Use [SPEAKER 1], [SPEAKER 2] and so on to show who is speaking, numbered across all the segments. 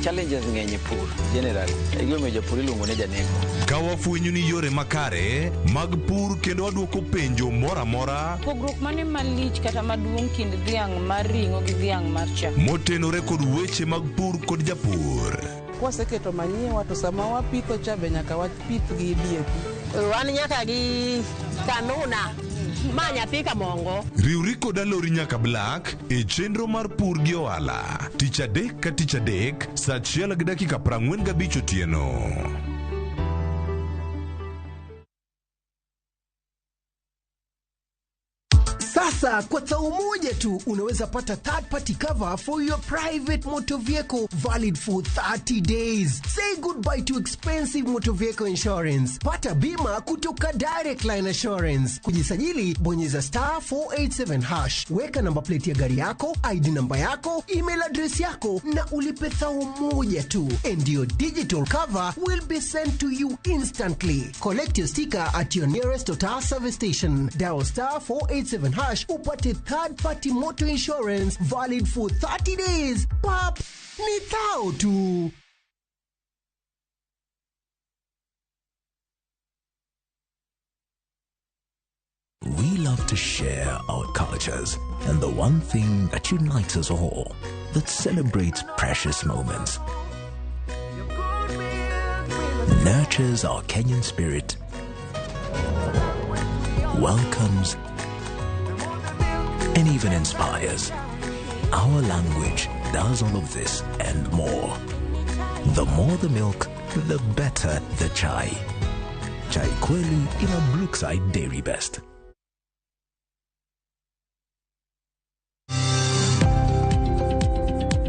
[SPEAKER 1] Challenges ng'eny e pur generally. E gimomiyo japur iluongo ni janeko.
[SPEAKER 2] Ka wafwenyo ni yore makare mag pur kendo wadwoko penjo moro amora
[SPEAKER 3] Pogruok mane malich kata maduong' kind dhiang' mar ring'o gi dhiang' mar chak?
[SPEAKER 2] Motenore kod weche mag pur kod japur.
[SPEAKER 4] Kwaseketo manyiwa to sama wapitho cha be nyaka wapith gi DAP.
[SPEAKER 5] Wan nyaka gi kanuna ma nyathi kamongo.
[SPEAKER 2] Riwri kod Alori nyaka Black e chenro mar pur gi ohala tich adek ka tich adek saa achiel gi dakika 45 otieno.
[SPEAKER 6] Sasa kwa thao moja tu unaweza pata third party cover for your private motor vehicle valid for 30 days. Say goodbye to expensive motor vehicle insurance. Pata bima kutoka Direct Line Assurance. Kujisajili, bonyeza *487#. Weka namba plate ya gari yako, ID namba yako, email address yako na ulipe thao moja tu. And your digital cover will be sent to you instantly. Collect your sticker at your nearest Total service station. Dial *487# upate third party motor insurance valid for 30 days. Pap, ni thao tu.
[SPEAKER 7] We love to share our cultures and the one thing that unites us all, that celebrates precious moments, nurtures our Kenyan spirit, welcomes, and even inspires. Our language does all of this and more. The more the milk, the better the chai. Chai Kweli in a Brookside Dairy Best.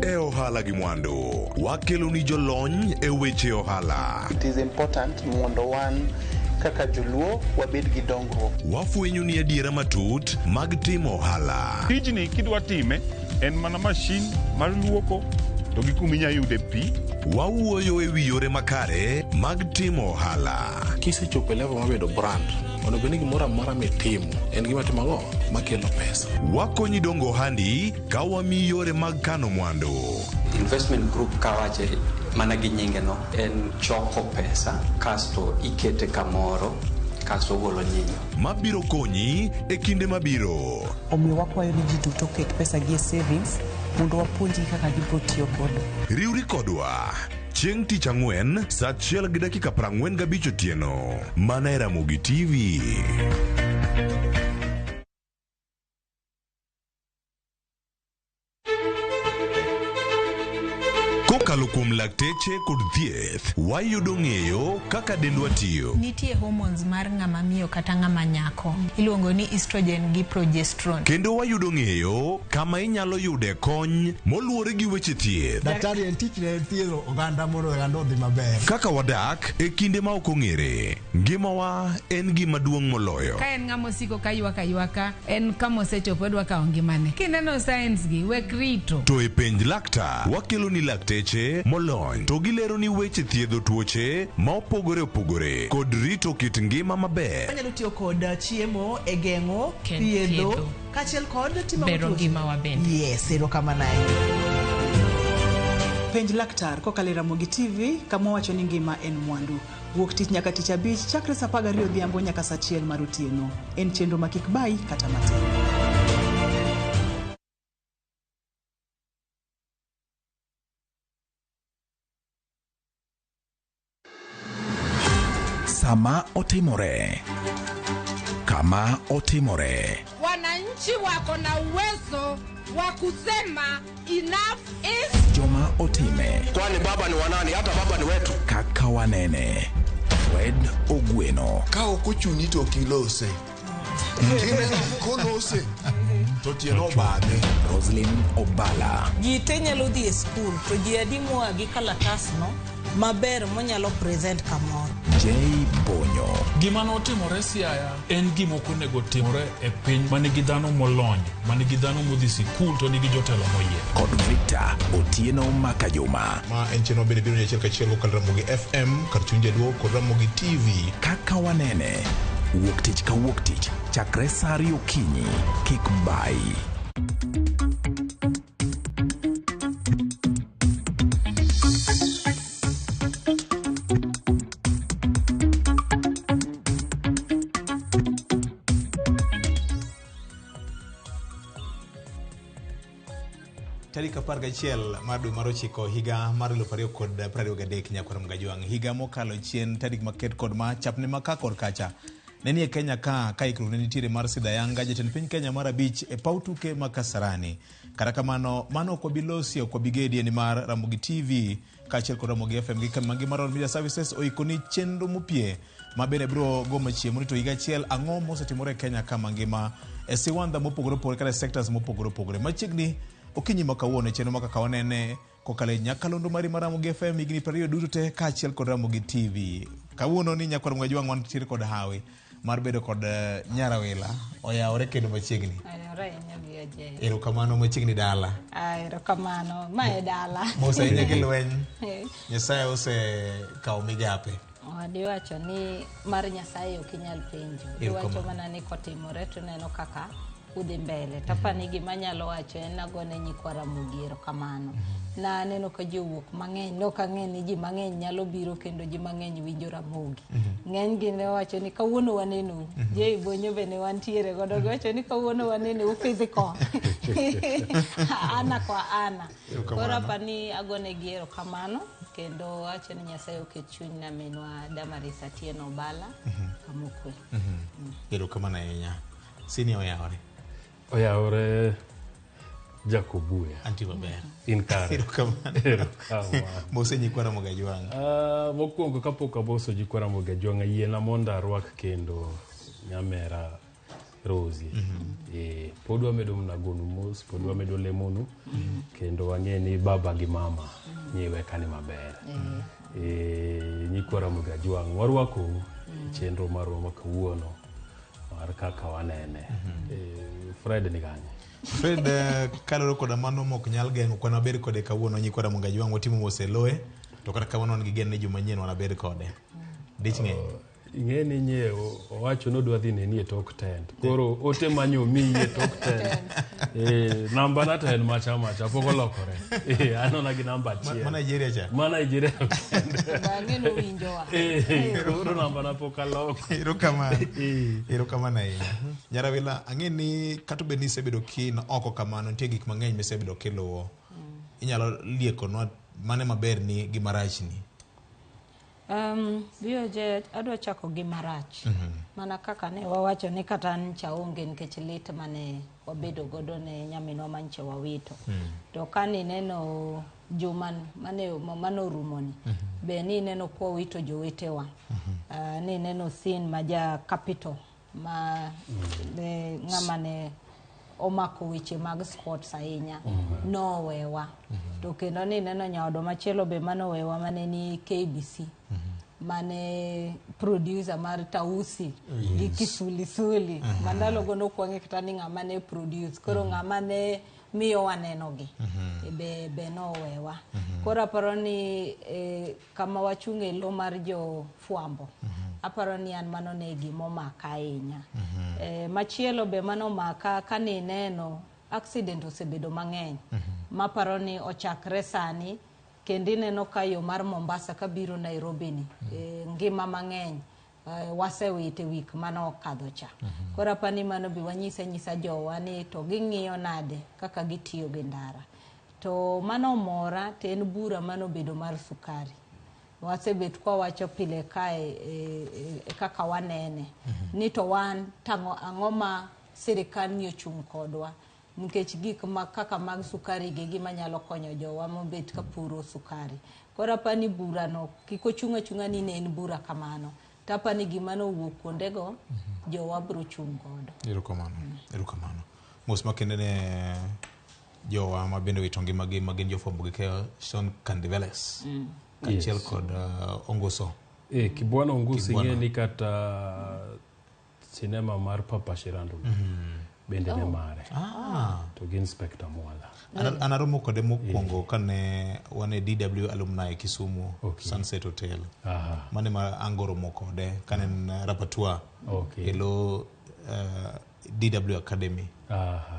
[SPEAKER 2] E ohala gi mwandu, wakelo ni jolony e weche ohala.
[SPEAKER 8] It is important mondo wan kaka joluo wabed gi dongruok.
[SPEAKER 2] Wafwenyo ni adiera matut mag timo ohala.
[SPEAKER 9] Tijni kidwa time en mana mashin mar luoko to gi kuma inya yude pi.
[SPEAKER 2] Wawuoyo e wi yore makare mag timo ohala.
[SPEAKER 10] Kisechopo e level mar bedo brand, onego bed ni gimoro amora mitimo en gima timo ang'o makelo pesa.
[SPEAKER 2] Wakonyi dongo ohandi ka wamiyi yore mag kano mwandu.
[SPEAKER 11] Investment group kawache mana gi nyinge no en choko pesa kasto ikete kamoro kasto ogolo nyinyo.
[SPEAKER 2] Mabiro konyi e kinde mabiro.
[SPEAKER 12] Omiyo wakwayo ni ji duto oket pesa gi e savings mondo wapuonjgi kaka gibiro tiyo godo.
[SPEAKER 2] Riwri kodwa chieng' tich ang'wen saa achiel gi dakika 45 otieno mana e Ramogi TV. Kokalo kuom lakteche kod thieth, wayudo ng'eyo kaka dendwa tiyo.
[SPEAKER 13] Nitie hormones mar ng'ama miyo kata ng'ama nyako iluongo ni estrogen gi progesterone.
[SPEAKER 2] Kendo wayudo ng'eyo kama inyalo yude kony moluwore gi weche thieth.
[SPEAKER 14] Daktari en tichne en thiedho oganda mondo oganda odhi maber.
[SPEAKER 2] Kaka wadak e kinde ma ok ong'ere, ngimawa en gima duong' moloyo.
[SPEAKER 15] Ka en ng'ama osiko ka ywak aywaka, en kama osechopo odwa kawo ngimane. Kineno signs gi, wek rito.
[SPEAKER 2] To e penj laktar, wakelo ni lakteche molony to gilero ni weche thiedho tuoche ma opogore opogore kod rito kit ngima maber.
[SPEAKER 16] Wanyalo tiyo kod chiemo e geng'o, thiedho,
[SPEAKER 17] thiedho.
[SPEAKER 16] Kaachiel kod timo
[SPEAKER 17] Bero
[SPEAKER 16] tuoche.
[SPEAKER 17] ngimawa bende.
[SPEAKER 16] Yes, erokamano ahinya. Penj laktar kokalo e Ramogi TV kama wacho ni ngima en mwandu. Wuok tich nyaka tich abich chakre saa 12 odhiambo nyaka saa 1 mar otieno. En chenro ma kik bayi kata matin.
[SPEAKER 7] Sama otimore. Kama otimore.
[SPEAKER 18] Wananchi wako na uwezo wa kusema enough is
[SPEAKER 7] Joma otime.
[SPEAKER 19] Kwani baba ni wanani? Hata baba ni wetu.
[SPEAKER 7] Kaka wanene. Fred Ogweno.
[SPEAKER 20] Ka ok ochuni to ok ilose. Kineno kolose to tiende obadhe.
[SPEAKER 7] Roslyn Obala.
[SPEAKER 21] Ji te nyalo dhi e skul to ji adi moa gi kalatasno maber monyalo present kamoro.
[SPEAKER 7] J Bonyo.
[SPEAKER 22] Gima notimore Siaya en gima ok onego timore e piny ma nigi dhano molony, ma nigi dhano modhi sikul to nigi jotelo moyier.
[SPEAKER 7] Kod Victor Otieno Makajuma.
[SPEAKER 20] Ma en chenro mabende biro ni achiel kachiel kokalo Ramogi FM kar chuny jaluo kod Ramogi TV.
[SPEAKER 7] Kaka wanene. Wuok tich ka wuok tich chakre saa ariyo okinyi. Kik bayi.
[SPEAKER 1] tarik 11 mar dwe mar ochiko higa mar 2023 nyakwar Mgajwang'. Higa mokalo chien tarik maket kod ma chapne ma ka kod kacha. Ne nie Kenya ka ikruok ne nitiere mar sidho ayanga jatend piny Kenya mar abich e paw tuke ma Kasarani. Kata kamano, mano ok wabi losi, ok wabi gedie nimar Ramogi TV kaachiel kod Ramogi FM gi kambi mangima Royal Media Services oikoni chenro mopie ma bende biro go machiemo ni to higa achiel ang'o mosetimore e Kenya ka mangima e siwandha mopogore opogore kata e sectors mopogore opogore. Machiegni okinyi ma kawuono e chenro ma kaka wanene kokalo e nyakalondo mari mar Ramogi FM higni 20 duto te kaachiel kod Ramogi TV. Kawuono ni nyakwar Mgajwang' wantiere kod hawi mar bedo kod Nyarawila oyawore kendo machiegni.
[SPEAKER 17] Oyawore ahinya gi Ajay.
[SPEAKER 1] Erokamano machiegni dala.
[SPEAKER 17] Ah, erokamano. Ma e dala.
[SPEAKER 1] Mos ahinya gi lweny. Nyasaye osekawo migape.
[SPEAKER 17] Diwacho ni mar Nyasaye ok inyal penjo. Diwacho mana ni kotimore to ineno kaka udhi mbele. Tapani gima anyalo wacho en agone nyikwa Ramogi erokamano. Na aneno ka ji owuok mang'eny, nok ang'e ni ji mang'eny nyalo biro kendo ji mang'eny winjo Ramogi. Ng'eny gi ne wacho ni kawuono waneno. Jay Bonyo be ne wantiere godo giwacho ni kawuono waneno physical. Ana kwa ana. Koro apani agone gi erokamano kendo wacho ni Nyasaye oket chuny na minwa Damaris Atieno Obala kamokwe.
[SPEAKER 1] Erokamano ahinya. Sini oyawore.
[SPEAKER 23] Oyawore Jacobuya.
[SPEAKER 1] Antie maber.
[SPEAKER 23] In kare.
[SPEAKER 1] Erokamano.
[SPEAKER 23] Erokamano.
[SPEAKER 1] Mose nyikwa Ramogi Ajwang'.
[SPEAKER 23] Mokwongo kapok amoso nyikwa Ramogi Ajwang' yiena mondo arwak kendo nyamera Rosie. Pod wamedo mana gonu mos, pod wamedo lemonu, kendo wang'e ni baba gi mama nyiwe kani maber. Nyikwa Ramogi Ajwang' warwakou chenro marwa ma kawuono mar kaka wanene. Fred ni kanye?
[SPEAKER 1] Fred kaluwore koda mano mok nyal geng'o kwan wabed kode kawuono nyikwa Ramogi Ajwang' watimo mos e loye to kata kamano wan gi geno ni juma manyien wanabed kode. Dich ng'eny.
[SPEAKER 23] Ing'e ni nye owacho ni odwa dhi neni e tok tent. Koro ote manyo miyi e tok tent. Namba na to en macha macha pok olokore. Anona gi namba achiel.
[SPEAKER 1] Ma Nigeria cha?
[SPEAKER 23] Ma Nigeria.
[SPEAKER 17] Bang'e nowinjowa.
[SPEAKER 23] Koro namba na pok aloko.
[SPEAKER 1] Erokamano. Erokamano ahinya. Nyarawila, ang'e ni kata obed ni isebedo kin oko kamano, nitie gik mang'eny misebedo kiluwo. Inyalo liekonwa mane maber ni gi marachni?
[SPEAKER 17] VOJ adwa chako gi marach. Mana kaka ne wawacho ni kata ncha onge nikech lit mane wabedo godo ne nyaminwa manche wawito. To kani neno juma mane orumoni, be ni neno kwa wito jowetewa. Ni neno sin ma ja Capital ma ne ng'ama ne omako weche mag sports ahinya nowewa. To kendo ni neno nyaodo machielo be manowewa mane ni KBC. Mane producer mar Tausi gi Kisulisuli. Mandalo go nokwang'e kata ni ng'ama ne produce. Koro ng'ama ne miyo waneno gi be nowewa. Koro aparo ni kama wachung' e lo mar jo fwambo, aparo ni an mano ne gimomaka ahinya. Machielo be manomaka kane ineno accident osebedo mang'eny. Maparo ni ochakre sani kendo ineno ka yo mar Mombasa kabiro Nairobi ni ngima mang'eny wasewite wik mane okadho cha. Koro apani mano be wanyise nyisa jowa ni to ging'iyo nade kaka gitiyo gi ndara. To mano mora to en bura manobedo mar sukari. Wasebet kwa wacho pile kae kaka wanene. Ni to wan tang'o ang'o ma sirikal ni ochung' kodwa. Nikech gik ma kaka mag sukari gi gima nyalo konyo jowa mobet ka puro sukari. Koro apani bura no kik ochung' achung'a ni ne en bura kamano. To apani gima nowuok kuondego jowa biro chung' godo.
[SPEAKER 1] Erokamano. Erokamano. Mos makende ne jowa ma bende owito ngimagi ma gin jofwambo gi keyo Sean Candiveles. Kaachiel kod Onguso.
[SPEAKER 23] Kibwana Onguso ing'e ni kata sinema mar Papa Shirandula bende ne mare. To gi Inspector Mwala.
[SPEAKER 1] An aromo kode mokwongo kane wan e DW Alumni Kisumu Sunset Hotel. Mane ma angoromo kode kane en rapporteur e lo DW Academy.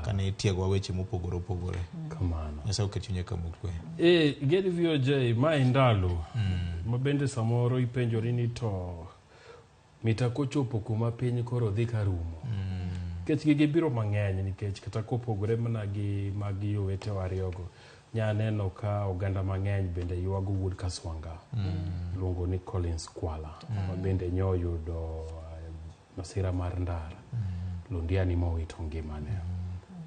[SPEAKER 1] Kane itiegowa weche mopogore opogore.
[SPEAKER 23] Kamano.
[SPEAKER 1] Nyasaye oket chunye kama okwe.
[SPEAKER 23] Gedi VOJ ma ndalo ma bende samoro ipenjori ni to mita kochopo kuma piny koro dhi karumo. Nikech gigi biro mang'eny nikech kata kopogore mana gi mag jowetewa ariyogo. Nyaneno ka oganda mang'eny bende ywago wuod Kaswanga iluongo ni Collins Kwala ma bende nyoyudo masira mar ndara Londiani mowito ngimane.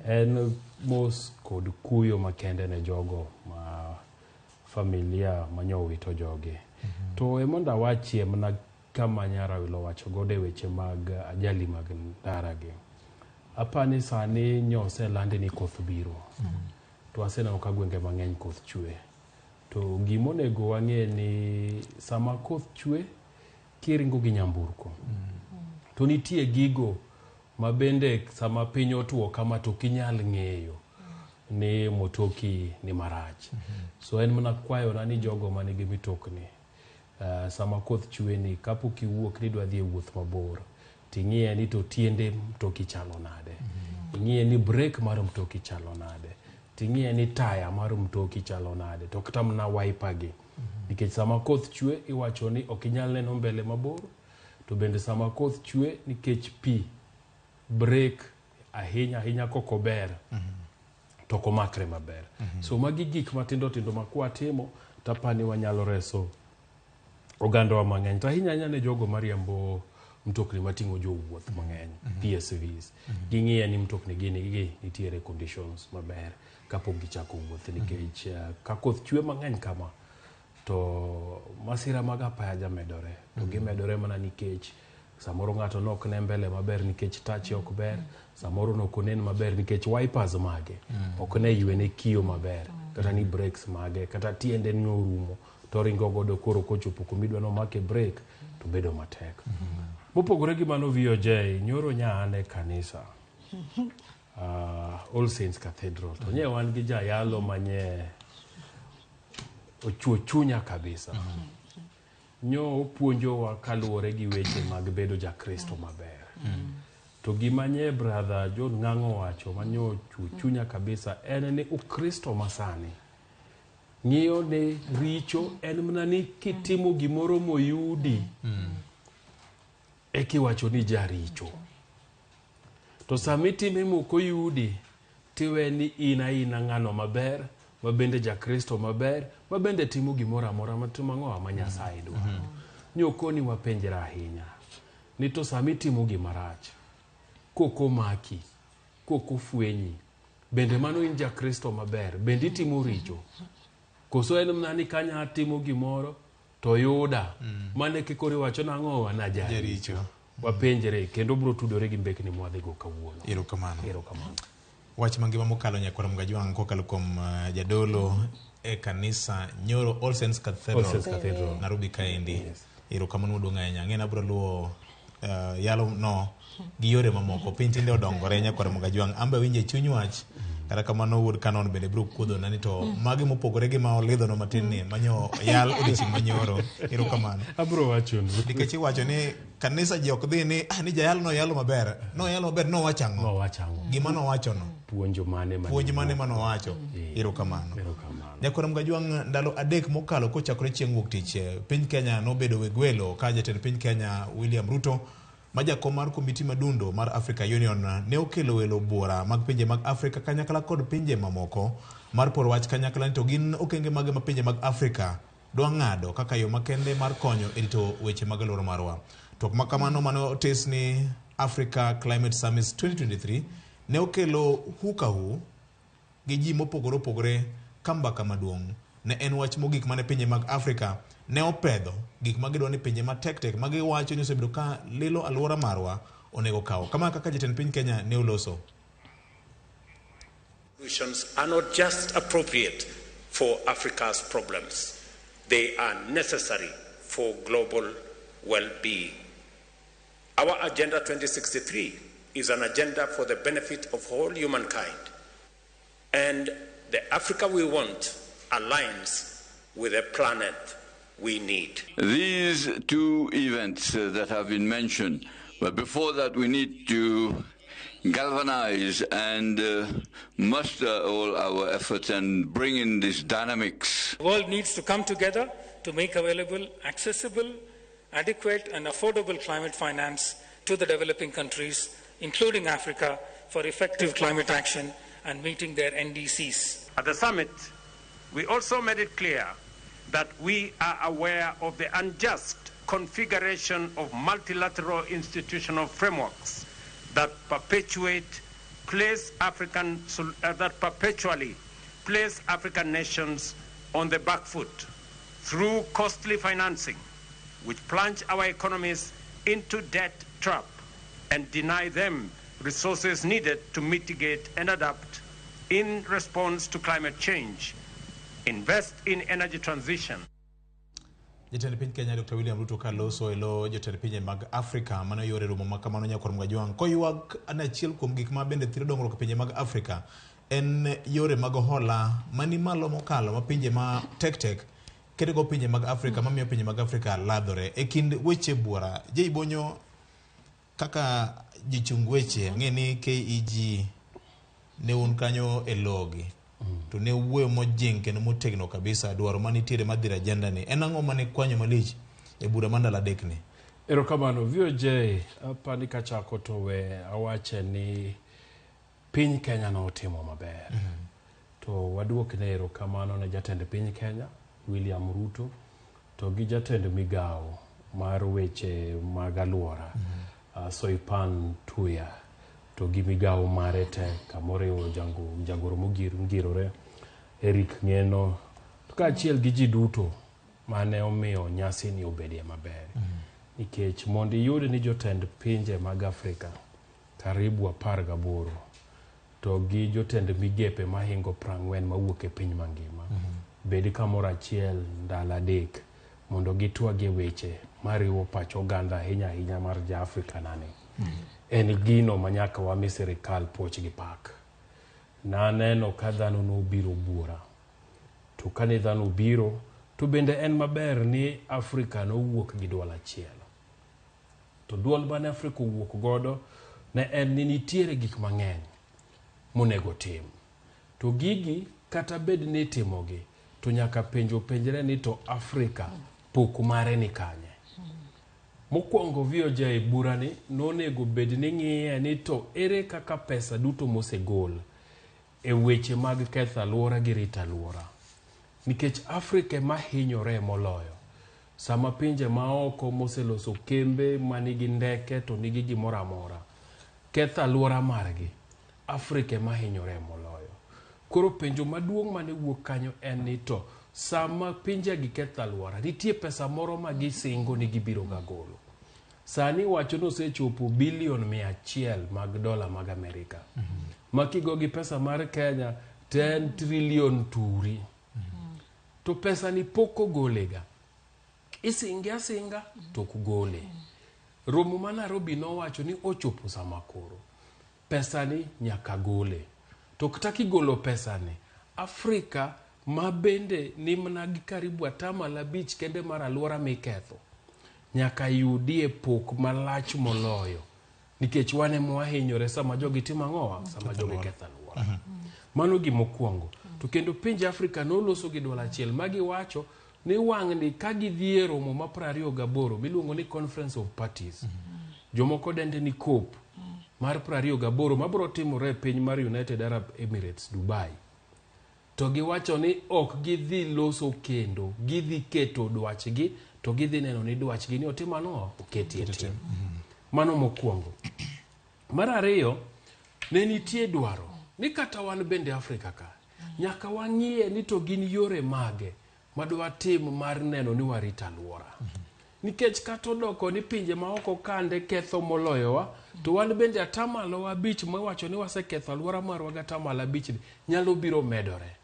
[SPEAKER 23] En mos kod kuyo makende ne jogo ma familia manyowito jogi. To emondo awachie mana kama Nyarawilo owacho godo e weche mag ajali mag ndara gi. Apani sani nyoselandi ni koth biro. To aseneno ka gwenge mang'eny koth chwe. To gimonego wang'e ni sama koth chwe kiringo gi nyamburko to nitie gigo ma bende sama piny otuo kama to ok inyal ng'eyo ni motoki ni marach. So en mana kwayona ni jogo manigi mitokni sama koth chwe ni kapok iwuok ni idwa dhi e wuoth mabor ting'iye ni to tiende mtoki chalo nade. Ing'iye ni brake mar mtoki chalo nade. Ting'iye ni taya mar mtoki chalo nade. To kata mana wiper gi. Nikech sama koth chwe iwacho ni ok inyal neno mbele mabor. To bende sama koth chwe nikech pi brake ahinya ahinya kokober to ok omakre maber. So magi gik matindo tindo ma kwatimo tapani wanyalo reso ogandawa mang'eny. To ahinya ahinya ne jogo mariembo mtokni mating'o jowuoth mang'eny, PSVs. Ging'iye ni mtokni gi nigi nitiere conditions maber kapok gichako wuoth nikech ka koth chwe mang'eny kama to masira mag apaya jamedore. To gimedore mana nikech samoro ng'ato nok ne mbele maber nikech tache ok ber, samoro nok onen maber nikech wipers mage ok ne ywene kiyo maber, kata ni brakes mage, kata tiende ni orumo to oringo godo koro kochopo kumidwa nomake brake to bedo matek. Mopogore gi mano VOJ, nyoro nya an e kanisa All Saints Cathedral to nye wan gi jayalo manye ochuo chunya kabisa. Nyo opuonjowa kaluwore gi weche mag bedo jakristo maber. To gima nye brother John Ng'ang'o owacho manyo ochuo chunya kabisa en ni Ukristo masani ng'iyo ni richo en mana ni kitimo gimoro moyudi ekiwacho ni jaricho. To sama itime mokoyudi tiwe ni in aina ng'ano maber ma bende jakristo maber ma bende timo gimoro amora matimo ang'o ma Nyasaye dwaro. Nyokoni wapenjre ahinya ni to sama itimo gima rach kokomaki kokofwenyi bende mano in jakristo maber bende itimo richo koso en mana ni kanya timo gimoro to yuda mane kikoro iwacho nang'o na jaricho. Wapenjre kendo bro tudore gi mbekni mwadhigo kawuono.
[SPEAKER 1] Erokamano.
[SPEAKER 23] Erokamano.
[SPEAKER 1] Wach mangima mokalo nyakwar Mgajwang' kokalo kuom jadolo e kanisa Nyoro All Saints Cathedral,
[SPEAKER 23] All Saints Cathedral.
[SPEAKER 1] Nairobi kaendi. Erokamano maduong' ahinya. Ang'e ni abiro luwo yalo no gi yore mamoko. Piny tinde odongore nyakwar Mgajwang'. An be awinjo e chuny wach. Kata kamano wuod Kanon bende biro kuodhona ni to magi mopogore gi ma olidhono matin ni manyo yal odiochieng' manyoro. Erokamano.
[SPEAKER 23] Abiro wachonu.
[SPEAKER 1] Nikech iwacho ni kanisa ji ok dhi ni ni jayalo noyalo maber. Noyalo maber nowacho ang'o?
[SPEAKER 23] Nowacho ang'o?
[SPEAKER 1] Gima nowacho no.
[SPEAKER 23] Puonjo mane mane
[SPEAKER 1] Puonj mane manowacho. Erokamano.
[SPEAKER 23] Erokamano.
[SPEAKER 1] Nyakwar Mgajwang' ndalo 3 mokalo kochakore chieng' wuok tich piny Kenya nobedo weg welo ka jatend piny Kenya William Ruto ma jakom mar komiti madundo mar Africa Union ne okelo welo buora mag pinje mag Afrika kanyakla kod pinje mamoko mar poro wach kanyakla ni to gin okenge mage ma pinje mag Afrika dwa ng'ado kaka yo makende mar konyo e rito weche mag alwora marwa. Twak ma kamano mane otis ni Africa Climate Summit 2023 ne okelo hukahu gi ji mopogore opogore ka mbaka maduong' ne en wach mogik mane pinje mag Afrika ne opedho gik ma gidwa ni pinje matek tek ma giwacho ni osebedo ka lilo alwora marwa onego kaw. Kama kaka jatend piny Kenya ne oloso.
[SPEAKER 3] Solutions are not just appropriate for Africa's problems. They are necessary for global well-being. Our Agenda 2063 is an agenda for the benefit of all humankind. And the Africa we want aligns with the planet we need.
[SPEAKER 4] These two events that have been mentioned, but before that we need to galvanize and muster all our efforts and bring in these dynamics.
[SPEAKER 5] The world needs to come together to make available, accessible, adequate and affordable climate finance to the developing countries, including Africa, for effective climate action and meeting their NDCs.
[SPEAKER 3] At the summit, We also made it clear that we are aware of the unjust configuration of multilateral institutional frameworks that perpetuate place African that perpetually place African nations on the back foot through costly financing, which plunge our economies into debt trap and deny them resources needed to mitigate and adapt in response to climate change, invest in energy transition.
[SPEAKER 1] Jatend piny Kenya Dr. William Ruto ka loso e lo jotend pinje mag Afrika mano yore romo ma kamano nyakwar Mgajwang' koywak ni achiel kuom gik ma bende thiro dongruok e pinje mag Afrika en yore mag hola mani malo mokalo ma pinje ma tek tek keto pinje mag Afrika mamiyo pinje mag Afrika ladhore. E kind weche buora, Jay Bonyo kaka jichung weche ang'e ni KEG ne un kanyo e logi to ne wuoyo mojing kendo motegno kabisa dwaro manitiere madhir agenda ni en ang'o mane kwanyo malich e bura mar ndalo adek ni?
[SPEAKER 23] Erokamano VOJ, apani kachako to we awache ni piny Kenya notimo maber. To waduokne erokamano ne jatend piny Kenya William Ruto to gi jatend migawo mar weche mag aluora Soipan Tuya to gi migawo mare te kamoriwo jagoro mongirore Eric Ng'eno to kaachiel gi ji duto mane omiyo nyasi ni obedie maber. Nikech mondo iyud ni jotend pinje mag Afrika karibu 18 to gi jotend migepe mahingo 40 mawuok e piny mangima bed kamoro achiel ndalo 3 mondo gitwagie weche mariwo pach oganda ahinya ahinya mar ja Afrika nani. En gino manyaka wami sirikal puoch gi pak. Naneno ka dhano nobiro buora. To kane dhano obiro, to bende en maber ni Afrika nowuok gi duol achiel. To duol mane Afrika owuok godo ne en ni nitiere gik mang'eny monego tim. To gigi kata bed ni itimogi, to nyaka penjo penjre ni to Afrika pok mare ni kanye. Mokwongo VOJ burani nonego bed ni ng'iye ni to ere kaka pesa duto mosegol e weche mag ketho aluora gi rito aluora. Nikech Afrika ema hinyore moloyo. Sama pinje maoko moseloso kembe manigi ndeke to nigi gimoro amora ketho aluora margi, Afrika ema hinyore moloyo. Koro penjo maduong' mane wuok kanyo en ni to sama pinje gi ketho aluora, nitie pesa moro ma gisingo ni gibiro ga golo. Sani wacho ni osechopo bilion 100 mag dola mag Amerika. Ma kigo gi pesa mar Kenya to en trilion turi. To pesa ni pok ogolega. Isinge asinga to ok gole. Romo ma Nairobi nowacho ni ochopo sama koro. Pesa ni nyaka gole. To kata kigolo pesa ni, Afrika ma bende ni mana gi karibu 5% kende mar aluora miketho, nyaka yudie pok malach moloyo. Nikech wan ema wahinyore sama jogi timo ang'owa, sama jogi ketho aluora. Mano gimokwongo. To kendo pinje Afrika noloso gi duol achiel ma giwacho ni wang'ni ka gidhi e romo ma 28 miluongo ni Conference of Parties. Jomoko dende ni COP mar 28 mabiro timore e piny mar United Arab Emirates, Dubai. To giwacho ni ok gidhi loso kendo, gidhi keto dwachgi to gidhi neno ni dwachgi ni otim ang'o, oketi e tim. Mano mokwongo. Mar ariyo, ne nitie dwaro ni kata wan bende Afrika ka, nyaka wang'iye ni to gin yore mage madwatim mar neno ni warito aluora. Nikech kata odoko ni pinje maoko kande ketho moloyowa, to wan bende 5% mawacho ni waseketho aluora marwa gi 5% ni nyalo biro medore.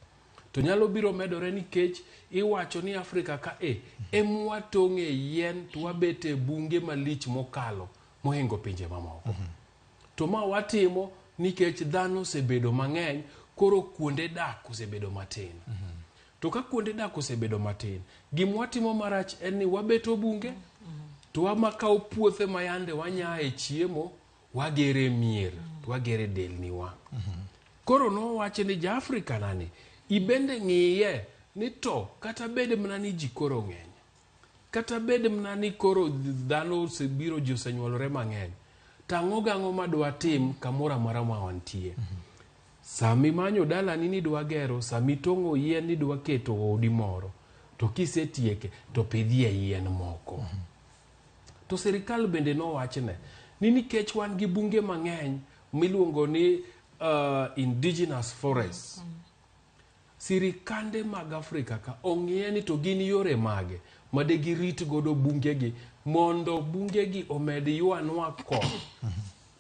[SPEAKER 23] To nyalo biro medore nikech iwacho ni Afrika ka emwatong'e yien to wabete bunge malich mokalo mohingo pinje mamoko. To ma watimo nikech dhano osebedo mang'eny, koro kuonde dak osebedo matin. To ka kuonde dak osebedo matin, gima watimo marach en ni wabeto bunge, to wamakawo puothe ma yande wanyaye chiemo, wagere mier, to wagere delniwa. Koro nowacho ni ja Afrika nani, ibende ng'iye ni to kata bed mana ni ji koro ng'eny, kata bed mana ni koro dhano osebiro, ji osenyuolore mang'eny, to ang'o gang'o ma dwatim kamoro amora ma wantie. Sama imanyo dalani ni idwa gero, sama itong'o yien ni idwa keto odi moro, to kisetieke to pidhie yien moko. To sirikal bende nowachne ni nikech wan gi bunge mang'eny miluongo ni indigenous forests, sirikande mag Afrika ka ong'iye ni to gin yore mage ma de girit godo bungegi mondo bungegi omed ywanwa koth,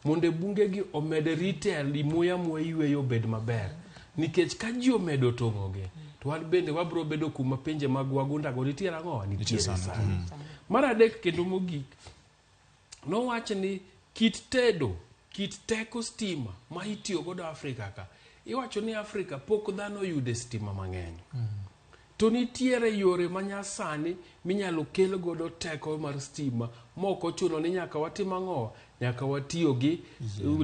[SPEAKER 23] mondo bungegi omed rite muya mwayweyo obed maber. Nikech ka ji omedo tong'ogi, to wan bende wabiro bedo kuma pinje mag wagunda go nitiere ang'o? Nitiere sani. Mar adek kendo mogik, nowach ni kit tedo, kit teko stima ma itiyo godo Afrika ka, iwacho ni Afrika pok dhano oyude stima mang'eny. To nitiere yore manyasani minyalo kel godo teko mar stima mok ochuno ni nyaka watim ang'o? Nyaka watiyo gi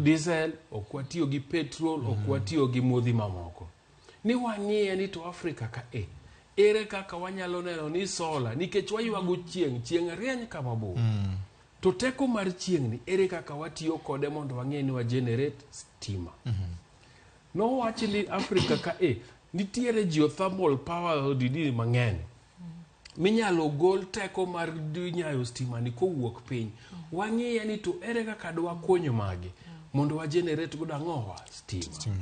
[SPEAKER 23] diesel, ok watiyo gi petrol, ok watiyo gi modhi mamoko. Ni wang'iye ni to Afrika ka e, ere kaka wanyalo neno ni sola, nikech waywago chieng', chieng' rieny kama bor. To teko mar chieng' ni ere kaka watiyo kode mondo wang'e ni wa generate stima. Nowach ni Afrika ka e, nitiere geothermal power didi mang'eny minyalo gol teko mar nyayo stima ni kowuok piny. Wang'iye ni to ere kaka dwakunyo magi mondo wa generate godo ang'owa stima.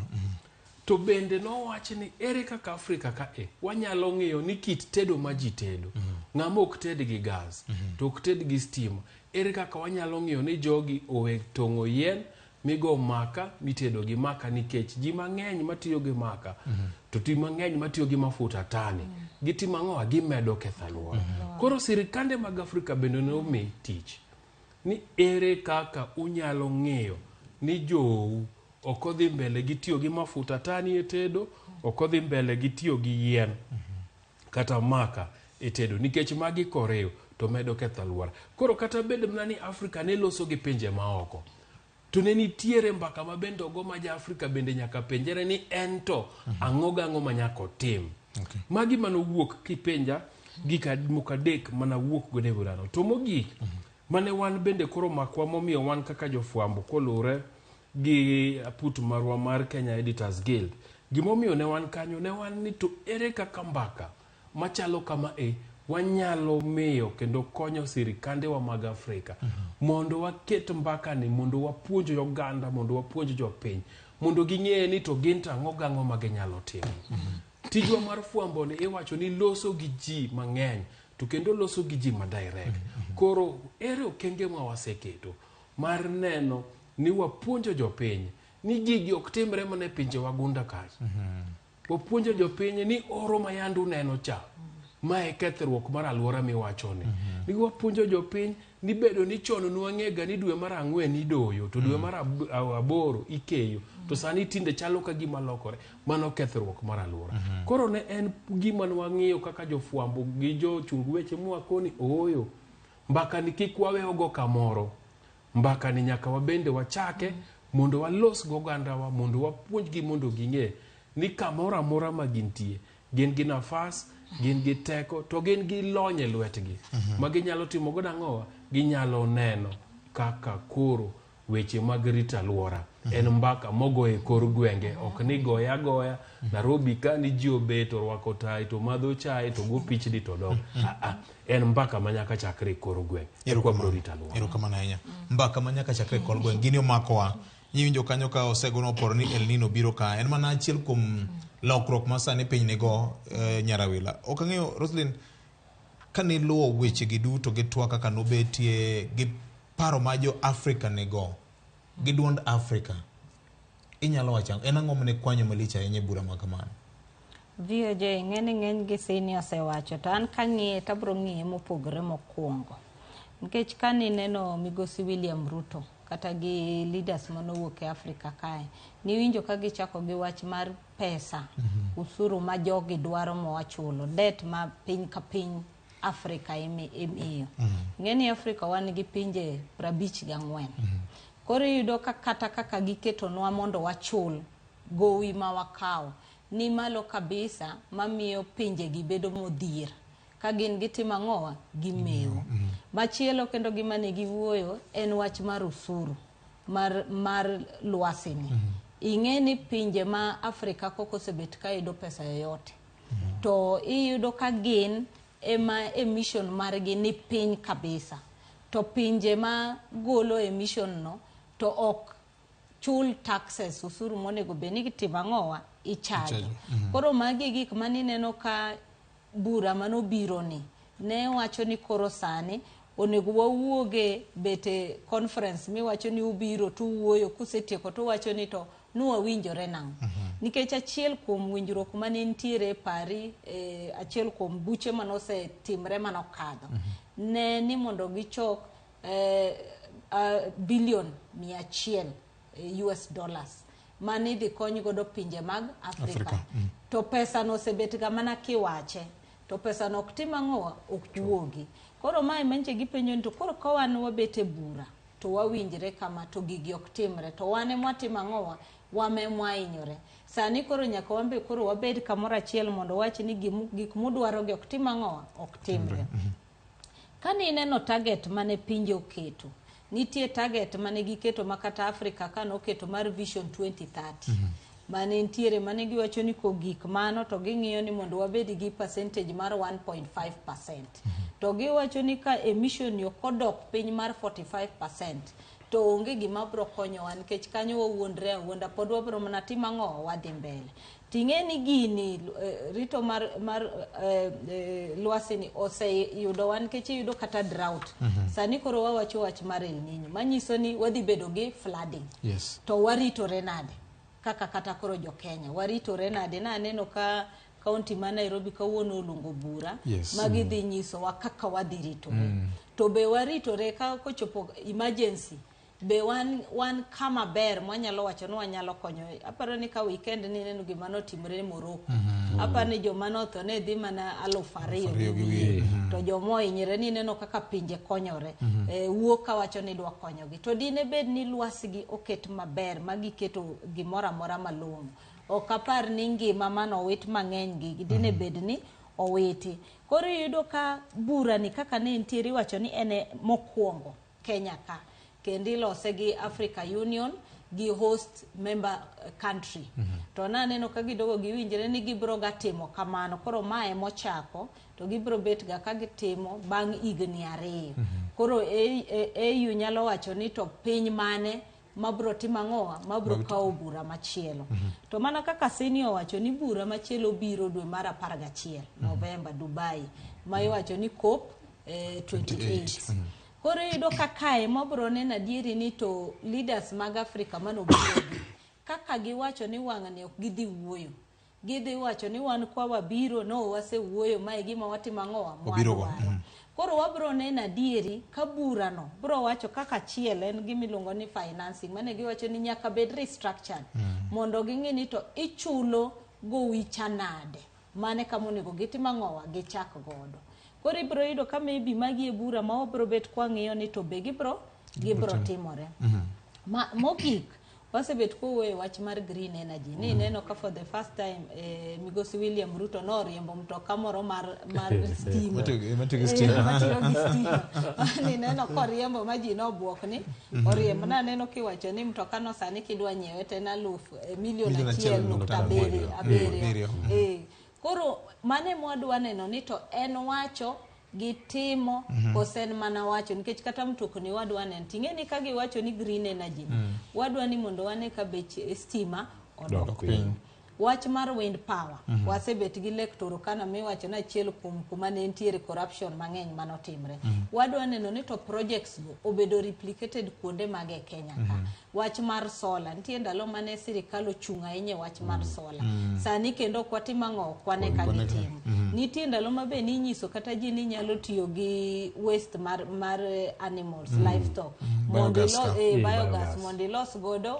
[SPEAKER 23] To bende nowach ni ere kaka Afrika ka e wanyalo ng'iyo ni kit tedo ma ji tedo, ng'ama ok ted gi gas to ok ted gi stima, ere kaka wanyalo ng'iyo ni jogi owe tong'o yien migo maka mitedo gi maka, nikech ji mang'eny matiyo gi maka to ji mang'eny matiyo gi mafuta tani gitimo ang'owa, gimedo ketho alwora. Koro sirikande mag Afrika bende nomi tich ni ere kaka unyalo ng'iyo ni jou ok odhi mbele gi tiyo gi mafuta tani e tedo, ok odhi mbele gi tiyo gi yien kata maka e tedo, nikech magi koriw to medo ketho alwora. Koro kata bed mana ni Afrika ne loso gi pinje maoko, to ne nitiere mbaka ma bende ogo ma ja Afrika bende nyaka penjere ni en to ang'o gang'o ma nyaka otim. Magi manowuok kipenja gik moko adek manawuok godo e burano. To mogik, mane wan bende koro makwa momiyo wan kaka jofwambo kolure gi aput marwa mar Kenya Editors Guild, gimomiyo ne wan kanyo, ne wan ni to ere kaka mbaka machalo kama e wanyalo miyo kendo konyo sirikandewa mag Afrika mondo waket mbaka ni, mondo wapuonj oganda, mondo wapuonj jopiny, mondo ging'e ni to gin to ang'o gang'o ma ginyalo timo. Tijwa mar fwambo ni iwacho ni loso gi ji mang'eny to kendo loso gi ji ma direct. Koro ere okenge ma waseketo mar neno ni wapuonjo jopiny ni gigi ok timre mana e pinje wagunda kacha. Wapuonjo jopiny ni oro ma yande uneno cha, ma e kethruok mar alwora miwachoni. Ni wapuonjo jopiny ni bedo ni chon nwang'ega ni dwe mar 4 idoyo to dwe mar 8 ikeyo, to sani tinde chalo ka gima lokore, mano kethruok mar alwora. Koro ne en gima nwang'iyo kaka jofwambo gi jochung weche mwakoni ooyo, mbaka ni kik wawe ogo kamoro, mbaka ni nyaka wabende wachake mondo walos go ogandawa, mondo wapuonjgi mondo ging'e ni kamoro amora ma gintie, gin gi nafas, gin gi teko, to gin gi lony e lwetgi. Ma ginyalo timo godo ang'owa? Ginyalo neno kaka koro weche mag rito alwora en mbaka mogo e kor gwenge, ok ni goya goya Nairobi ka ni ji obet orwako tai to madho chai to go pichni to dok. En mbaka ma nyaka chakre e kor gweng'. Eka wabiro rito alwora.
[SPEAKER 1] Erokamano ahinya. Mbaka ma nyaka chakre e kor gweng' gini omakowa. Iwinjo kanyo ka osegono oporo ni El Nino biro ka. En mana achiel kuom lokruok ma sani piny nigo Nyarawila. Ok ang'eyo Roslyn, kane iluwo weche gi duto gi twak kaka nobetie gi paro ma jo Afrika nigo gi duond Afrika, inyalo wacho ang'o? En ang'o mane kwanyo malich ahinya e bura ma kamano?
[SPEAKER 17] VOJ ng'eni ng'eny gi sini osewacho, to an kang'iye to abiro ng'iye mopogore mokwongo. Nikech kane ineno migosi William Ruto kata gi leaders manowuok e Afrika kae, niwinjo ka gichako gi wach mar pesa, usuru ma jogi dwaro mowachulo, debt ma piny ka piny Afrika imiyo. Ng'eni Afrika wan gi pinje 54. Koro iyudo ka kata kaka giketonwa mondo wachul gowi ma wakawo ni malo kabisa, mamiyo pinjegi bedo modhier. Ka gin gitimo ang'owa? Gimewo. Machielo kendo gima ne giwuoyo en wach mar usuru mar lwasi ni. Ing'e ni pinje ma Afrika koko osebet ka yudo pesa yoyote. To iyudo ka gin ema emission margi ni piny kabisa. To pinje ma golo emission no to ok chul taxes, usuru monego bed ni itimo ang'owa ichajo.
[SPEAKER 1] Ichajo.
[SPEAKER 17] Koro magi e gik manineno ka bura manobiro ni ne wacho ni koro sani onego wawuoge bete conference miwacho ni ubiro tuwuoyo kusetieko tuwacho ni to nuwawinjore nang'o. Nikech achiel kuom winjruok mane nitiere e Paris, achiel kuom buche manosetimre manokadho ne ni mondo gichok bilion 100 US dollars mane idhi kony godo pinje mag Afrika.
[SPEAKER 1] Afrika.
[SPEAKER 17] To pesa no osebet ga mana kiwache to pesa no ok tim ang'owa ok wuogi. Koro mae manche gipenjo ni to koro ka wan wabet e bura to wawinjre kama to gigi ok timre to wan ema watimo ang'owa wame mwahinyore. Sani koro nyaka wan be koro wabed kamoro achiel mondo wach ni gik mudwaro gi ok tim ang'owa ok timre. Kane ineno target mane pinje oketo, nitie target mane giketo ma kata Afrika kane oketo mar Vision 2030. Mane nitiere mane giwacho ni kogik mano to ging'iyo ni mondo wabed gi percentage mar 1.5%. To giwacho ni ka emission ni ok odok piny mar 45% to onge gima biro konyowa nikech kanyo wawuondre awuonda pod wabiro mana timo ang'o wadhi mbele. Ting'e ni gini rito mar lwasi ni oseyudowa nikech iyudo kata drought. Sani koro wawacho wach mar El Nino manyiso ni wadhi bedo gi flooding. To waritore nade? Kaka kata koro jo Kenya waritore nade? Naneno ka kaunti ma Nairobi kawuono oluongo bura ma gidhi nyisowa kaka wadhi ritore. To be waritore ka kochopo emergency be wan kama ber mwanyalo wacho ni wanyalo konyo. Aparo ni ka weekend ni neno gima notimore Morocco. Aparo ni joma notho ne dhi mana 2,000
[SPEAKER 1] gi wiye.
[SPEAKER 17] To joma ohinyore ni neno kaka pinje konyore. Wuok kawacho ni dwa konyogi. To dine bed ni lwasigi oket maber ma giketo gimoro amora malong'o. Ok apar ni ngima manowit mang'eny gi dine bed ni owiti. Koro iyudo ka burani kaka ne nitiere iwacho ni en e mokwongo Kenya ka. Kendo ilose gi Africa Union gi host member country. To naneno ka gidogo giwinjre ni gibiro ga timo kamano. Koro mae mochako to gibiro bet ga ka gitimo bang' higni 2. Koro AU nyalo wacho ni to piny mane mabro timo ang'owa mabro kawo bura machielo. To mana kaka Senior owacho ni bura machielo biro dwe mar 11 November Dubai ma iwacho ni COP 28. Koro iyudo ka kae mabro neno adieri ni to leaders mag Afrika manobiro kaka giwacho ni wang'ni ok gidhi wuoyo. Gidhi wacho ni wan kwa wabiro no wasewuoyo mae gima watimo ang'owa mwadwaro. Koro wabro neno adieri ka burano bro wacho kaka achiel en gima iluongo ni financing mane giwacho ni nyaka bed restructured mondo ging'e ni to ichulo gowi cha nade mane kama onego gitim ang'owa gichak godo. Koro ibro yudo ka maybe magi e bura ma wabro bet kwang'iyo ni to be gibro timore. Mogik wasebet kowuoyo e wach mar green energy. Ni ineno ka for the first time Migosi William Ruto noriembo mtoka moro mar stima.
[SPEAKER 1] Matiyo gi stima.
[SPEAKER 17] Matiyo gi stima. Ni ineno koriembo ma ji nobuok ni oriembo. Naneno kiwacho ni mtoka no sani kidwa nyiewe to en milion 1.7. Koro mane mwadwa neno ni to en wacho gitimo kose en mana wacho nikech kata mtokni wadwa neno ting'e ni ka giwacho ni green energy wadwa ni mondo wane ka bech stima odok piny. Wach mar wind power wasebet gi Lake Turkana miwacho ni achiel kuom kuma ne nitiere corruption mang'eny manotimre. Wadwa neno ni to projects go obedo replicated kuonde mag e Kenya ka. Wach mar solar nitie ndalo mane sirikal ochung' ahinya e wach mar solar. Sani kendo ok watim ang'o ok wane ka gitimo. Nitie ndalo ma be ninyiso kata ji ni nyalo tiyo gi waste mar animals livestock mondo biogas mondo ilos godo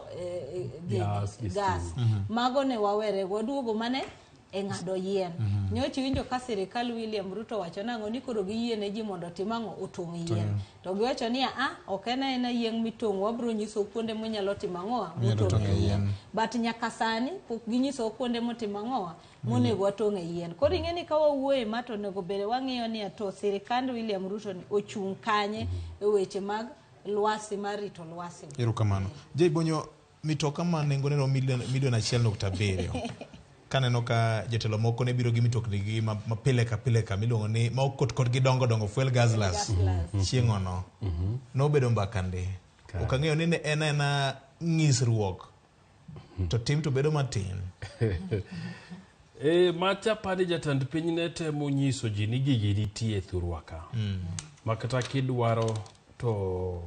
[SPEAKER 17] gas. Mago ne wawere waduogo mane e ng'ado yien. Nyocha iwinjo ka sirikal William Ruto wacho nang'o ni koro giyiene ji mondo otim ang'o otong' yien. To giwacho ni ok en aena yien mitong'o wabiro nyiso kuonde monyalo timo ang'o motong' yien. But nyaka sani pok ginyiso kuonde motimo ang'o monego watong' e yien. Koro ing'e ni ka wawuoye ma to onego bed wang'iyo ni to sirikand William Ruto ni ochung' kanye e weche mag lwasi mar rito lwasi.
[SPEAKER 1] Erokamano. Jay Bonyo, Mitoka ma nengone romo milion 1.7. Kaneno ka jotelo moko ne biro gi mitokni gi ma pile ka pile ka miluongo ni ma okot kodgi dongo dongo fuel guzzlers chieng'ono. Nobedo mbaka ndi. Ok ang'eyo ni ne en aena ng'isruok to tim to bedo matin.
[SPEAKER 23] E, macha padi jatend piny ne temo nyiso ji ni gigi nitie thurwa ka. Ma kata kidwaro to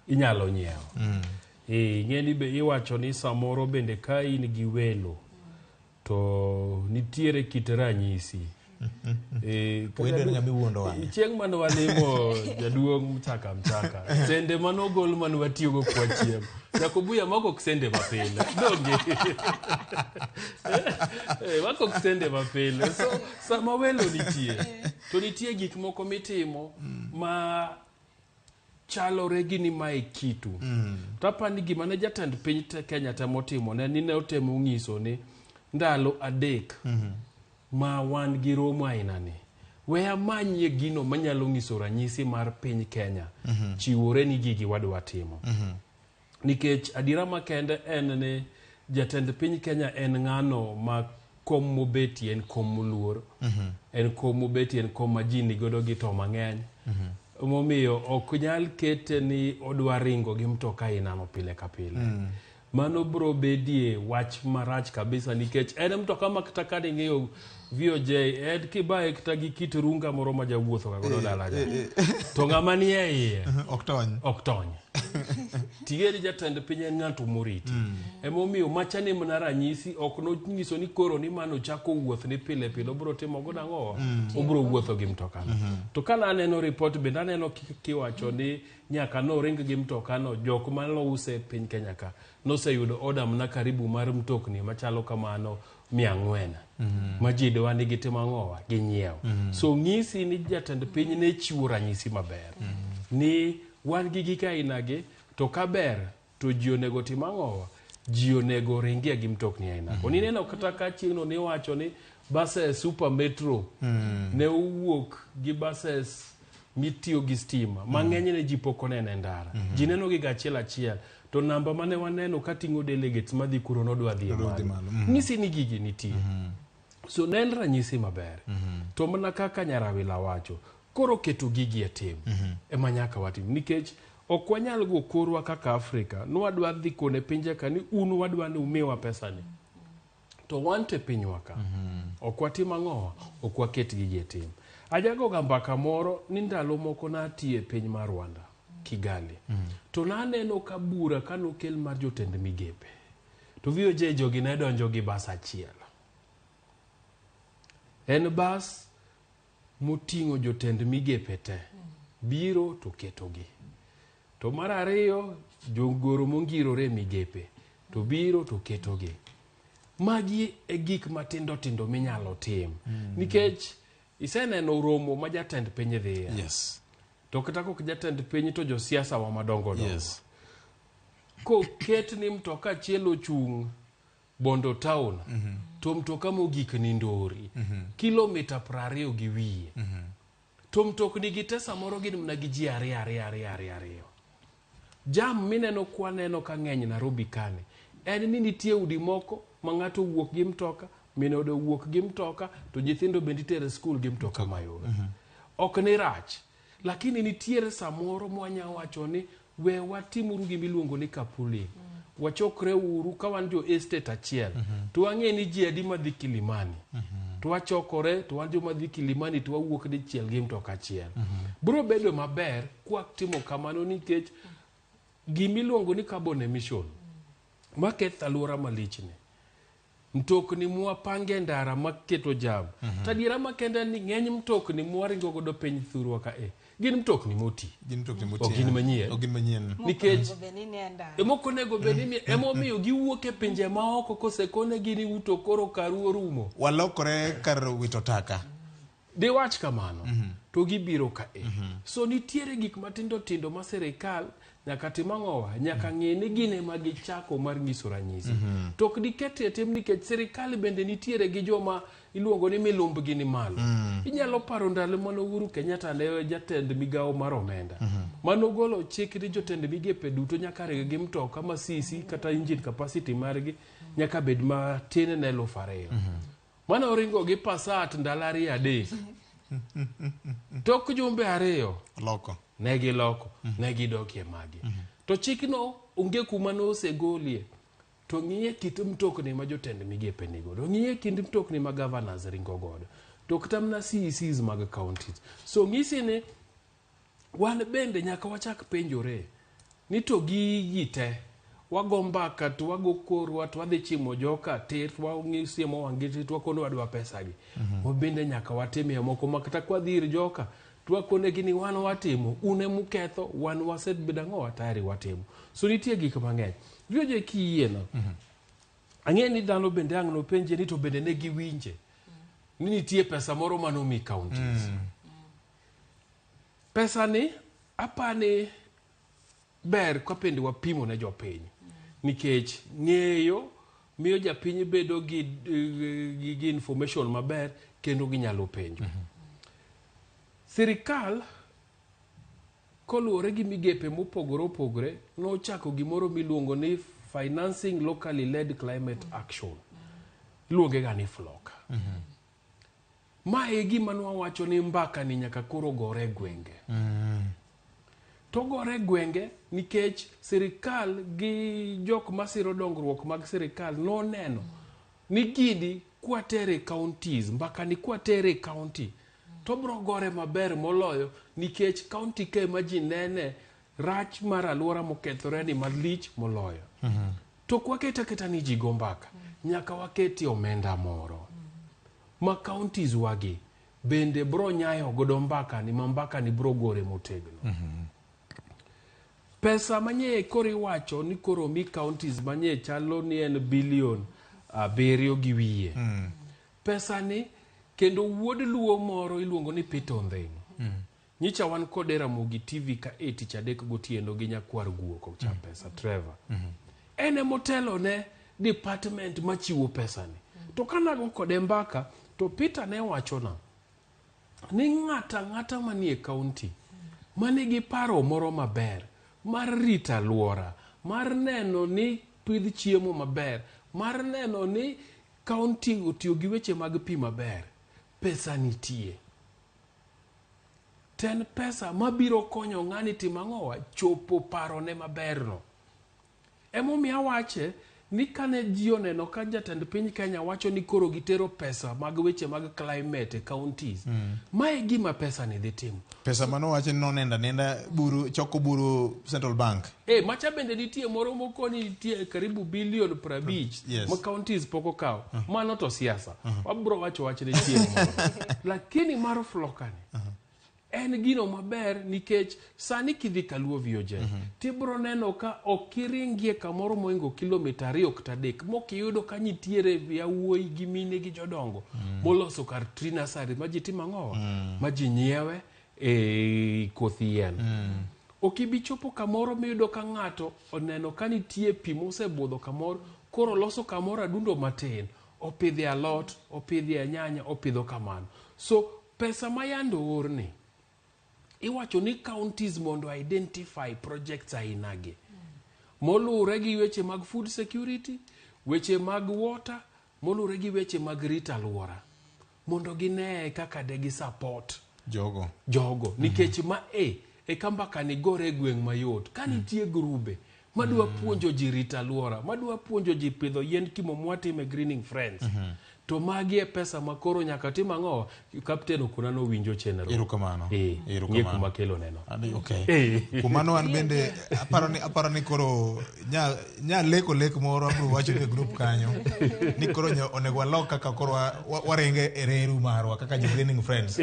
[SPEAKER 23] inyalo nyiewo. E, ing'e ni be iwacho ni samoro bende ka in gi welo to nitiere kit ranyisi. E,
[SPEAKER 1] Wendo en ng'ama iwuondo wang'e.
[SPEAKER 23] Chieng' mane walimo jaduong' Mchaka Mchaka, sende manogol mane watiyogo kwa chiemo. Jakobuya mago ok sende mapile. Donge? Eh, mago ok sende mapile. So, sama welo nitie, to nitie gik moko mitimo ma chalore gi ni mae kitu. To apani ni gima ne jatend piny Kenya temo timo ne ni ne otemo nyiso ni ndalo 3 ma wan gi romo aina ni we amanyie gino manyalo nyiso ranyisi mar piny Kenya chiwore ni gigi wadwa timo. Nikech adiera makende en ni jatend piny Kenya en ng'ano ma kom mobetie en kom moluor. En kom mobetie en kom ma ji nigodo gi to mang'eny. Momiyo ok nyal kete ni odwa ringo gi mtoka ainano pile ka pile. Mano bro bedie wach marach kabisa nikech en mtoka ma kata ka ning'iyo VOJ en kibaye kata gi kit runga moro ma jawuotho ga godo dala cha. To ng'ama nie iye
[SPEAKER 1] ok tony.
[SPEAKER 23] Ok tony. Tigeri jatend piny en ng'ato moriti. Emomiyo macha ne mana ranyisi ok nonyiso ni koro ni mano chako wuoth ni pile pile obro timo godo ang'o? Obro wuotho gi mtokano. To ka naneno report bende aneno kiwacho ni nyaka noring gi mtokano jok malouse e piny Kenya ka noseyudo order mana karibu mar mtokni machalo kamano 400 ma ji dwa ni gitimo ang'owa ginyiew. So ng'isi ni jatend piny ne chiwo ranyisi maber ni wan gi gik ainagi to kaber to ji onego tim ang'owa ji onego ringie gi mtokni ainago. Nineno kata ka chieng'no niwacho ni buses super metro ne owuok gi buses mitiyo gi stima ma ng'enyne ji pok oneno e ndara. Ji neno gi achiel achiel to namba mane waneno kating'o delegates madhi kuro nodwa dhi e malo. Ng'isi ni gigi nitie. So ne en ranyisi maber. To mana kaka Nyarawila wacho, koro keto gigi e tim ema nyaka watim nikech ok wanyal go korwa kaka Afrika nwadwa dhi kone pinje ka ni un wadwa ni umiwa pesa ni to wan to e pinywa ka ok watim ang'owa ok waket gigi e tim. Ajagoga mbaka moro ni ndalo moko natiyo e piny mar Rwanda Kigali to naneno ka bura kanokel mar jotend migepe to VOJ jogi ne donjo gi bas achiel. En bas moting'o jotend migepe te biro to ketogi. To mar ariyo jogoro mongirore e migepe to biro to ketogi. Magi e gik matindo tindo minyalo tim nikech iseneno romo ma jatend piny dhiye.
[SPEAKER 1] Yes.
[SPEAKER 23] To kata kok jatend piny to josiasa wa madongo dongo.
[SPEAKER 1] Yes.
[SPEAKER 23] Koket ni mtoka achiel ochung' Bondo town to mtoka mogik ni Ndori kilomita 20 gi wiye. To mtokni gi te samoro gin mana gi ji ariyo ariyo ariyo ariyo ariyo. Jam mineno kwaneno ka ng'eny Nairobi kani en ni nitie udi moko ma ng'ato owuok gi mtoka, min ode owuok gi mtoka, to nyithindo bende itere e skul gi mtoka mayore. Ok ni rach, lakini nitiere samoro mwanya wacho ni we watimuru gima iluongo ni carpooling. Wachokre uru ka wan jo estate achiel to wang'e ni ji adi madhi Kilimani. To wachokore to wan joma dhi Kilimani to wawuok dichiel gi mtoka achiel. Biro bedo maber kwatimo kamano nikech gimiluongo ni carbon emission maketho alwora malichni mtokni mwapange ndara maketo jam. To adiera makende ni ng'eny mtokni mwaringo godo piny thurwa ka e gin mtokni moti.
[SPEAKER 1] Gin mtokni moti.
[SPEAKER 23] Ok gin manyien.
[SPEAKER 1] Ok gin manyien.
[SPEAKER 23] Nikech
[SPEAKER 17] Onego bed ni nie ndara.
[SPEAKER 23] moko onego bed ni emomiyo giwuok e pinje maoko kosekonegi ni uto koro karu orumo.
[SPEAKER 1] Walokore kar wito taka.
[SPEAKER 23] Diwach kamano to gibiro ka e. So nitiere gik matindo tindo ma sirikal nyaka tim ang'owa, nyaka ng'e ni gin ema gichako mar nyiso ranyisi. To ok diket e tim nikech sirikal bende nitiere gi joma iluongo ni milumbgi ni malo. Inyalo paro ndalo mane Uhuru Kenyatta ne jatend migawo mar omenda. Manogolo chik ni jotend migepe duto nyaka ring gi mtoka ma CC kata engine capacity margi nyaka bed matin ne 2000. Mane oringo gi Passat ndalo 2 3. Tok jumbe 2
[SPEAKER 1] loko.
[SPEAKER 23] Ne giloko, ne gidokie magi. To chikno onge kuma nosegolie. To ng'iye kit mtokni ma jotend migepe nigodo, ng'iye kind mtokni ma governors ringo godo, to kata mana CECs mag counties. So ng'isi ni wan bende nyaka wachak penjore ni to gigi te wago mbaka to wago korwa to wadhi chimo joka tir to wasiemo wang'gi tir to wakono wadwa pesa gi. Wabende nyaka watimie moko ma kata kwadhi ir joka to wakonegi ni wan watimo, un emuketho, wan wasebedo ang'o tayari watimo. So nitie gik mang'eny. VOJ kiyiena, ang'e ni dhano bende ang' nopenje ni to bende ne giwinje ni nitie pesa moro manomi counties. Pesa ni apani ber ka bende wapimo ne jopiny nikech ng'eyo miyo japiny bedo gi information maber kendo ginyalo penjo. Sirikal koluwore gi migepe mopogore opogore nochako gimoro miluongo ni Financing Locally Led Climate Action. Iluonge ga ni FLOCA. Ma e gima nwawacho ni mbaka ni nyaka koro gore e gwenge. To gore e gwenge nikech sirikal gi jok masiro dongruok mag sirikal noneno ni gini kwatere counties, mbaka ni kwatere county to bro gore maber moloyo nikech county ka ema ji nene rach mar alwora mokethore ni malich moloyo. To kwaketa aketa ni ji go mbaka, nyaka waketie omenda moro ma counties wagi bende bro nyayo godo mbaka ni ma mbaka ni bro gore motegno. Pesa manye koro iwacho ni koro mi counties manye chalo ni en bilion 7 gi wiye. Pesa ni kendo wuod luo moro iluongo ni Peter Ondheng. Nyicha wan kode Ramogi TV ka e tich adek gotieno gi nyakwar guok cha pesa Trevor. En emotelo ne department machiwo pesa ni. To kanago kode mbaka to Peter ne wachona ni ng'ata ng'ata manie county manigi paro moro maber mar rito alwora, mar neno ni pidh chiemo maber, mar neno ni county otiyo gi weche mag pi maber, pesa nitie. Ten pesa mabiro konyo ng'ani timo ang'owa chopo parone maberno. Emomiyo awache ni kane ji oneno ka jatend piny Kenya wacho ni koro gitero pesa mag weche mag climate e counties, mae gima pesa ni dhi timo.
[SPEAKER 1] Pesa mano wacho ni nonenda nenda buru choko buru Central Bank.
[SPEAKER 23] Macha bende nitie moro mokoni nitie karibu bilion 50 ma counties pok okawo. Mano to siasa. Wabro wacho wachne chieng' moro. Lakini mar FLOCA ni en gino maber nikech sani kidhi Kaluo VOJ tibro neno ka ok iringie kamoro moingo kilomita 2 kata 3 mokiyudo ka nitiere yawuoyi gi mine gi jodongo moloso kar tree nursery ma ji timo ang'owa ma ji nyiewe e koth yien. Ok ibi chopo kamoro miyudo ka ng'ato oneno ka nitie pi mosebudho kamoro koro loso kamoro adundo matin opidhe alot, opidhe nyanya, opidho kamano. So pesa ma yande oorni iwacho ni counties mondo identify projects ainagi moluwore gi weche mag food security, weche mag water, moluwore gi weche mag rito alwora mondo ginee kaka de gi support
[SPEAKER 1] jogo
[SPEAKER 23] nikech ma e kambaka ni gore e gweng' mayot ka nitie grube madwa puonjo ji rito alwora, madwa puonjo ji pidho yien kimo mwatime Greening Friends, to magi e pesa ma koro nyaka tim ang'o. Captain okona nowinjo chenro.
[SPEAKER 1] Erokamano.
[SPEAKER 23] Ng'e kuma kelo neno.
[SPEAKER 1] Okay. Kuom mano an bende aparo ni koro nya leko lek moro abiro wacho e group kanyo ni koro onego walok kaka koro waringe e reru marwa kaka jo Greening Friends,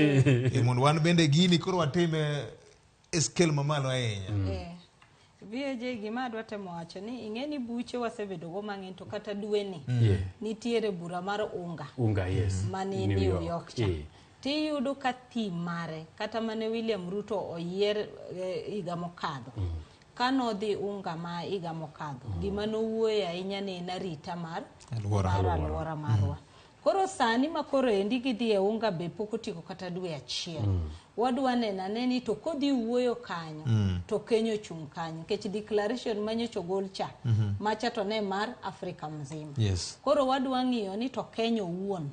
[SPEAKER 1] mondo wan bende gini koro watime e scale mamalo ahinya.
[SPEAKER 17] VAJ, gima adwa temo wacho ni ing'e ni buche wasebedo go mang'eny to kata dweni nitiere bura mar unga
[SPEAKER 23] Unga, yes.
[SPEAKER 17] mani New York cha. Tiyudo ka theme mare kata mane William Ruto oyier higa mokadho. Kanodhi unga ma higa mokadho, gima nowuoye ahinya ne en arita mar
[SPEAKER 1] Alwora.
[SPEAKER 17] mar alwora marwa. Koro sani ma koro endi gidhi e unga be pok otieko kata dwe achiel. Wadwa neno ane ni to kodhi wuoyo kanyo to Kenya ochung' kanyo nikech declaration manyocha ogol cha macha to ne mar Afrika mzima. Koro wadwa ng'iyo ni to Kenya owuon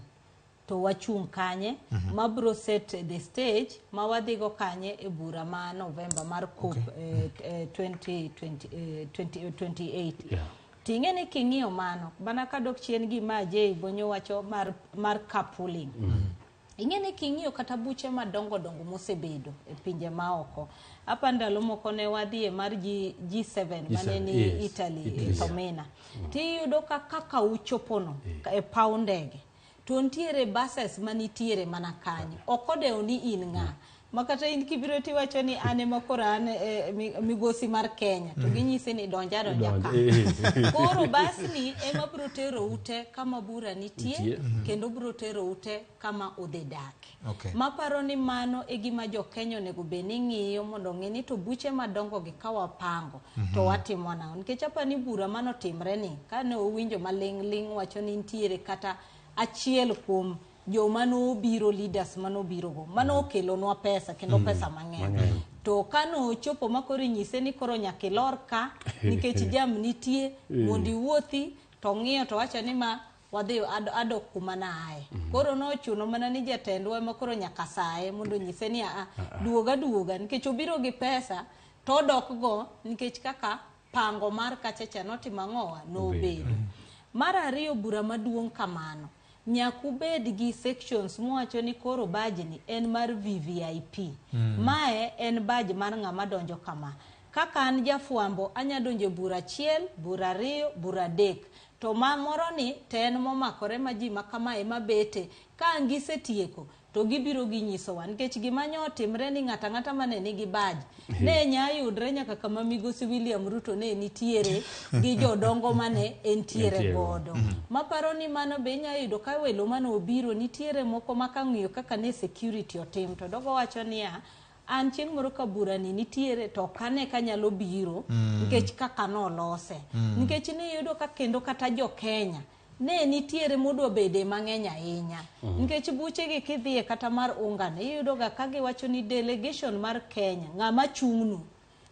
[SPEAKER 17] to wachung' kanye mabro set the stage ma wadhigo kanye e bura ma November mar COP 2028. Ting'e ni king'iyo mano mana kadok chien gima Ajay Bonyo wacho mar carpooling. Ing'e ni king'iyo kata buche madongo dongo mosebedo e pinje maoko. Apa ndalo moko ne wadhi e mar G7 mane ni Italy,
[SPEAKER 23] Italy.
[SPEAKER 17] Tomina. Tiyudo ka kaka uchopono e paw ndege to nitiere buses manitiere mana kanyo. Ok odewo ni in ng'a. Ma kata in kibiro tiwacho ni an ema koro an migosi mar Kenya to ginyisi ni donj adonja ka. Koro basni ema biro tero ute kama bura nitie
[SPEAKER 23] Nitie.
[SPEAKER 17] kendo biro tero ute kama udhi dake.
[SPEAKER 1] Okay.
[SPEAKER 17] Maparo ni mano e gima jo Kenya onego bed ni ng'iyo mondo ong'e ni to buche madongo gi ka wapango to watimo nang'o. Nikech apa ni bura manotimre ni kane owinjo maling' ling' wacho ni nitiere kata achiel kuom joma nobiro leaders manobiro go mano okelonwa pesa kendo pesa mang'eny. To kanochopo ma koro inyise ni koro nyaka ilor ka nikech jam nitie mondo iwuothi to ng'iyo to wacho ni ma wadhi adok kuma naaye. Koro nochuno mana ni jatendwa ema koro nyaka saye mondo onyise ni aa duoga duoga nikech obiro gi pesa to odok go nikech kaka pango mar kacha cha notimo ang'owa nobedo. Mar ariyo bura maduong' kamano nyaka ubed gi sections mwacho ni koro badge ni en mar VVIP. Mae en badge mar ng'ama donjo kama. Kaka an jafwambo anya donjo e bura achiel, bura ariyo, bura adek. To ma moro ni to en momakore ma ji ma kama ema bete. Ka ang' gisetieko to gibiro ginyisowa nikech gima nyo otimre ni ng'ata ang'ata mane nigi badge ne nya yudre nyaka kama migosi William Ruto ne nitiere gi jodongo mane entiere godo. Maparo ni mano be inya yudo ka welo mane obiro nitiere moko ma kang'iyo kaka ne security otim to dogo wacho niya an chieng' moro ka bura ni nitiere to ok ane ka nyalo biro nikech kaka nolose. Nikech niyudo ka kendo kata jo Kenya ne nitiere modwa bede mang'eny ahinya. Nikech buchegi kidhiye kata mar unga ni iyudo ga ka giwacho ni delegation mar Kenya ng'ama chung'nu.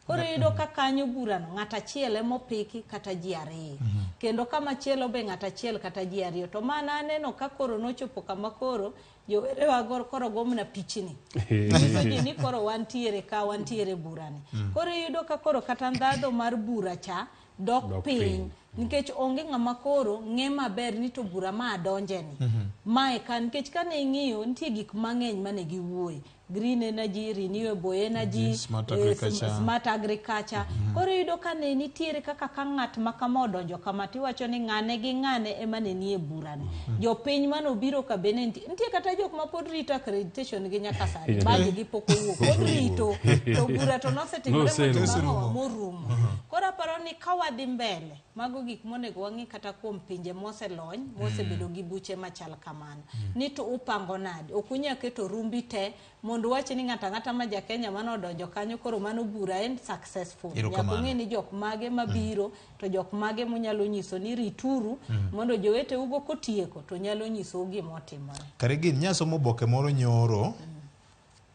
[SPEAKER 17] Koro iyudo ka kanyo burano ng'at achiel emopiki kata ji ariyo. Kendo kama chielo be ng'at achiel kata ji ariyo. To mana aneno ka koro nochopo kama koro jowerewa koro go mana pichni. Nyiso ji ni koro wantiere ka wantiere burani. Koro iyudo ka koro kata ndhadho mar bura cha dok piny. Nikech onge ng'ama koro ng'e maber ni to bura ma adonje ni. Mae ka nikech kane ing'iyo nitie gik mang'eny mane giwuoye. Green energy, renewable energy,
[SPEAKER 1] Smart agriculture.
[SPEAKER 17] Smart agriculture. Koro iyudo ka ne nitiere kaka ka ng'at ma kama odonjo kama tiwacho ni ng'ane gi ng'ane ema ne nie burani. Jopiny manobiro ka be ne nitie kata jok ma pod rito accreditation gi nyaka sani. Badge gi pok owuok, pod rito. To bura to nosetimore motimo morumo. Koro aparo ni ka wadhi mbele, mago gik monego wang'i kata kuom pinje moselony, mosebedo gi buche machal kamano. Ni to upango nade? Ok unyal keto rumbi te mondo wach ni ng'ato ang'ata ma ja Kenya mane odonjo kanyo koro mano bura en successful. Nyaka ung'e ni jok mage mabiro to jok mage munyalo nyiso ni rituru mondo joweteugo kotieko to nyalo nyisou gima otimore.
[SPEAKER 1] Kare gin nyasomo oboke moro nyoro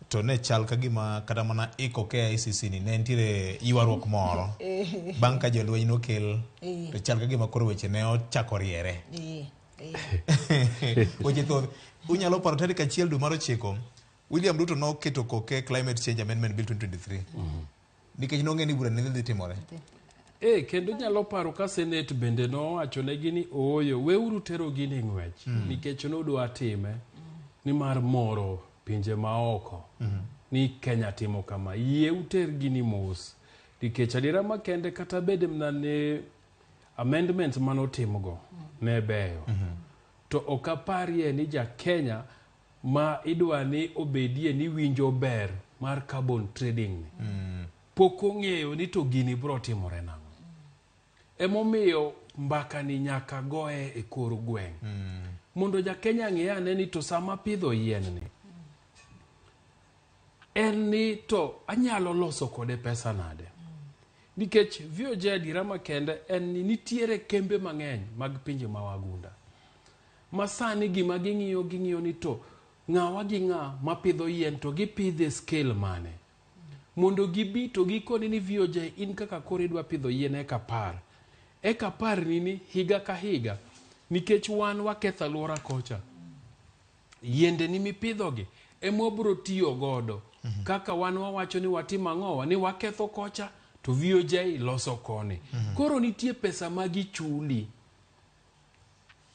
[SPEAKER 1] to ne chal ka gima kata mana iko KICC ni ne nitiere ywaruok moro. Bang' ka jolweny nokel to chal ka gima koro weche ne ochako riere. Weche thoth. Unyalo paro tarik 1 dwe mar 9 William Ruto noketo koke Climate Change Amendment Bill 2023. Nikech nong'e ni bura ne dhi timore.
[SPEAKER 23] Kendo nyalo paro ka Senate bende nowacho negi ni ooyo, weuru tero gini ng'wech. Nikech nodwa time ni mar moro pinje maoko ni Kenya timo kama. Yie uter gini mos. Nikech adiera makende kata bed mana ni amendments manotimgo ne beyo. To ok aparie ni ja Kenya ma idwa ni obedie ni winjo ber mar carbon trading ni. Pok ong'eyo ni to gini biro timore nang'o. Emomiyo mbaka ni nyaka goye e kor gweng'. Mondo ja Kenya ng'e ane ni to sama pidho yien ni, En ni to anyalo loso kode pesa nade? Nikech VOJ adiera makende en ni nitiere kembe mang'eny mag pinje ma wagunda. Ma sani gima ging'iyo ging'iyo ni to ng'awa gi ng'a mapidho yien to gipidhe e scale mane? Mondo gibi to gikoni ni VOJ in kaka koro idwa pidho yien eka 10. Eka 10 ni ni higa ka higa nikech wan waketho alwora kocha. Yiende ni mipidhogi ema wabiro tiyo godo. Kaka wan wawacho ni watim ang'owa ni waketho kocha to VOJ loso koni. Koro nitie pesa ma gichuli.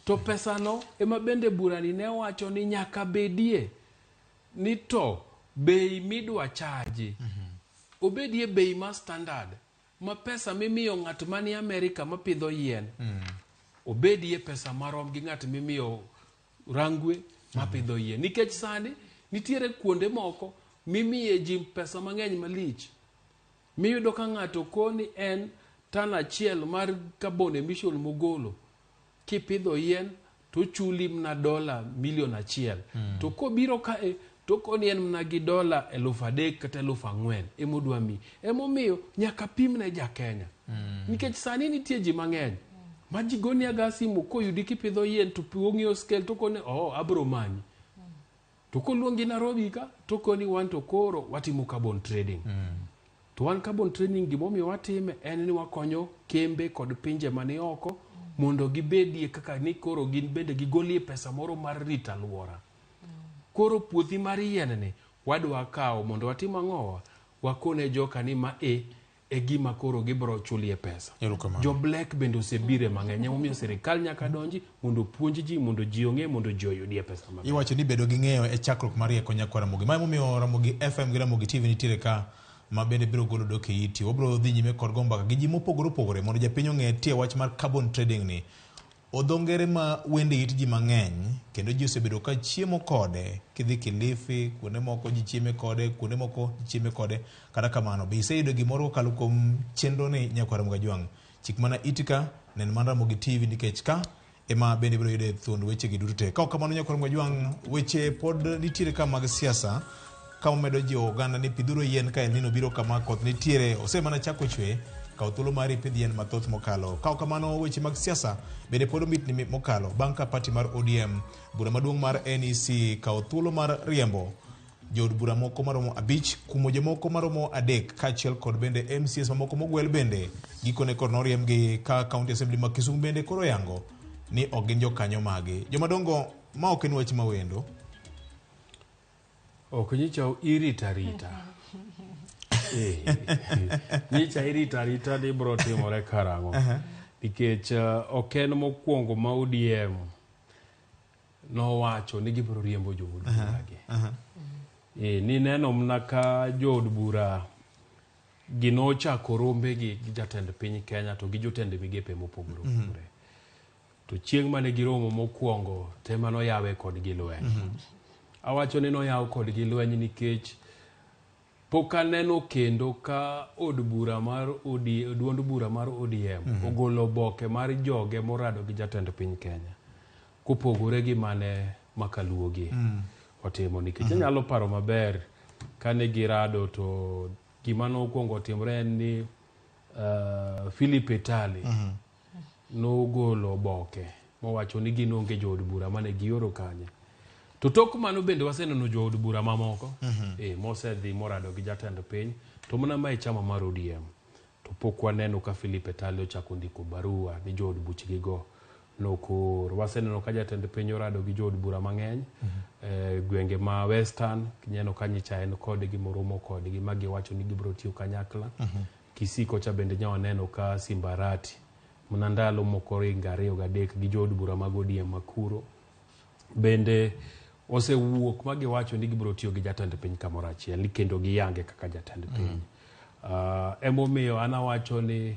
[SPEAKER 23] To pesano ema bende burani ne wacho ni nyaka bedie ni to bei midwa chaji obedie bei ma standard ma pesa mimiyo ng'at mani Amerika mapidho yien obedie pesa marom gi ng'at mimiyo Rangwe mapidho yien. Nikech sani nitiere kuonde moko mimiye ji pesa mang'eny malich. Miyudo ka ng'ato koni en tan achiel mar carbon emission mogolo kipidho yien to ochuli mna dola milion 1. To kobiro kae to koni en mna gi dola 3,000 kata 4,000 emodwa miyi. Emomiyo nyaka pimne ja Kenya. Nikech sani nitie ji mang'eny ma ji goni aga simu koyudi kipidho yien to ong'iyo scale to koni oh abro manyi. To koluongi Nairobi ka to koni wan to koro watimo carbon trading. To wan carbon trading gimomiyo watime en ni wakonyo kembe kod pinje mani oko mondo gibedie kaka ni koro gin bende gigolie pesa moro mar rito alwora. Koro puothi mar yien ni wadwa kawo mondo watim ang'owa wakone joka ni ma e e gima koro gibro chulie pesa.
[SPEAKER 1] Erokamano.
[SPEAKER 23] Jo black bende osebire mang'eny emomiyo sirikal nyaka donji mondo opuonj ji mondo ji ong'e mondo ji oyudie pesa maber.
[SPEAKER 1] Iwacho ni bedo gi ng'eyo e chakruok mar rieko nyakwar Ramogi. Ma emomiyo Ramogi FM gi Ramogi TV nitiere ka ma bende biro golo dok e iti. Wabiro dhi nyime kod go mbaka gi ji mopogore opogore mondo japiny ong'e tie wach mar carbon trading ni. Odho ngere ma wende it ji mang'eny kendo ji osebedo ka chiemo kode. Kidhi Kilifi, kuonde moko ji chieme kode, kuonde moko ji chieme kode. Kata kamano, be iseyudo gimoro kokalo kuom chenro ni nyakwar Ramogi Ajwang'? Chik mana iti ka, nen mana Ramogi TV nikech ka ema bende ibiro yude thuond wechegi duto te. Ka ok kamano nyakwar Ramogi Ajwang', weche pod nitiere ka mag siasa ka wamedo jiwo oganda ni pidhuru yien ka El Nino biro kama koth nitiere osemana chako chwe kaw thuolo mari ipidh yien mathoth mokalo. Ka ok kamano weche mag siasa bende pod omitni mokalo bang' ka party mar ODM bura maduong' mar NEC kawo thuolo mar riembo jood bura moko maromo 5 kumo jomoko maromo 3 kaachiel kod bende MCAs mamoko mogwel bende gikone koro noriembgi ka County Assembly ma Kisumu bende koro yango ni ok gin jokanyo magi. Jomadongo ma ok en wach mawendo.
[SPEAKER 23] Ok nyicha irita rita. Nyicha irita rita ni bro timore karang'o. Nikech ok en mokwongo ma ODM nowacho ni gibiro riembo jood bura gi. Nineno mna ka jood bura gi nochako rombe gi jatend piny Kenya to gi jotend migepe mopogore opogore. To chieng' mane giromo mokwongo tema noyawe kodgi lweny. Awacho ni noyaw kodgi lweny nikech pok aneno kendo ka od bura mar ODM, duond bura mar ODM ogolo oboke mar joge morado gi jatend piny Kenya kopogore gi mane Makaluogi otimo nikech anyalo paro maber kane girado to gima nokwongo otimore en ni Philip Etale nogolo oboke mowacho ni gin onge jood bura mane gioro kanye. To tok mano bende waseneno jood bura mamoko mosedhi morado gi jatend piny to mana mae chama mar ODM to pok waneno ka Philip Etale ochako ndiko barua ni jood buchgi go nokor. Waseneno ka jatend piny orado gi jood bura mang'eny gwenge ma Western kineno ka nyicha en kodgi moromo kodgi ma giwacho ni gibiro tiyo kanyakla. Kisii kocha bende nya waneno ka Simbarati mana ndalo moko ringo 2 gi 3 gi jood bura mag ODM makuro bende osewuok ma giwacho ni gibiro tiyo gi jatend piny kamoro achiel ni kendo giyange kaka jatend piny. Emomiyo an awacho ni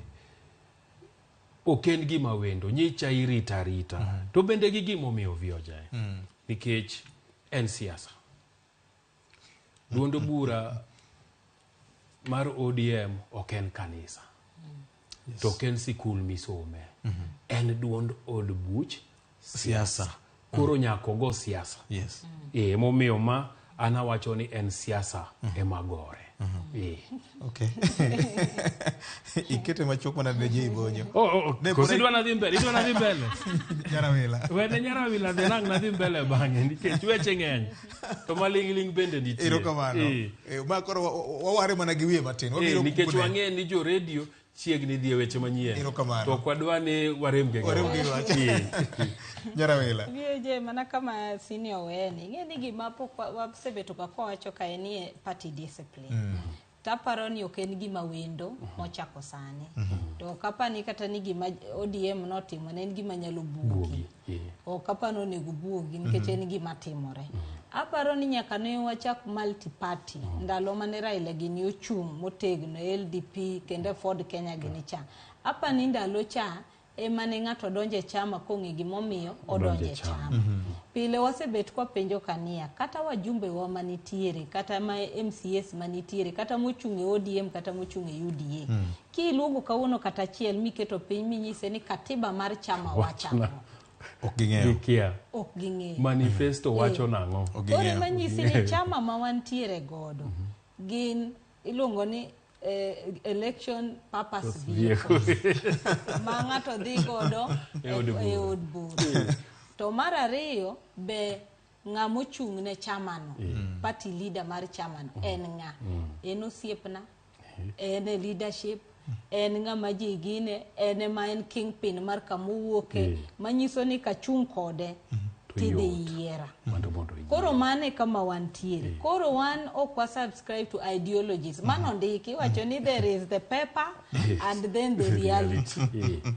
[SPEAKER 23] ok en gima wendo nyicha irita arita to bende gi gimomiyo VOJ nikech en siasa. Duond bura mar ODM ok en kanisa. To ok en sikul misome. En duond od buch
[SPEAKER 1] siasa.
[SPEAKER 23] Koro nyaka ogo siasa. Emomiyo ma An awacho ni en siasa ema gore. Eh.
[SPEAKER 1] Okay. Ikete machuok mana ne ji bonyo.
[SPEAKER 23] Oh,
[SPEAKER 1] Ne
[SPEAKER 23] koso
[SPEAKER 1] pore-
[SPEAKER 23] idwa nadhi mbele, idwa nadhi mbele.
[SPEAKER 1] Nyarawila.
[SPEAKER 23] Wene Nyarawila dhi nang' nadhi mbele bang'e nikech weche ng'eny. To maling'ling' bende nitie.
[SPEAKER 1] Erokamano.
[SPEAKER 23] Eh.
[SPEAKER 1] Eh, ma koro waware mana gi wiye matin.
[SPEAKER 23] Eh,
[SPEAKER 1] Wabiro
[SPEAKER 23] nikech
[SPEAKER 1] kune.
[SPEAKER 23] wang'e ni jo redio chiegni dhi e weche manyien.
[SPEAKER 1] Erokamano.
[SPEAKER 23] To ok wadwa ni warem gi
[SPEAKER 1] Warem gi wach.
[SPEAKER 23] Eh.
[SPEAKER 1] Nyarawila.
[SPEAKER 17] VJ mana kama senior weni ing'e ni gima pok wasebeto ka kwawacho kae ni e party discipline taparo ni ok en gima wendo mochako sani to ok apani kata ni gima ODM notimo ne en gima nyalo buogi ok apani onego buogi nikech en gima timore aparo ni nyaka ne wachak multi party ndalo mane Raila gini ochung' motegno LDP kendo Ford Kenya gini cha apani ndalo cha ema ne ng'ato donjo e chama kong'e gimomiyo odonjo e chama pile wasebet kwapenjo kania kata wajumbe wa manitiere kata ma MCS manitiere kata mochung' e ODM kata mochung' e UDA kiluongo kawuono kata achiel miketo piny minyise ni katiba mar chama wacho
[SPEAKER 1] Ok ging'eyo.
[SPEAKER 23] Gikia.
[SPEAKER 17] ok ging'eyo
[SPEAKER 23] Manifesto wacho nang'o?
[SPEAKER 17] Koro ema nyisi ni chama ma wantiere godo gin iluongo ni election purpose
[SPEAKER 23] Vehicle.
[SPEAKER 17] vehicles ma ng'ato dhi godo
[SPEAKER 23] E od
[SPEAKER 17] e
[SPEAKER 23] bura.
[SPEAKER 17] od bura. To mar ariyo be ng'ama ochung' ne chamano party leader mar chamano en ng'a en osiepna en e leadership en ng'ama ji gine en ema en kingpin mar kamowuoke manyiso ni kachung' kode
[SPEAKER 23] To
[SPEAKER 17] tidhi
[SPEAKER 23] yot.
[SPEAKER 17] yiera
[SPEAKER 23] Mondo mondo oyie.
[SPEAKER 17] koro mano e kama wantiere koro wan ok wa subscribe to ideologies mano ndiki iwacho ni there is the paper and then the reality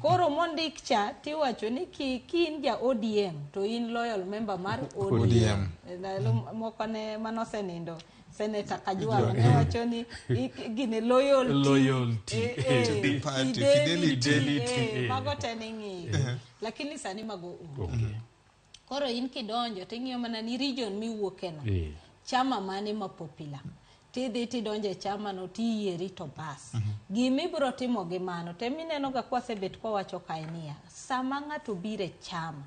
[SPEAKER 17] koro mondik cha tiwacho ni ki in ja ODM to in loyal member mar ODM,
[SPEAKER 1] ODM.
[SPEAKER 17] Ndalo moko ne manosenindo Senator Kajwang' ne wacho ni gine loyalty,
[SPEAKER 23] Loyalty.
[SPEAKER 1] To the party, fidelity.
[SPEAKER 23] Fidelity,
[SPEAKER 17] mago te ning'iyo lakini sani mago onge koro in kidonjo ting'iyo mana ni region miwuokeno chama mane ma popular tidhi tidonjo e chamano tiyieri to bas gimibiro timo gi mano temineno ga kwasebet kwawacho kae niya sama ng'ato biro e chama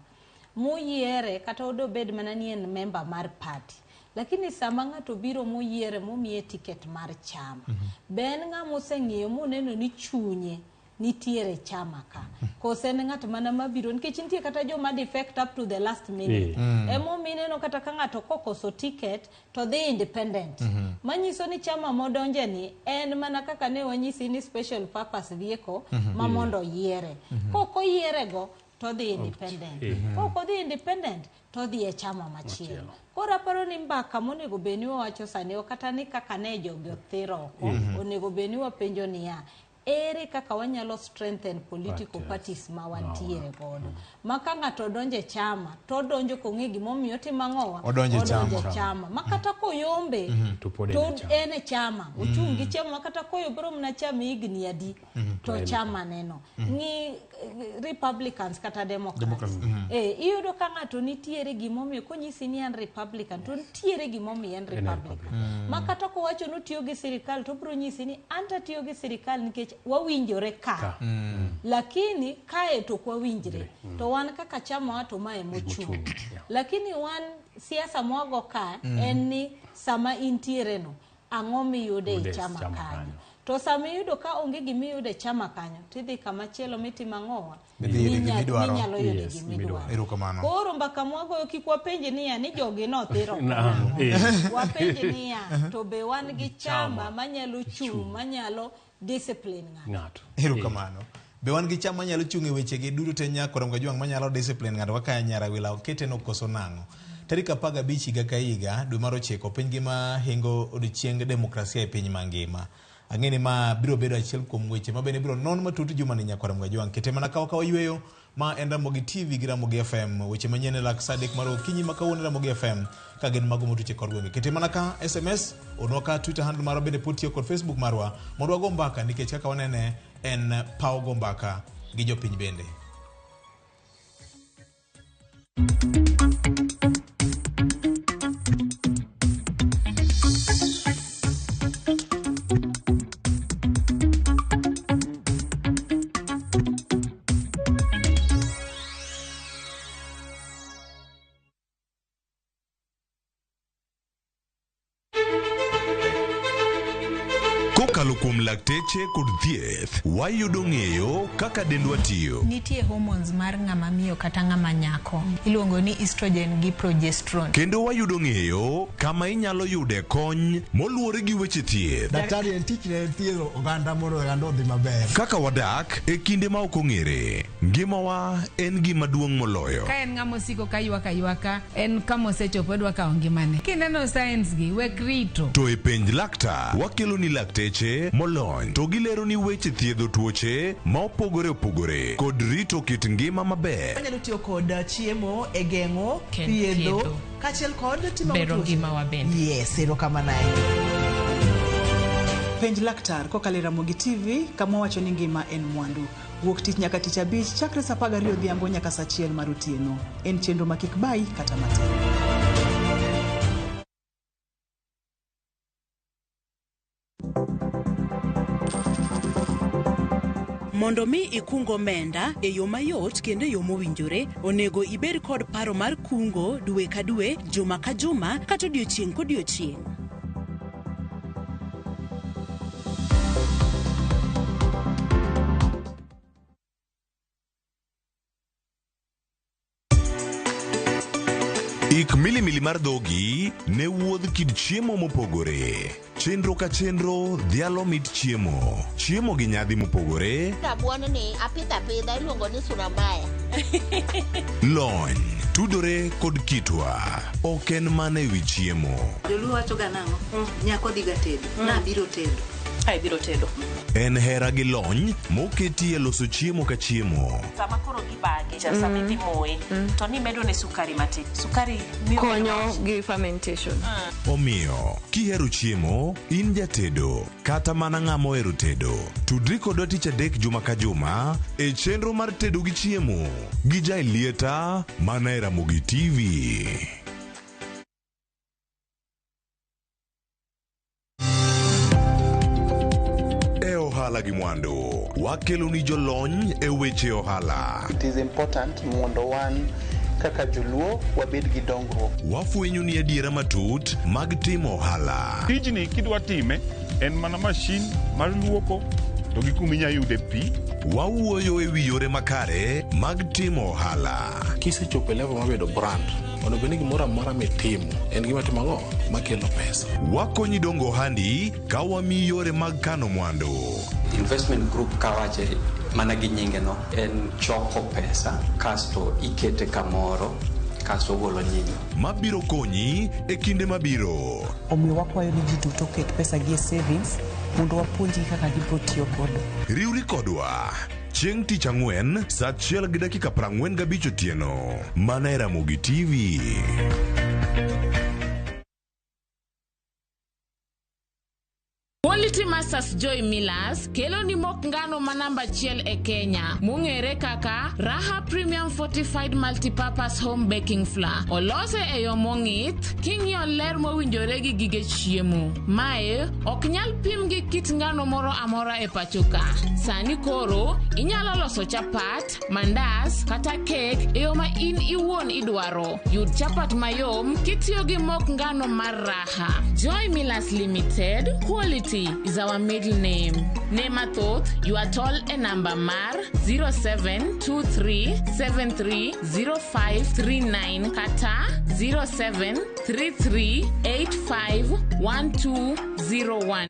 [SPEAKER 17] moyiere kata odobed mana ni en member mar party lakini sama ng'ato biro moyiere momiye tiket mar chama be en ng'ama oseng'iyo moneno ni chunye nitiere chama ka kose en ng'at mana mabiro nikech nitie kata joma defect up to the last minute emomiyo ineno kata ka ng'ato kokoso ticket to dhi independent manyiso ni chama modonje ni en mana kaka ne wanyisi ni special purpose vehicle ma mondo oyiere kok oyierego to dhi independent kok odhi independent to odhi e chama machielo koro aparo ni mbaka monego bed ni wawacho sani ok kata ni kaka ne jogi othir oko onego bed ni wapenjo niya ere kaka wanyalo strengthen political parties ma wantiere godo ma ka ng'ato odonjo e chama to odonjo kong'e gimomiyo otimo ang'owa
[SPEAKER 1] Odonjo e chama.
[SPEAKER 17] chama ma kata koyombe
[SPEAKER 23] To pod en
[SPEAKER 17] to
[SPEAKER 23] e chama.
[SPEAKER 17] en e chama ochung' gi chama ma kata koyobro mana chama higni adi to chama neno ng'i Republicans kata Democrats iyudo ka ng'ato nitiere gimomiyo konyisi ni en Republican to nitiere gimomiyo en Republican ma kata kowacho ni otiyo gi sirikal to obiro nyisi ni an tatiyo gi sirikal nikech wawinjore ka lakini kae to ok wawinjre to wan kaka chama to mae mochung' lakini wan siasa mwago ka en ni sama intiere no ang'o miyude
[SPEAKER 23] Yude
[SPEAKER 17] e
[SPEAKER 23] e
[SPEAKER 17] chama
[SPEAKER 23] chama
[SPEAKER 17] kanyo
[SPEAKER 23] kanyo.
[SPEAKER 17] to sama iyudo ka onge gimiyudo e chama kanyo tidhi kama chielo mitimo ang'owa
[SPEAKER 1] Midhi yude gimidwaro.
[SPEAKER 17] minyalo yude
[SPEAKER 23] Yes,
[SPEAKER 17] gimidwaro
[SPEAKER 1] Erokamano.
[SPEAKER 17] koro mbaka mwagoyo kik wapenj niya ni jogi nothiro
[SPEAKER 23] Nang'o?
[SPEAKER 17] wapenj niya to be wan gi chama manyalo chung' manyalo discipline ng'ato
[SPEAKER 23] Ng'ato.
[SPEAKER 1] Erokamano. Be wan gi chama manyalo chung' e wechegi duto te nyakora Mgajwang' manyalo discipline ng'ato kaka Nyarawila okete no koso nang'o? Tarik 15 higa ka higa dwe mar 9 piny ngima hingo odiochieng demokrasia e piny mangima. Ang'e ni ma biro bedo achiel kuom weche ma bende biro non matut juma ni nyakwara Mgajwang'. Kete mana kawa kawa yweyo ma en Ramogi TV gi Ramogi FM. Weche manyien e lak sa 3 mar okinyi ma kawuono e Ramogi FM ka gin mago motuch e kor gwenge. Kete mana ka SMS, ornwa ka Twitter handle marwa bende pod tiyo kod Facebook marwa mondo wago mbaka nikech kaka wanene en paw go mbaka gi jopiny bende.
[SPEAKER 2] Kokalo kuom lakteche kod thieth, wayudo ng'eyo kaka dendwa tiyo.
[SPEAKER 13] Nitie hormones mar ng'ama miyo kata ng'ama nyako. Iluongo ni estrogen gi progesterone.
[SPEAKER 2] Kendo wayudo ng'eyo kama inyalo yude kony moluwore gi weche thieth.
[SPEAKER 14] Daktari en tich ne thiedho oganda mondo oganda odhi maber.
[SPEAKER 2] Kaka wadak e kinde ma ok ong'ere, ngimawa en gima duong' moloyo.
[SPEAKER 15] Ka en ng'ama osiko ka ywak aywaka, en kama osechopo odwa kawo ngimane. Kineno signs gi, wek rito.
[SPEAKER 2] To e penj laktar, wakelo ni lakteche molony to gilero ni weche thiedho tuoche ma opogore opogore kod rito kit ngima maber.
[SPEAKER 16] Wanyalo tiyo kod chiemo e geng'o,
[SPEAKER 6] Ken
[SPEAKER 16] thiedho,
[SPEAKER 6] thiedho.
[SPEAKER 16] kaachiel kod timo
[SPEAKER 6] Bero
[SPEAKER 16] tuoche.
[SPEAKER 6] ngimawa bende.
[SPEAKER 16] Yes, erokamano ahinya. Penj laktar kokalo e Ramogi TV kama wacho ni ngima en mwandu. Wuok tich nyaka tich abich chakre saa 12 odhiambo nyaka saa 1 mar otieno. En chenro ma kik bayi kata matin.
[SPEAKER 8] Mondo mi ikung omenda e yo mayot kendo e yo mowinjore, onego ibed kod paro mar kungo dwe ka dwe, juma ka juma, kata odiochieng' kodiochieng'.
[SPEAKER 2] Ik milimili mar dhogi ne wuodh kit chiemo mopogore. Chenro ka chenro dhialo mit chiemo. Chiemo gi nyadhi mopogore,
[SPEAKER 9] Rabuon ni apidho apidha iluongo ni surambaya.
[SPEAKER 2] lony, tudore kod kitwa. Ok en mana ewi chiemo.
[SPEAKER 24] Joluo wacho ga nang'o? Nyako dhiga tedo. Nabiro tedo.
[SPEAKER 6] Ai biro tedo.
[SPEAKER 2] En hera gi lony moketi e loso chiemo ka chiemo.
[SPEAKER 6] Sama koro gibage, cha sama idhi moye, to nimedo ne sukari matin. Sukari miyo
[SPEAKER 25] konyo gi fermentation.
[SPEAKER 2] Omiyo, kihero chiemo, in jatedo, kata mana ng'ama ohero tedo, tudri kodwa tich adek juma ka juma e chenro mar tedo gi chiemo gi Jaelieta mana e Ramogi TV. E ohala gi mwandu, wakelo ni jolony e weche ohala.
[SPEAKER 26] It is important mondo wan kaka joluo wabed gi dongruok.
[SPEAKER 2] Wafwenyo ni adiera matut mag timo ohala.
[SPEAKER 27] Tijni kidwa time en mana mashin mar luoko to gi kuma inya yude pi.
[SPEAKER 2] Wawuoyo e wi yore makare mag timo ohala.
[SPEAKER 10] Kisechopo e level mar bedo brand, onego bed ni gimoro amora mitimo en gima timo ang'o makelo pesa.
[SPEAKER 2] Wakonyi dongo ohandi ka wamiyi yore mag kano mwandu.
[SPEAKER 11] Investment group kawache mana gi nyinge no en choko pesa kasto ikete kamoro kasto ogolo nyinyo.
[SPEAKER 2] Mabiro konyi e kinde mabiro.
[SPEAKER 12] Omiyo wakwayo ni ji duto oket pesa gi e savings mondo wapuonjgi kaka gibiro tiyo godo.
[SPEAKER 2] Riwri kodwa chieng' tich ang'wen saa 1:45 otieno mana e Ramogi TV.
[SPEAKER 28] Quality Masters Joy Millers kelo ni mok ngano ma namba achiel e Kenya mong'ere kaka Raha Premium Fortified Multipurpose Home Baking Flour. Olose e yo mong'ith king'iyo ler mowinjore gi gige chiemo. Mae ok nyal pim gi kit ngano moro amora e pacho ka. Sani koro inyalo loso chapat, mandas kata kek e yo ma in iwuon idwaro. Yud chapat mayom kitiyo gi mok ngano mar Raha. Joy Millers Limited, quality is our middle name. Ne mathoth, ywa tol e namba mar 0723730539 kata 0733851201.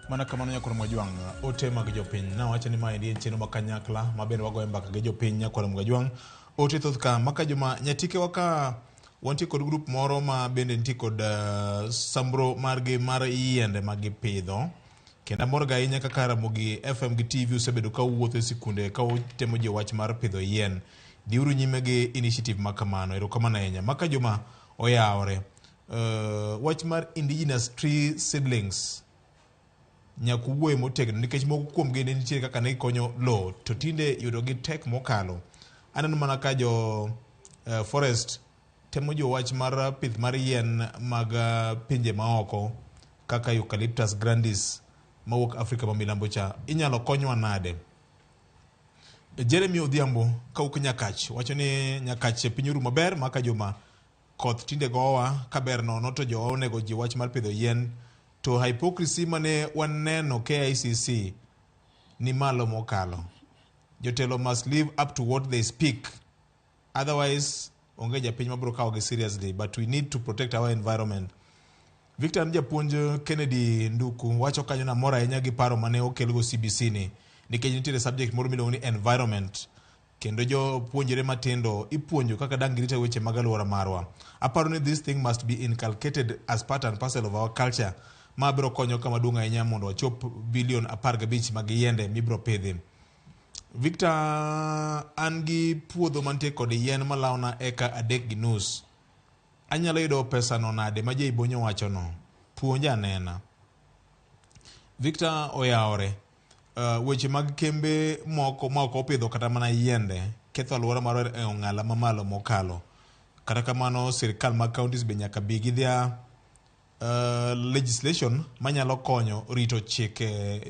[SPEAKER 1] Mana kamano nyakwar Mwajwang', ote mag jopiny. Nawacho ni maendi en chenro ma kanyakla ma bende wagoyo mbaka gi jopiny nyakwar Mwajwang'. Ote thoth ka maka joma nyatike wa ka wantie kod grup moro ma bende nitie kod sambro margi mar yiende ma gipidho. Kendo amor ga ahinya kaka Ramogi FM gi TV osebedo ka wuotho e sikunde ka utemo jiwo wach mar pidho yien. Dhiuru nyime gi initiative ma kamano. Erokamano ahinya. Maka joma oyawore. Wach mar indigenous tree seedlings nyaka wuoye motegno nikech moko kuomgi ne nitie kaka ne gikonyo lowo to tinde yudo gi tek mokalo. Aneno mana ka jo forest temo jiwo wach mar pith mar yien mag pinje maoko kaka Eucalyptus grandis mawuok Afrika ma milambo cha. Inyalo konywa nade? Jeremy Odhiambo kawuok Nyakach wacho ni Nyakach piny orumo maber maka juma koth tinde gowa kaber nono to jowa onego ji wach mar pidho yien to hypocrisy mane waneno KICC ni malo mokalo. Jotelo must live up to what they speak, otherwise onge japiny mabiro kawogi seriously, but we need to protect our environment. Victor japuonj Kennedy Nduku wacho kanyo namor ahinya gi paro mane okelgo CBC ni nikech nitiere subject moro miluongo ni environment kendo jopuonjre matindo ipuonjo kaka dang' girita weche mag alwora marwa. Aparo ni this thing must be inculcated as part and parcel of our culture ma biro konyo kama duong' ahinya mondo wachop bilion 15 mag yiende mibiro pidhi. Victor, an gi puodho mantie kod yien malawona eka 3.5. Anyalo yudo pesano nade ma Jay Bonyo wachono? Puonja anena. Victor oyawore. Weche mag kembe moko ma ok opidho kata mana yiende ketho alwora marwa e ong'ala mamalo mokalo. Kata kamano sirikal mag counties be nyaka bi gi their legislation manyalo konyo rito chike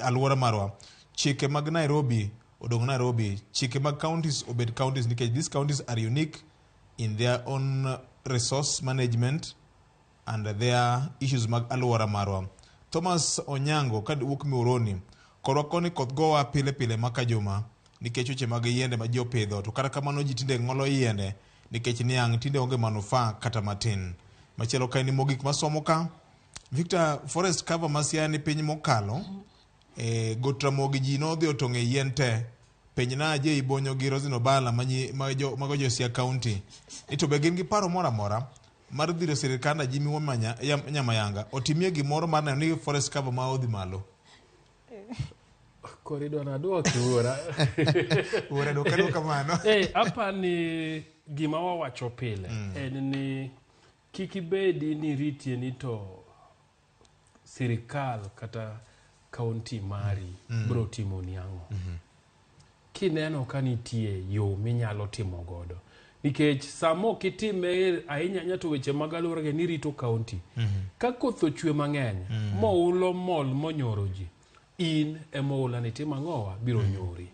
[SPEAKER 1] alwora marwa. Chike mag Nairobi odong' Nairobi, chike mag counties obed counties nikech these counties are unique in their own resource management and their issues mag alwora marwa. Thomas Onyango ka wuok Muhoroni, korwa koni koth gowa pile pile maka juma nikech weche mag yiende ma ji opidho to kata kamano ji tinde ng'olo yiende nikech niang' tinde onge manufaa kata matin. Machielo ka en mogik masomo ka, Victor, forest cover ma Siaya ni piny mokalo, Got Ramogi ji nodhi otong'e yien te. Penjna Jay Bonyo gi Roslyn Obala mago jo Siaya County ni to be gin gi paro moro amora mar dhiro sirikanda Jimmy Nyamayanga otimie gimoro mar neno ni forest cover ma odhi malo.
[SPEAKER 23] Koro idwa naduoki wuora.
[SPEAKER 1] Wuora dwoka dwoka mano.
[SPEAKER 23] Apa ni gima wawacho pile en ni kik ibedi ni ritie ni to sirikal kata kaunti mari biro timoni ang'o. Kineno ka nitie yo minyalo timo godo nikech sama ok itime ahinya ahinya to weche mag alwora gi nirito kaunti ka koth ochwe mang'eny moulo mol monyoro ji in ema oula ni timo ang'owa biro nyori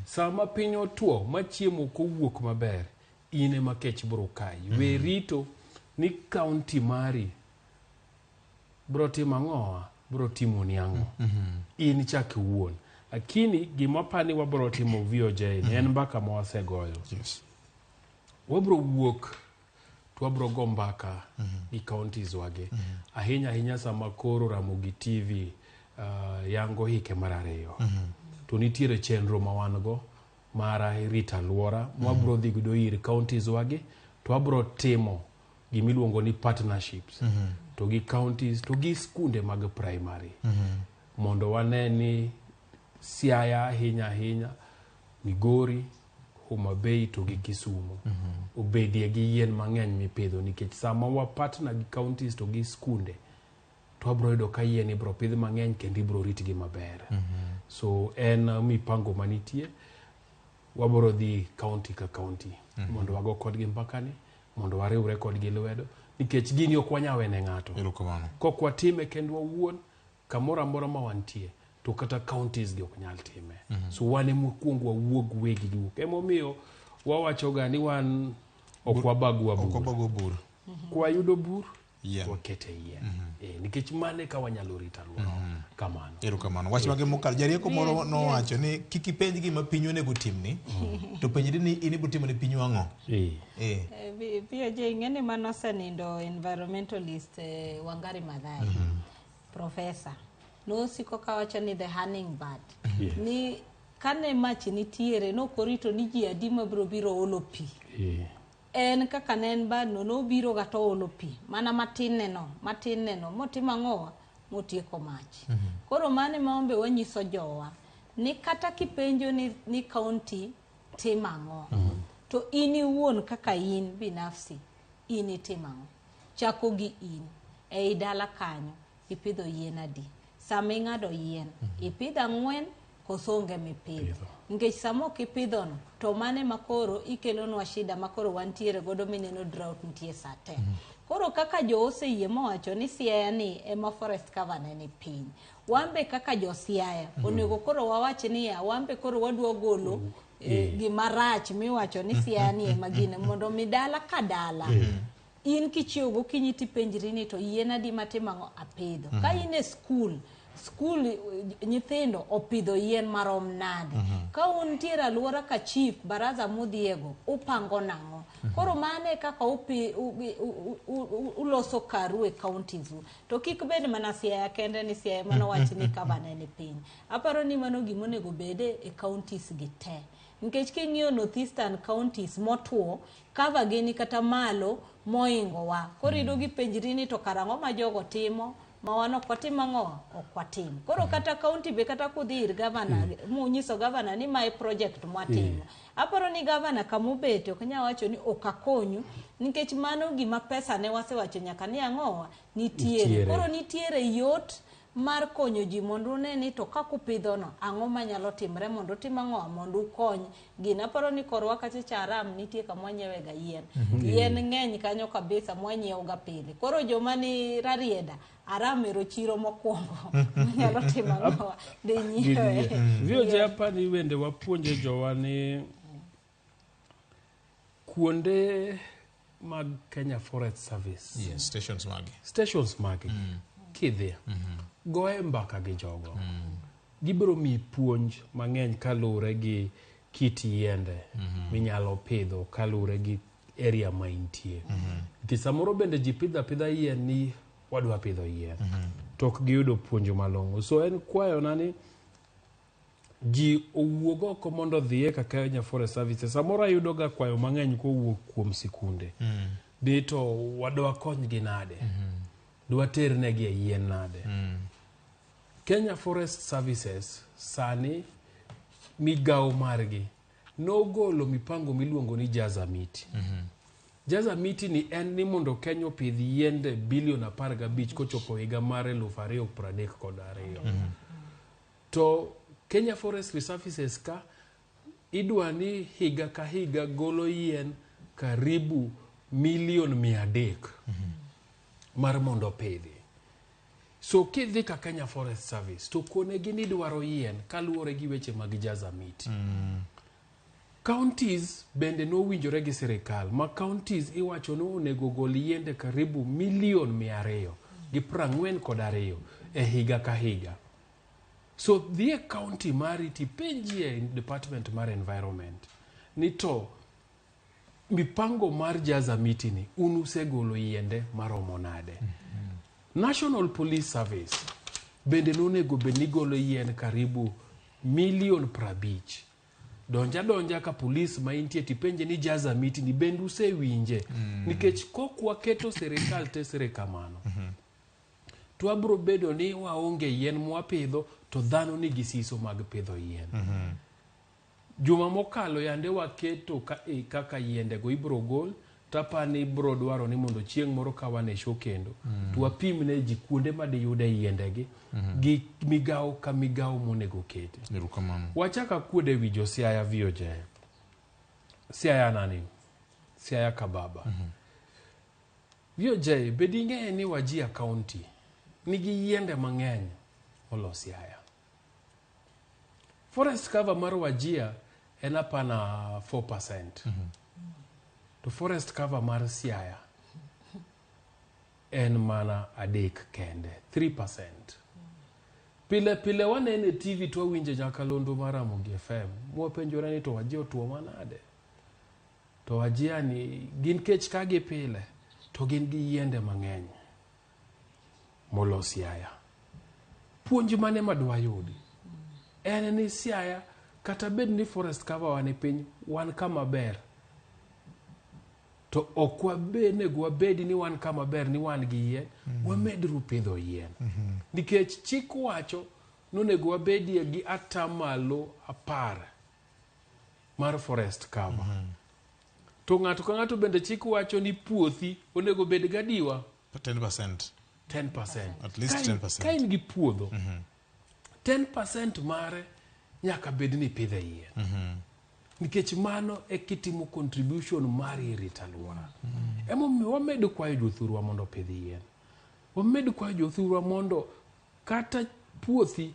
[SPEAKER 23] sama piny otuo ma chiemo ok owuok maber in ema kech biro kayi we rito ni kaunti mari biro timo ang'owa biro timoni ang'o in chak iwuon lakini gima apani wabiro timo VOJ ni en mbaka ma wasegoyo wabiro wuok to wabiro go mbaka gi counties wagi ahinya ahinya sama koro Ramogi TV yango hike mar 2 to nitiere chenro ma wan go mar rito alwora mwabiro dhi godo ir counties wagi to wabiro timo gimiluongo ni partnerships to gi counties to gi skunde mag primary mondo wane ni Siaya ahinya ahinya Migori Homa Bay to gi Kisumu obedie gi yien mang'eny mipidho nikech sama wa partner gi counties to gi skunde to wabro yudo ka yien ibro pidh mang'eny kendo ibro ritgi maber so en mipango manitie wabro dhi county ka county mondo wago kodgi mbakani mondo wariwre kodgi lwedo nikech gini ok wanyal wene ng'ato kok watime kendwa wuon kamoro amora ma wantie to kata counties gi ok nyal time so wan ema wakwong wawuog wegi giwuok emomiyo wawacho ga ni wan ok wabagwa
[SPEAKER 1] Ok
[SPEAKER 23] bur
[SPEAKER 1] wabagwa bur.
[SPEAKER 23] kwayudo bur
[SPEAKER 1] Yien.
[SPEAKER 23] wakete yien nikech mano e ka wanyalo rito alwora kamano
[SPEAKER 1] Erokamano. Wach mage mokalo. Jarieko moro nowacho ni kik ipenj gima pinyu onego timni, to penjri ni in ibiro timo ne pinyu ang'o.
[SPEAKER 17] VOJ ing'e ni mano osenindo environmentalist Wangari Maathai professor nosiko kawacho ni the hummingbird ni kane mach nitiere nokorito ni ji adi mabiro biro olo pi en kaka ne en bird no nobiro ga to olo pi mana matin neno matin neno motimo ang'owa motieko mach koro mano ema wambe wanyiso jowa ni kata kipenjo ni county timo ang'o to in iwuon kaka in binafsi in itimo ang'o chako gi in ei dala kanyo ipidho yien adi sama ing'ado yien ipidho 4 Koso onge mipidho. Nikech sama ok ipidhono, to mano ema koro ikelonwa shida ma koro wantiere godo mineno drought nitie saa te. Koro kaka jo oseyie mowacho ni Siaya ni ema forest cover ne ni piny. Wan be kaka jo Siaya, onego koro wawach niya, wan be koro wadwa golo gima rach miwacho ni Siaya ni ema gine mondo mi dala ka dala. In kichiew gokinyi tipenjri ni to yien adi matimo ang'o apidho. Ka in e skul, skul nyithindo opidho yien marom nade. Ka untiere alwora ka chief, baraza mudhiego, upango nang'o. Koro mano e kaka upi, u, u, u, u, uloso karu e counties u. To kik bed mana Siaya kende ni Siaya mano wach ni cover ne ni piny. Aparo ni mano gima onego bede e counties gi te. Nikech king'iyo northeastern counties motwo, cover gi ni kata malo moingo wa. Koro iyudo gipenjri ni to karang'o ma jogo timo, ma wan ok watim ang'o? Ok watim. Koro kata county be kata kudhi ir governor, munyiso governor ni mae project mwatimo. Aparo ni governor kamobete ok nyal wacho ni ok akonyu, nikech mano gima pesa ne wasewacho nyaka ni ang'owa nitiere.
[SPEAKER 23] Nitiere.
[SPEAKER 17] Koro nitiere yot mar konyo ji mondo une ni to kaka upidhono, ang'o manyalo timre mondo utim ang'o, mondo ukony gini. Aparo ni korwa kacha cha Aram nitie kama wanyiewe ga yien. Yien ng'eny kanyo kabisa mwanyiewo ga pile. Koro joma ni Rarieda, Aram ero chiro mokwongo manyalo timo ang'o, dhi nyiewe.
[SPEAKER 23] VOJ apani bende wapuonje jowa ni kuonde mag Kenya Forest Service.
[SPEAKER 1] Yes, stations magi.
[SPEAKER 23] Stations magi. Kidhi. Goye mbaka gi jogo. Gibiro miyi puonj mang'eny kaluwore gi kit yiende minyalo pidho kaluwore gi area ma intie. Nikech samoro bende ji pidho apidha yien ni wadwa pidho yien. To ok giyudo puonj malong'o. So en kwayona ni ji owuog oko mondo odhiye ka Kenya Forest Services. Samoro ayudo ga kwayo mang'eny kowuok kuom sikunde. Ni to wadwa konygi nade? Dwa ternegi e yien nade? Kenya Forest Services sani migawo margi nogolo mipango miluongo ni Jaza Miti. Jaza Miti ni en ni mondo Kenya opidh yiende bilion 15 kochopo higa mar 2032. To Kenya Forestry Services ka idwa ni higa ka higa golo yien karibu milion 300 mar mondo opidhi. So kidhi ka Kenya Forest Service to konegi ni idwaro yien kaluwore gi weche mag Jaza Miti. Counties bende nowinjore gi sirikal ma counties iwacho ni onego gol yiende karibu milion 242 e higa ka higa. So dhi e county mari tipenjie department mar environment ni to mipango mar Jaza Miti ni un usegolo yiende maromo nade. National Police Service bende nonego bed ni golo yien karibu milion 50. Donja donja ka polis ma intie tipenje ni Jaza Miti ni bende usewinje. Nikech kok waketo sirikal tesre kamano. To wabro bedo ni waonge yien mwapidho to dhano nigi siso mag pidho yien. Juma mokalo yande waketo kaka yiendego ibro gol tapani ibro dwaro ni mondo chieng' moro ka wan e show kendo to wapim ne ji kuonde ma diyude yiendegi gi migawo ka migawo monego kete.
[SPEAKER 1] Erokamano.
[SPEAKER 23] Wachak akuod e wi jo Siaya VOJ. Siaya nani? Siaya Kababa. VOJ, bed ing'eyo ni Wajir County nigi yiende mang'eny molo Siaya. Forest cover mar Wajir en apana 4%. To forest cover mar Siaya en mana 3 kende, 3%. Pile pile wanene TV to wawinje nyakalondo mar Ramogi FM. Mwapenjore ni to Wajir otuo manade? To Wajir ni gin kech ka gi pile to gin gi yiende mang'eny molo Siaya. Puonj mane madwa yudi? En ni Siaya kata bed ni forest cover wan e piny, wan kama ber. To ok onego wabed ni wan kama ber ni wan gi yien, wamedru pidho yien. Nikech chik wacho nonego wabedie gi atamalo 10 mar forest cover. To ng'ato ka ng'ato bende chik wacho ni puothi onego bed gadiwa
[SPEAKER 1] 10%.
[SPEAKER 23] 10%.
[SPEAKER 1] At least
[SPEAKER 23] Ka
[SPEAKER 1] 10%.
[SPEAKER 23] in gi puodho, 10% mare Nyaka bed ni ipidhe yien. Nikech mano e kitimo contribution mari e rito alwora. Emomiyo wamedo kwayo jothurwa mondo opidh yien. Wamed kwayo jothurwa mondo kata puothi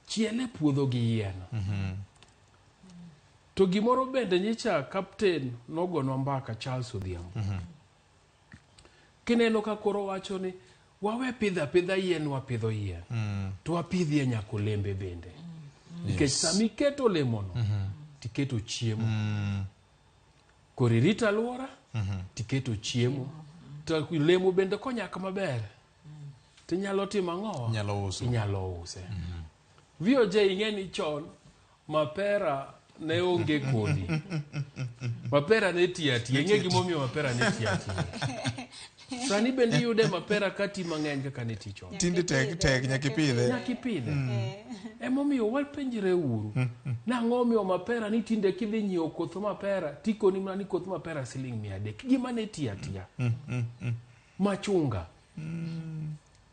[SPEAKER 23] chiele puodho gi yien. To gimoro bende nyicha captain nogonwa mbaka Charles Odhiambo. Kineno ka koro wacho ni wawe pidho apidha yien wapidho yien. To wapidhie nyaka olembe bende. Nikech sama iketo olemono, tiketo chiemo. Koro irito alwora, tiketo chiemo. To olemo bende konyak maber, tinyalo timo ang'o?
[SPEAKER 1] Inyalo uso.
[SPEAKER 23] Inyalo use. VOJ ing'e ni chon mapera ne onge kodhi. Mapera ne ti atiya. Ing'e gimomiyo mapera ne ti atiya. Sani bende iyude mapera ka ti mang'eny kaka ne ti chon.
[SPEAKER 1] Tinde tek tek nyaka ipidhe.
[SPEAKER 23] Nyaka ipidhe. Emomiyo wapenjre uru. Nang'o omiyo mapera ni tinde kidhi nyiewo koth mapera tikoni mana ni koth mapera siling 300. Gima ne ti atiya. Machunga.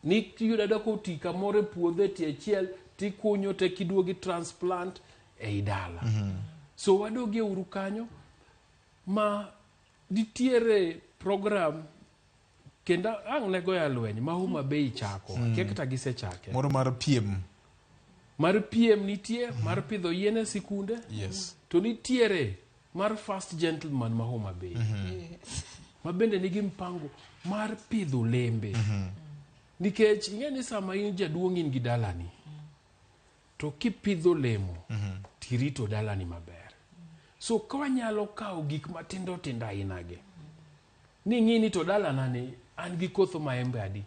[SPEAKER 23] Ni iyudo ayuda koti kamoro e puodho e tie achiel tikunyo te kiduogi transplant ei dala. So wadogie uru kanyo ma nitiere program kendo ang' ne goya lweny ma Homa Bay chako. Akia kata gisechake.
[SPEAKER 1] Moro mar piem.
[SPEAKER 23] Mar piem nitie, mar pidho yien e sikunde. To nitiere mar first gentleman ma Homa Bay. Ma bende nigi mpango mar pidho olembe. Nikech ing'e ni sama in jaduong' in gi dalani, to kipidho olemo, tirito dalani maber. So ka wanyalo kawo gik matindo tindo aina gi, ni ng'i ni to dalana ni an gi koth maembe adi,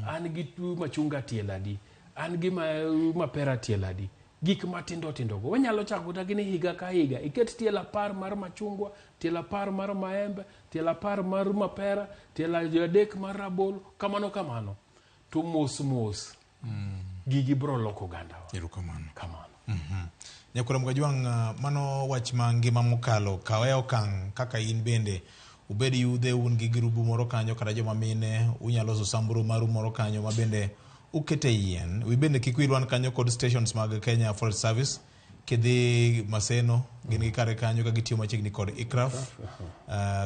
[SPEAKER 23] an gi machunga tielo adi, an gi mapera tielo adi, gik matindo tindo go. Wanyalo chako kata gi ni higa ka higa, iket tielo 10 mar machungwa, tielo 10 mar maembe, tielo 10 mar mapera, tielo 3 mar rabolo, kamano kamano. To mos mos, gigi bro loko ogandawa.
[SPEAKER 1] Erokamano.
[SPEAKER 23] Kamano.
[SPEAKER 1] Nyakwar Mgajwang', mano wach ma ngima mokalo, kawe okang' kaka in bende ubed yudhe un gi grubu moro kanyo kata joma mine unyalo loso samburu maru moro kanyo ma bende ukete yien. Wi bende kik wil wan kanyo kod stations mag Kenya Forest Service. Kidhi Maseno, gin gi kare kanyo ka gitiyo machiegni kod ICRAF.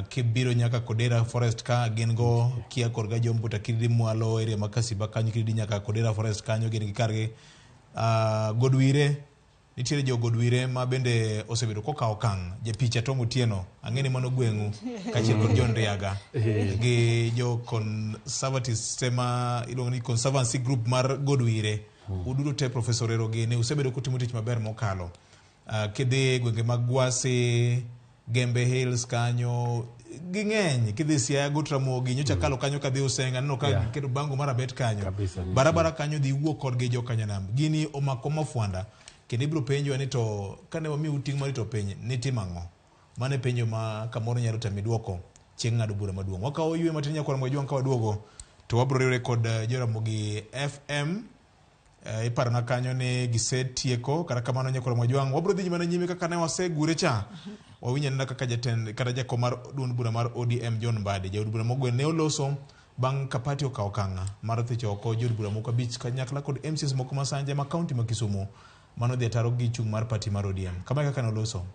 [SPEAKER 1] Kibiro nyaka Kodera Forest ka gin go kia korga Jombo to kidhi mwalo area ma Kasiba kanyo kidhi nyaka Kodera Forest kanyo gin gi kargi. Godwire, nitiere jo Godwire ma bende osebedo kokawo okang'. Japicha Tom Otieno, ang'e ni mano gweng'u kaachiel kod John Riaga gi jo conservatives te ma iluongo ni Conservancy Group mar Godwire. Uduto te Professor Ero gini usebedo kutimo tich maber mokalo. Kidhi e gwenge mag Gwasi, Gembe Hills kanyo ging'eny. Kidhi Siaya Got Ramogi nyocha kalo kanyo kadhi Usenga aneno ka giketo bango mar abet kanyo. Barabara kanyo dhi wuo kodgi jo Kanyanam. Gini omako mafwanda kendo ibiro penjwa ni to kane wamiu ting' mar rito piny nitimo ang'o? Mano e penjo ma kamoro nyalo tami duoko chieng' ng'ado bura maduong'. Wakawo yweyo matin nyakwar Mgajwang' ka waduogo to wabiro riwre kod Joramogi FM. Iparona kanyo ni gisetieko kata kamano nyakwar Mgajwang' wabiro dhi mana nyime kaka ne wasegure cha. Wawinj anena kaka jatend kata jakom mar duond bura mar ODM John Mbadi jaod bura mogwen ne oloso bang' ka party okawo okang' mar thicho oko jood bura moko 5 kanyakla kod MCAs moko ma Sanja ma kaunti ma Kisumu mano dhi ataro gi chung' mar party mar ODM. Kama e kaka ne oloso.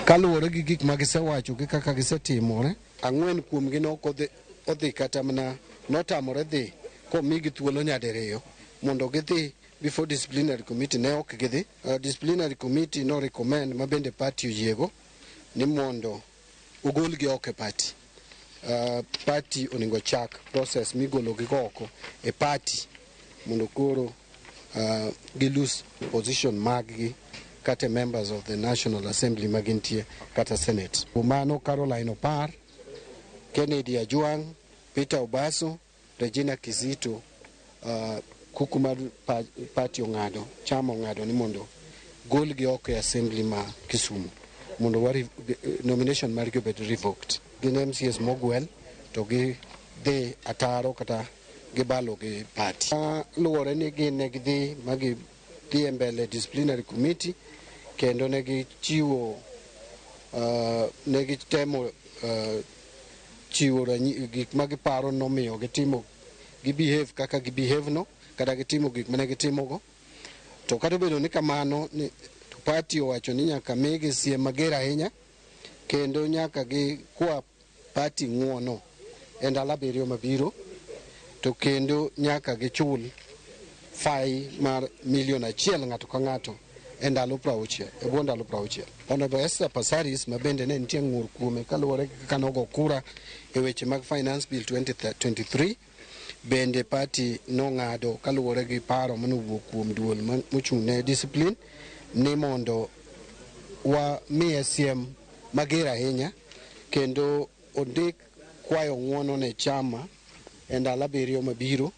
[SPEAKER 4] Kaluwore gi gik ma gisewacho gi kaka gisetimore, 4 kuomgi ne ok odhi kata mana notamore dhi komigi thuolo nyadiriyo mondo gidhi before disciplinary committee ne ok gidhi. Disciplinary committee no recommend ma bende party oyiego ni mondo ogolgi oko e party. Party onego chak process migologi go oko e party mondo koro gi lose position maggi kata members of the National Assembly ma gintie kata Senate. Mano Caroline Opar, Kennedy Ajwang', Peter Obaso, Regina Kizito, kuku mar party ong'ado, chama ong'ado ni mondo golgi oko e assembly ma Kisumu mondo nomination margi obed revoked. Gin MCAs mogwel to gi dhi ataro kata gibalo gi party. Luwore ni gin ne gidhi ma gidhi e mbele disciplinary committee kendo ne gichiwo ne gitemo chiwo gik ma giparo nomiyo gitimo gi behave kaka gi behave no kata gitimo gik mane gitimogo. To kata obedo ni kamano ni to party owacho ni nyaka migi siem mager ahinya kendo nyaka gikwa party ng'uono e ndalo 7 mabiro, to kendo nyaka gichul fai mar milion 1 ng'ato ka ng'ato e ndalo 60, e bwo ndalo 60. Honorable Esther Passaris ma bende ne nitie ng'ur kuome kaluwore gi kaka nogo kura e weche mag Finance Bill 2023, bende party nong'ado kaluwore gi paro manowuok kuom duol mochung' ne discipline ni mondo wamiye siem mager ahinya kendo ondik kwayo ng'uono ne chama e ndalo 7 mabiro,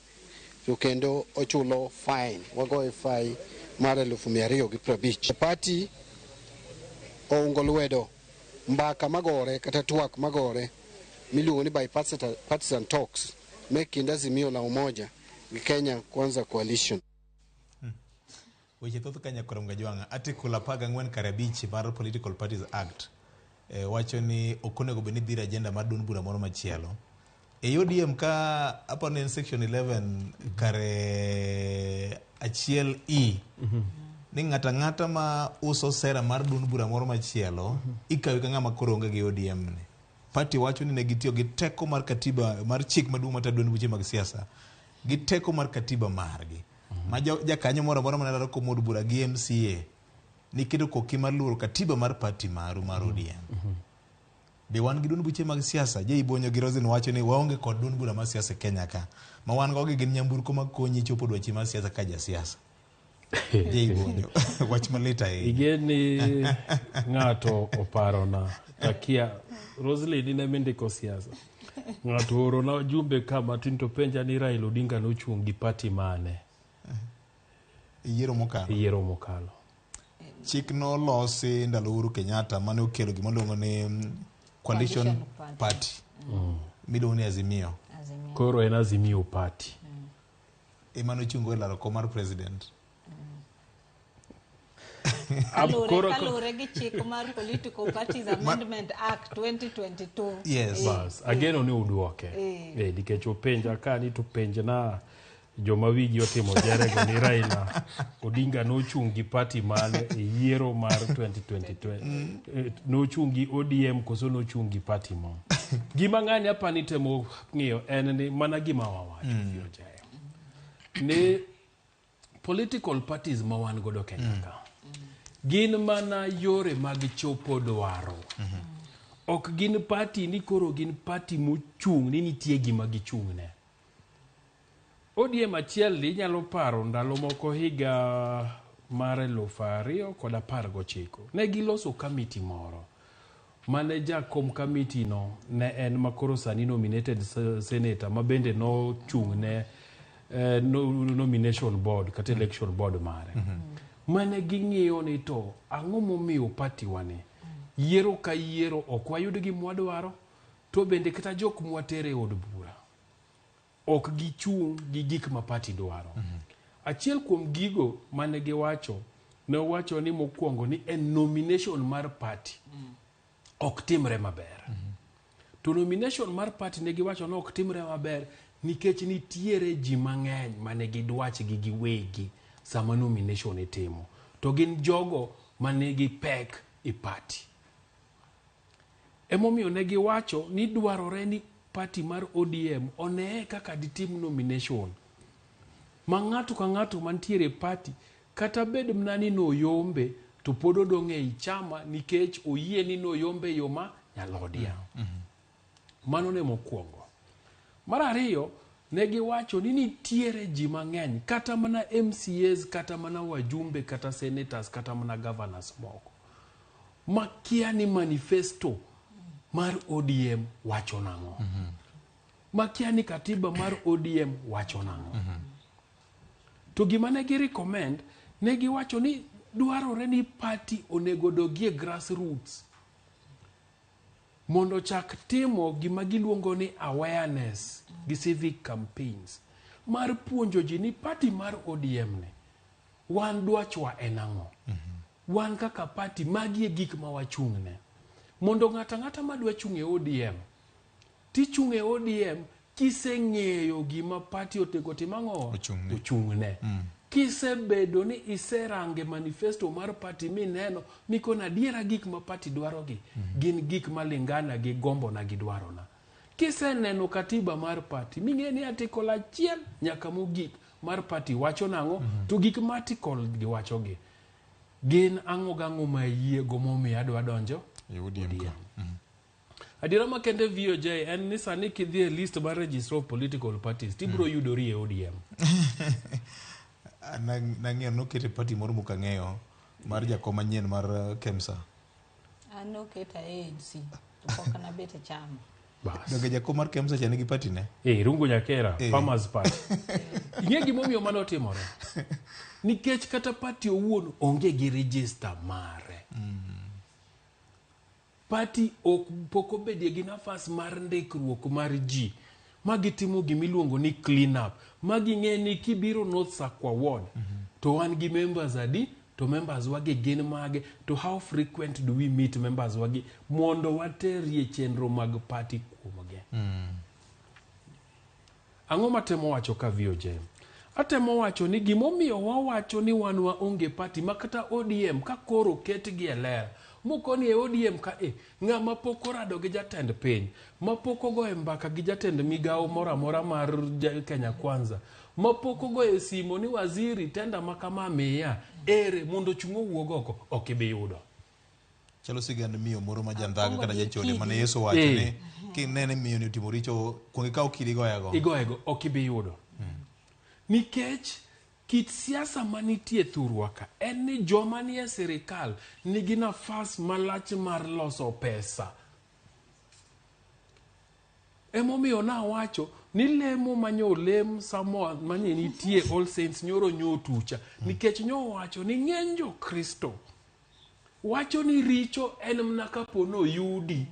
[SPEAKER 4] to kendo ochulo fine, wagoye fine mar 250,000. Party oungo lwedo mbaka magore kata twak magore miluongo ni bipartisan talks me kind Azimio la Umoja gi Kenya Kwanza Coalition.
[SPEAKER 1] Weche thoth ka Nyakwar Mgajwang'a. Article 14(5) mar Political Parties Act wacho ni ok onego bed ni dhiro agenda mar duond bura moro machielo. E ODM ka aparo ni en section 11 kare 1 E ni ng'ato ang'ata ma uso sera mar duond bura moro machielo ikawe ka ng'ama koro onge gi ODM ni. Party wacho ni ne gitiyo gi teko mar katiba mar chik maduong' matayo duond buche mag siasa gi teko mar katiba margi. Ma jakanyo moro amora mane laro kom od bura gi MCA niketo koki mar luoro katiba mar party maru mar ODM. Be wan gi duond buche mag siasa? Jay Bonyo gi Roslyn wacho ni waonge kod duond bura mar siasa e Kenya ka. Ma wan go gi gin nyamburko makonyi chopo dwachi mar siasa ka jasiasa. Jay Bonyo, wach malit ahinya.
[SPEAKER 23] Igeni ng'ato oparona takia Roslyn in ema indiko siasa. Ng'ato oorona jumbe ka matin to penja ni Raila Odinga nochung' gi party mane?
[SPEAKER 1] Yiero mokalo.
[SPEAKER 23] Yiero mokalo.
[SPEAKER 1] Chik nolosi ndalo Uhuru Kenyatta mane okelo gima iluongo ni coalition party. Miluongo ni Azimio.
[SPEAKER 23] Koro en Azimio party.
[SPEAKER 1] Ema nochungo e laro kom mar president.
[SPEAKER 17] Kaluwore gi chik mar Political Parties Amendment Act 2022.
[SPEAKER 1] Yes.
[SPEAKER 23] Bas, ageno ni udwoke. Nikech openja ka ni to penjna joma wigi otimo jerego ni Raila Odinga nochung' gi party mane e yiero mar 2022. Nochung' gi ODM koso nochung' gi party mo. Gima ng'ani apani temo ng'iyo en ni mana gima wawacho. Ni political parties ma wan godo Kenya ka gin mana yore mag chopo dwaro. Ok gin party ni koro gin party mochung' ni nitie gima gichung'ne. ODM achiel ni inyalo paro ndalo moko higa mar 2019. Ne giloso kamiti moro mane jakom kamiti no ne en makoro sani nominated senator ma bende nochung'ne nomination board kata election board mare. Mane ging'iyo ni to ang'o momiyo party wani yiero ka yiero ok wayud gima wadwaro, to bende kata jok mwatere e od bura ok gichung' gi gik ma party dwaro. Achiel kuom gigo mane giwacho, ne owacho ni mokwongo ni en nomination mar party ok timre maber. To nomination mar party ne giwacho ni ok timre maber nikech nitiere ji mang'eny mane gidwachgi giwegi sama nomination itimo. To gin jogo manigi pek e party. Emomiyo ne giwacho ni dwarore ni party mar ODM oneye kaka ditim nomination ma ng'ato ka ng'ato mantiere e party kata bed mana ni noyombe to pod odong' ei chama nikech oyie ni noyombe e yo ma nyalodia. Mano ne mokwongo. Mar ariyo, ne giwacho ni nitiere ji mang'eny kata mana MCAs, kata mana wajumbe, kata senators, kata mana governors moko makia ni manifesto mar ODM wacho nang'o. Makia ni katiba mar ODM wacho nang'o. To gima ne gi recommend, ne giwacho ni dwarore ni party onego dogie grassroots mondo chak timo gima giluongo ni awareness gi civic campaigns mar puonjo ji ni party mar ODM ni wan dwachwa en ang'o. Wan kaka party magi e gik ma wachung'ne. Mondo ng'ato ang'ata madwa chung' e ODM, tichung' e ODM kiseng'eyo gima party onego tim ang'o? Ochung'ne.
[SPEAKER 3] Kisebedo ni iserange manifesto mar party mineno mikona adiera gik ma party dwarogi gin gik malingana gi gombona gi dwarona. Kiseneno katiba mar party ming'e ni article achiel nyaka mogik mar party wacho nang'o to gik ma article gi wachogi gin ang'o gang'o ma iyiego momiyo adwa donjo
[SPEAKER 1] E ODM ka.
[SPEAKER 3] Adiera makende VOJ en ni sani kidhi e list mar registrar of political parties tibiro yudori e ODM.
[SPEAKER 1] Nang'eyo nokete party moro mok ang'eyo mar jakom manyien mar Kemsa.
[SPEAKER 17] An noketa ANC to pok nabet e chama.
[SPEAKER 1] Donge jakom mar Kemsa cha nigi party ne?
[SPEAKER 3] Eh, Rungu Nyakera,
[SPEAKER 1] Eh.
[SPEAKER 3] Farmers Party. Ing'e gimomiyo mano otimore? Nikech kata party owuon onge gi register mare. Party ok pok obedie gi nafas mar ndikruok mar ji ma gitimo gimiluongo ni clean up ma ging'e ni kibiro North Sakwa ward to wan gi members adi to members wagi gin mage to how frequent do we meet members wagi mondo waterie chenro mag party kuomgi. Ang'o matemo wacho ka VOJ? Atemo wacho ni gimomiyo wawacho ni wan waonge party ma kata ODM ka koro ketgi e ler mokoni e ODM ka e ng'ama pok orado gi jatend piny ma pok ogoye mbaka gi jatend migawo moro amora mar Kenya Kwanza ma pok ogoye simo ni waziri tenda ma kama miya ere mondo ochung' owuog oko ok ibi yudo.
[SPEAKER 1] Chalo sigand miyo moro ma jandhaga
[SPEAKER 3] Akwongo
[SPEAKER 1] kata
[SPEAKER 3] gi
[SPEAKER 1] jachode mane
[SPEAKER 3] kidi.
[SPEAKER 1] Yesu owacho
[SPEAKER 3] Eh.
[SPEAKER 1] ni kinene miyo ni otimo richo kuong ikaw kidi igoyego.
[SPEAKER 3] Igoyego ok ibi yudo. Nikech kit siasa manitie thurwa ka en ni joma nie sirikal nigi nafas malach mar loso pesa. Emomiyo nawacho ni lemo manyo olem Samoa manye nitie All Saints nyoro nyotucha nikech nyowacho ni ng'eny jo-Kristo wacho ni richo en mana kapo noyudi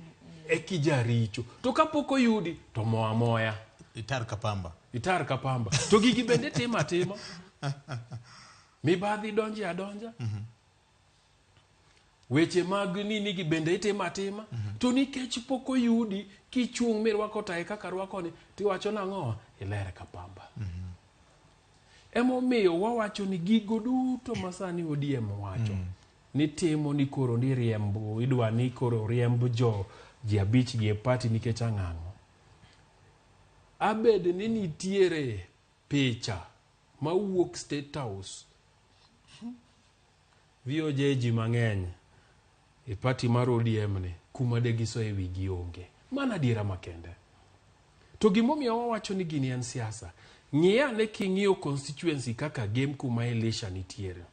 [SPEAKER 3] e kijaricho to kapok oyudi to moa moya
[SPEAKER 1] itar ka pamba
[SPEAKER 3] itar ka pamba to gigi bende timo atima mibadhi donje adonja weche mag nini gi bende itimo atima to nikech pok oyudi kichung' mirwako tayi kaka rwakoni tiwacho nang'o iler ka pamba emomiyo wawacho ni gigo duto ma sani ODM wacho ni timo ni koro ni riembo idwa ni koro riemb jo ji abich gi e party nikech ang'ang'o abed ni nitiere picha mawuok State House VOJ ji mang'eny e party mar ODM ni kuma de gisoye wigi onge mana adiera makende to gimomiyo wawacho ni gini en siasa ng'i ane king'iyo constituency kaka game kuma Elisha nitiere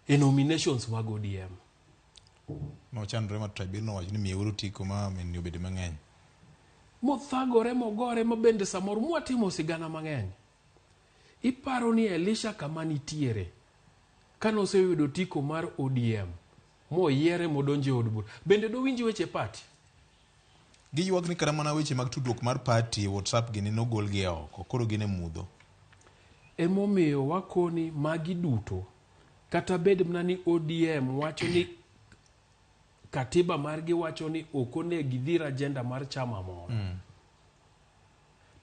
[SPEAKER 3] e nominations mag ODM
[SPEAKER 1] Nochandore ma tribunal nowacho ni miyeuru otiko ma min obed mang'eny.
[SPEAKER 3] Mothagore mogore ma bende samoro mwatimo sigana mang'eny. Iparo ni Elisha kama nitiere kane oseyudo otiko mar ODM moyiere modonjo e od bura bende dowinj weche party?
[SPEAKER 1] Giywak ni kata mana weche mag tudruok mar party e WhatsApp gini nogolgi e oko koro gin e mudho.
[SPEAKER 3] Emomiyo wakoni magi duto kata bed mana ni ODM wacho ni katiba margi wacho ni ok onego gidhir agenda mar chama moro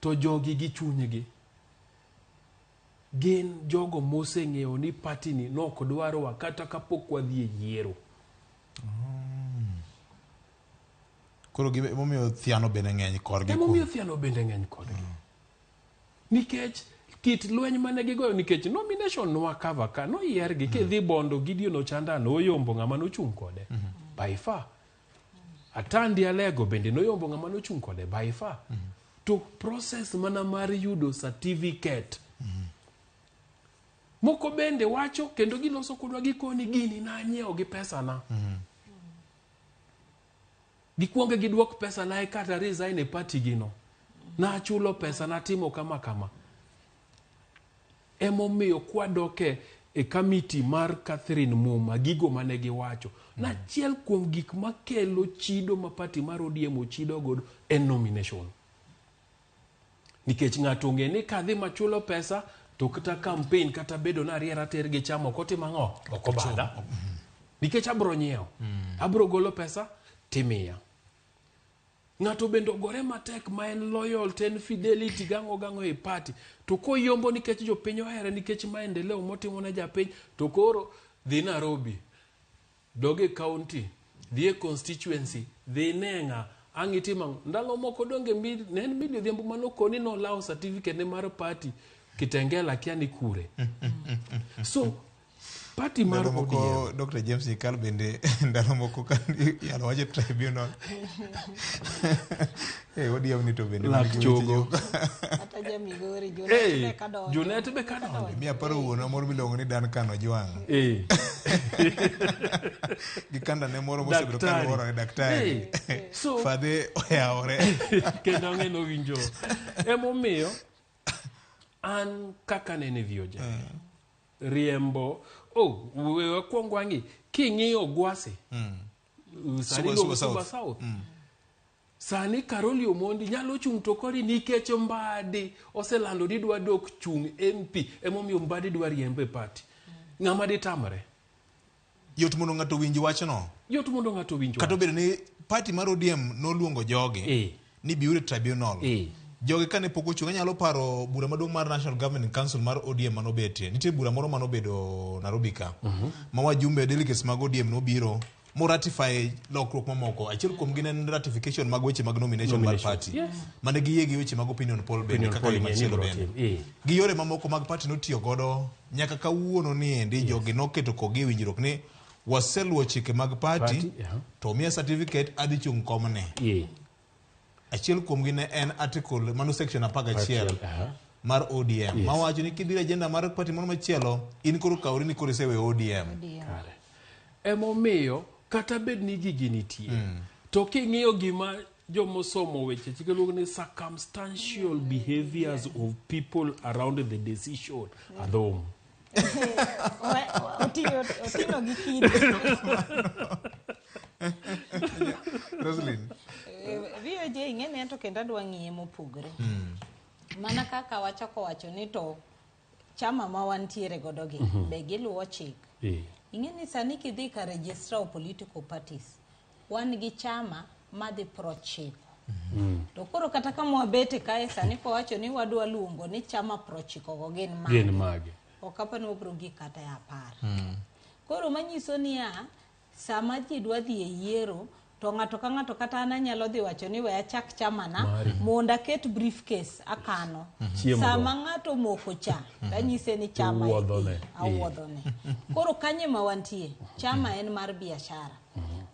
[SPEAKER 3] to jogi gi chunygi gin jogo moseng'eyo ni party ni nok dwarwa kata kapok wadhi e yiero.
[SPEAKER 1] Koro emomiyo thiano bende ng'eny korgi.
[SPEAKER 3] Emomiyo thiano bende ng'eny kodgi. Nikech kit lweny mane gigoyo nikech nomination nwa cover ka noyiergi kidhi Bondo Gideon Ochanda noyombo ng'ama nochung' kode by far. Atandi Alego bende noyombo ng'ama nochung' kode by far. To process mana mar yudo certificate moko bende wacho kendo giloso kodwa gikoni gini nanyiewo gi pesana. Gikwonge giduok pesa na e kata resign e party gino. Nachulo pesa natimo kama kama. Emomiyo kwadoke e kamiti mar Catherine Muma gigo mane giwacho. Nachiel kuom gik makelo chido ma party mar ODM ochido godo en nomination. Nikech ng'ato ong'e ni kadhi machulo pesa to kata campaign kata bedo nariera ter gi chama ok otim ang'o? Ok obadha. Nikech abro nyiewo. Abro golo pesa timiya. Ng'ato bende ogore matek ma en loyal to en fidelity gang'o gang'o e party. To koyombo nikech jopiny ohere nikech maendeleo motimo ne japiny to koro dhi Nairobi, dog e county, dhi e constituency, dhi ine ng'a, ang' itim ang'o. Ndalo moko donge ne en Milly Odhiambo manokoni nolawo certificate ne mar party Kitengela kia ni kure. So party mar
[SPEAKER 1] Ndalo moko
[SPEAKER 3] ODM.
[SPEAKER 1] Dr. James Nyikal bende ndalo moko ka iyalo wach e tribunal. Eh, ODM ni to bende
[SPEAKER 3] Lak
[SPEAKER 1] wan gi weche
[SPEAKER 3] chogo.
[SPEAKER 17] Kata ja Migori, Junet
[SPEAKER 3] Hey,
[SPEAKER 17] be kadonjo.
[SPEAKER 3] Junet be kadonjo.
[SPEAKER 1] Mi aparo wuonwa moro miluongo ni Duncan Ojwang'.
[SPEAKER 3] Eh.
[SPEAKER 1] Gi kanda ne moro mosebedo ka
[SPEAKER 3] Daktari.
[SPEAKER 1] luoro ne daktari.
[SPEAKER 3] Eh. So
[SPEAKER 1] Fadhe oyawore.
[SPEAKER 3] kendo ang'e nowinjo. Emomiyo an kaka nene VOJ. Riembo oh we wakwong wang'i king'iyo Gwase. Sani
[SPEAKER 1] Suba-
[SPEAKER 3] iluongo
[SPEAKER 1] Suba
[SPEAKER 3] Suba
[SPEAKER 1] South.
[SPEAKER 3] South. Sani Karoli Omondi nyalo chung' to kori nikech Mbadi oselando ni dwa dok chung' MP emomiyo Mbadi dwa riembe e party. Ng'ama ditamre?
[SPEAKER 1] Yot mondo ng'ato owinj wachno.
[SPEAKER 3] Yot mondo ng'ato owinj
[SPEAKER 1] Kata obedo ni party mar ODM noluongo jogi ni biuru e tribunal. Jogi kane pok ochung' anyalo paro bura maduong' mar National Governing Council mar ODM manobetie. Nitie bura moro manobedo Nairobi ka. Ma wajumbe delegates mag ODM nobiro mo ratify lokruok mamoko. Achiel kuom gi ne en ratification mag weche mag nomination mar
[SPEAKER 23] Nomination.
[SPEAKER 1] party.
[SPEAKER 23] Yes.
[SPEAKER 1] Mane giyie gi weche mag opinion poll bende
[SPEAKER 23] Opinion
[SPEAKER 1] kaka
[SPEAKER 23] poll
[SPEAKER 1] yo
[SPEAKER 23] ing'e ni
[SPEAKER 1] machielo
[SPEAKER 23] ibiro
[SPEAKER 1] bende.
[SPEAKER 23] tim. Eh.
[SPEAKER 1] Gi yore mamoko mag party notiyo godo nyaka kawuono ni endi jogi noketo kogi e winjruok ni waseluwo chike mag party
[SPEAKER 23] Party, yeah.
[SPEAKER 1] to miya certificate adhi chung' komne. Achiel kuomgi ne en article mano section 11
[SPEAKER 23] Achiel, aha.
[SPEAKER 1] mar ODM
[SPEAKER 23] Yes.
[SPEAKER 1] mawacho ni kidhi e agenda mar party moro machielo in koro kawri ni koro iseweyo ODM.
[SPEAKER 3] Kare. Emomiyo kata bed ni gigi nitie to king'iyo gima jomosomo weche chike luongo ni circumstantial behaviors of people around the decision adhum.
[SPEAKER 17] Oting'o gi kido.
[SPEAKER 1] Roslyn.
[SPEAKER 17] VOJ ing'e ni en to kendo adwa ng'iye mopogore. Mana kaka wachako wacho ni to chama ma wantiere godo gi be giluwo chik. Ing'e ni sani kidhi ka registrar of political parties, wan gi chama madhi 90. To koro kata kama wabete kae sani kowacho ni wadwa luongo ni chama 90 go gin mage.
[SPEAKER 3] Gin mage.
[SPEAKER 17] Ok apar ni wabiro gik kata e 10. Koro manyiso niya, sama ji dwa dhi e yiero, to ng'ato ka ng'ato kata an anyalo dhi wacho ni we achak chamana
[SPEAKER 23] Mari.
[SPEAKER 17] mondo aket briefcase akano.
[SPEAKER 23] Chiemo
[SPEAKER 17] Sama
[SPEAKER 23] go.
[SPEAKER 17] ng'ato moko cha, tanyise ni chama
[SPEAKER 23] Iwuodhone.
[SPEAKER 17] awuodhone. Koro kanye ma wantie, chama en mar biashara.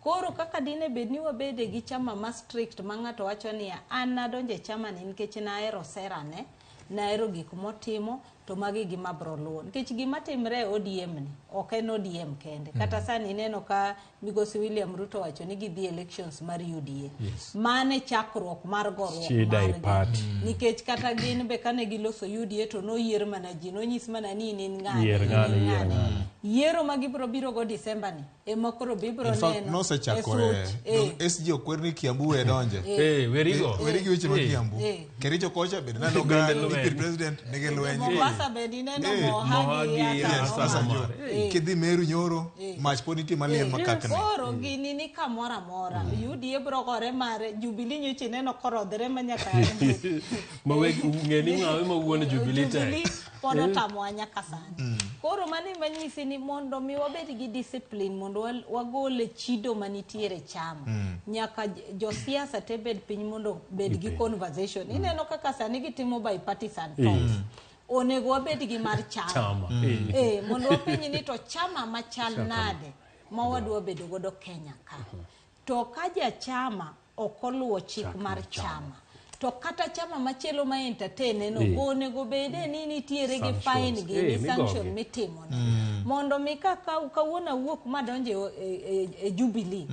[SPEAKER 17] Koro kaka dine bed ni wabede gi chama ma strict ma ng'ato wacho niya, an nadonjo e chama ni nikech nahero sera ne, nahero gik motimo, to magi gima bro luwo. Nikech gima timre e ODM ni, ok en ODM kende. Kata sani ineno ka migosi William Ruto wacho ni gidhi elections mar UDA.
[SPEAKER 23] Yes.
[SPEAKER 17] Mane chakruok mar goruok
[SPEAKER 23] Shida e
[SPEAKER 17] margi.
[SPEAKER 23] party.
[SPEAKER 17] Nikech kata gin be kane giloso UDA to noyier mana ji, nonyis mana ni in in ng'ane,
[SPEAKER 23] Yier
[SPEAKER 17] in
[SPEAKER 23] ng'ane,
[SPEAKER 17] in
[SPEAKER 23] yier
[SPEAKER 17] ng'ane.
[SPEAKER 23] ng'ane.
[SPEAKER 17] Yiero ma gibiro biro go December ni, ema koro bibiro
[SPEAKER 1] In fact,
[SPEAKER 17] neno
[SPEAKER 1] nosechakore.
[SPEAKER 17] e such. Eh.
[SPEAKER 1] Dong SG okwer ni Kiambu we donje.
[SPEAKER 3] Eh, werigo.
[SPEAKER 1] Weri gi weche mag
[SPEAKER 3] Eh.
[SPEAKER 1] Kiambu.
[SPEAKER 17] Eh.
[SPEAKER 1] Kericho kocha bende naneno ka
[SPEAKER 3] Bende lweny.
[SPEAKER 1] deputy president nigi lweny.
[SPEAKER 17] Mombasa bende ineno
[SPEAKER 1] Eh.
[SPEAKER 17] Mohagi
[SPEAKER 3] Mohagi,
[SPEAKER 17] hata
[SPEAKER 1] Yes,
[SPEAKER 17] Omar.
[SPEAKER 1] Hassan Joho.
[SPEAKER 17] Eh.
[SPEAKER 1] Kidhi Meru nyoro,
[SPEAKER 17] Eh.
[SPEAKER 1] mach pod nitie maliel
[SPEAKER 17] Eh,
[SPEAKER 1] makakni.
[SPEAKER 17] Koro gini ni kamoro amora. UDA biro gore mare, Jubilee nyocha ineno korodhore ma nyaka
[SPEAKER 3] Ma weg ng'e ni ng'awe ma wuon Jubilee tek.
[SPEAKER 17] Jubilee pod otamowa nyaka sani. Koro mano ema nyisi ni mondo mi wabed gi discipline mondo wagol chido manitiere chama. Nyaka josiasa te bed piny mondo bed gi conversation. Ineno kaka sani gitimo bipartisan talks. Onego wabed gi mar chama.
[SPEAKER 23] Chama.
[SPEAKER 17] Mondo wapenj ni to chama machal nade ma wadwa bedo godo Kenya ka. To ka jachama ok oluwo chik mar chama, to kata chama machielo ma entertain eno onego bede ni nitiere gi fine
[SPEAKER 23] Sanctions.
[SPEAKER 17] gi ni
[SPEAKER 23] Migogi.
[SPEAKER 17] sanction mitimone. Mondo mi ka kawuono awuok madonjo e Jubilee,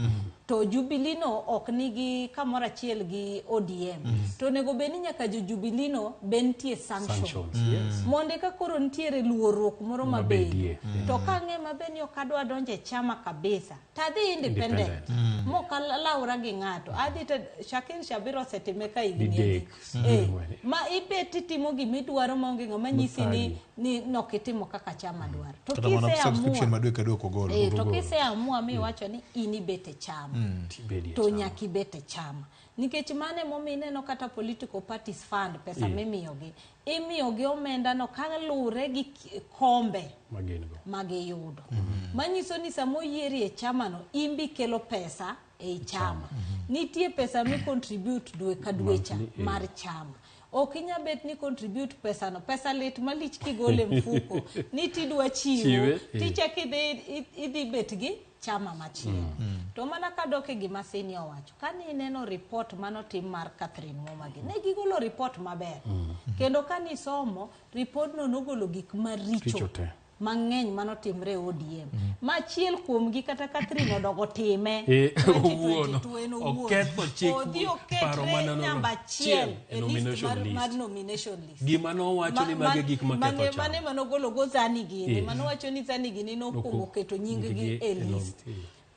[SPEAKER 17] to Jubilee no ok nigi kamoro achiel gi ODM. To onego bed ni nyaka jo Jubilee no be nitie sanction.
[SPEAKER 23] Sanctions, yes.
[SPEAKER 17] Mondo eka koro nitiere luorruok moro
[SPEAKER 23] Mabedie.
[SPEAKER 17] mabedo. To kang'e maber ni ok adwa donjo e chama kabisa, tadhi independent.
[SPEAKER 23] Independent.
[SPEAKER 17] Mok alawra gi ng'ato. Adhi to Shakir Shabir osetime ka higni
[SPEAKER 23] Didek.
[SPEAKER 17] adi. Ma ibet itimo gimidwaro maonge ng'ama nyisi
[SPEAKER 23] Mathagi.
[SPEAKER 17] ni nok itimo kaka chama dwaro. To
[SPEAKER 1] Kata mana
[SPEAKER 17] kiseamua
[SPEAKER 1] subscription ma dwe ka dwe ok ogol.
[SPEAKER 17] To kiseamua miwacho ni in ibet e chama,
[SPEAKER 23] Tibedie
[SPEAKER 17] to
[SPEAKER 23] chama.
[SPEAKER 17] nyaka ibet e chama. Nikech mano emomiyo ineno kata political parties fund pesa mimiyogi. Imiyogi omenda no kalure gi kombe magiyudo. Manyiso ni sama oyieri e chama no, in be ikelo pesa ei chama. Nitie pesa mi contribute dwe ka dwe cha mar chama. Ok inyal bet ni contribute pesa no. Pesa lit malich kigole mfuko. Ni tidwa chiwo, tichak idhi bet gi chama machielo. To mana kadok e gima Senior owacho, kane ineno report manotim mar Catherine Mwomagi, ne gigolo report maber. Kendo kanisomo, report no nogolo gik maricho mang'eny manotimre e ODM. Ma achiel kuomgi kata Catherine odogo time.
[SPEAKER 3] 2022 en owuon. Oketho chik
[SPEAKER 17] Odhi oketre namba achiel e list mar nomination list.
[SPEAKER 3] Gima nowacho ni mage gik maketho chama.
[SPEAKER 17] Mane manogolo go Zani gini, manowacho ni Zani gini nokuongo keto nying gi e list.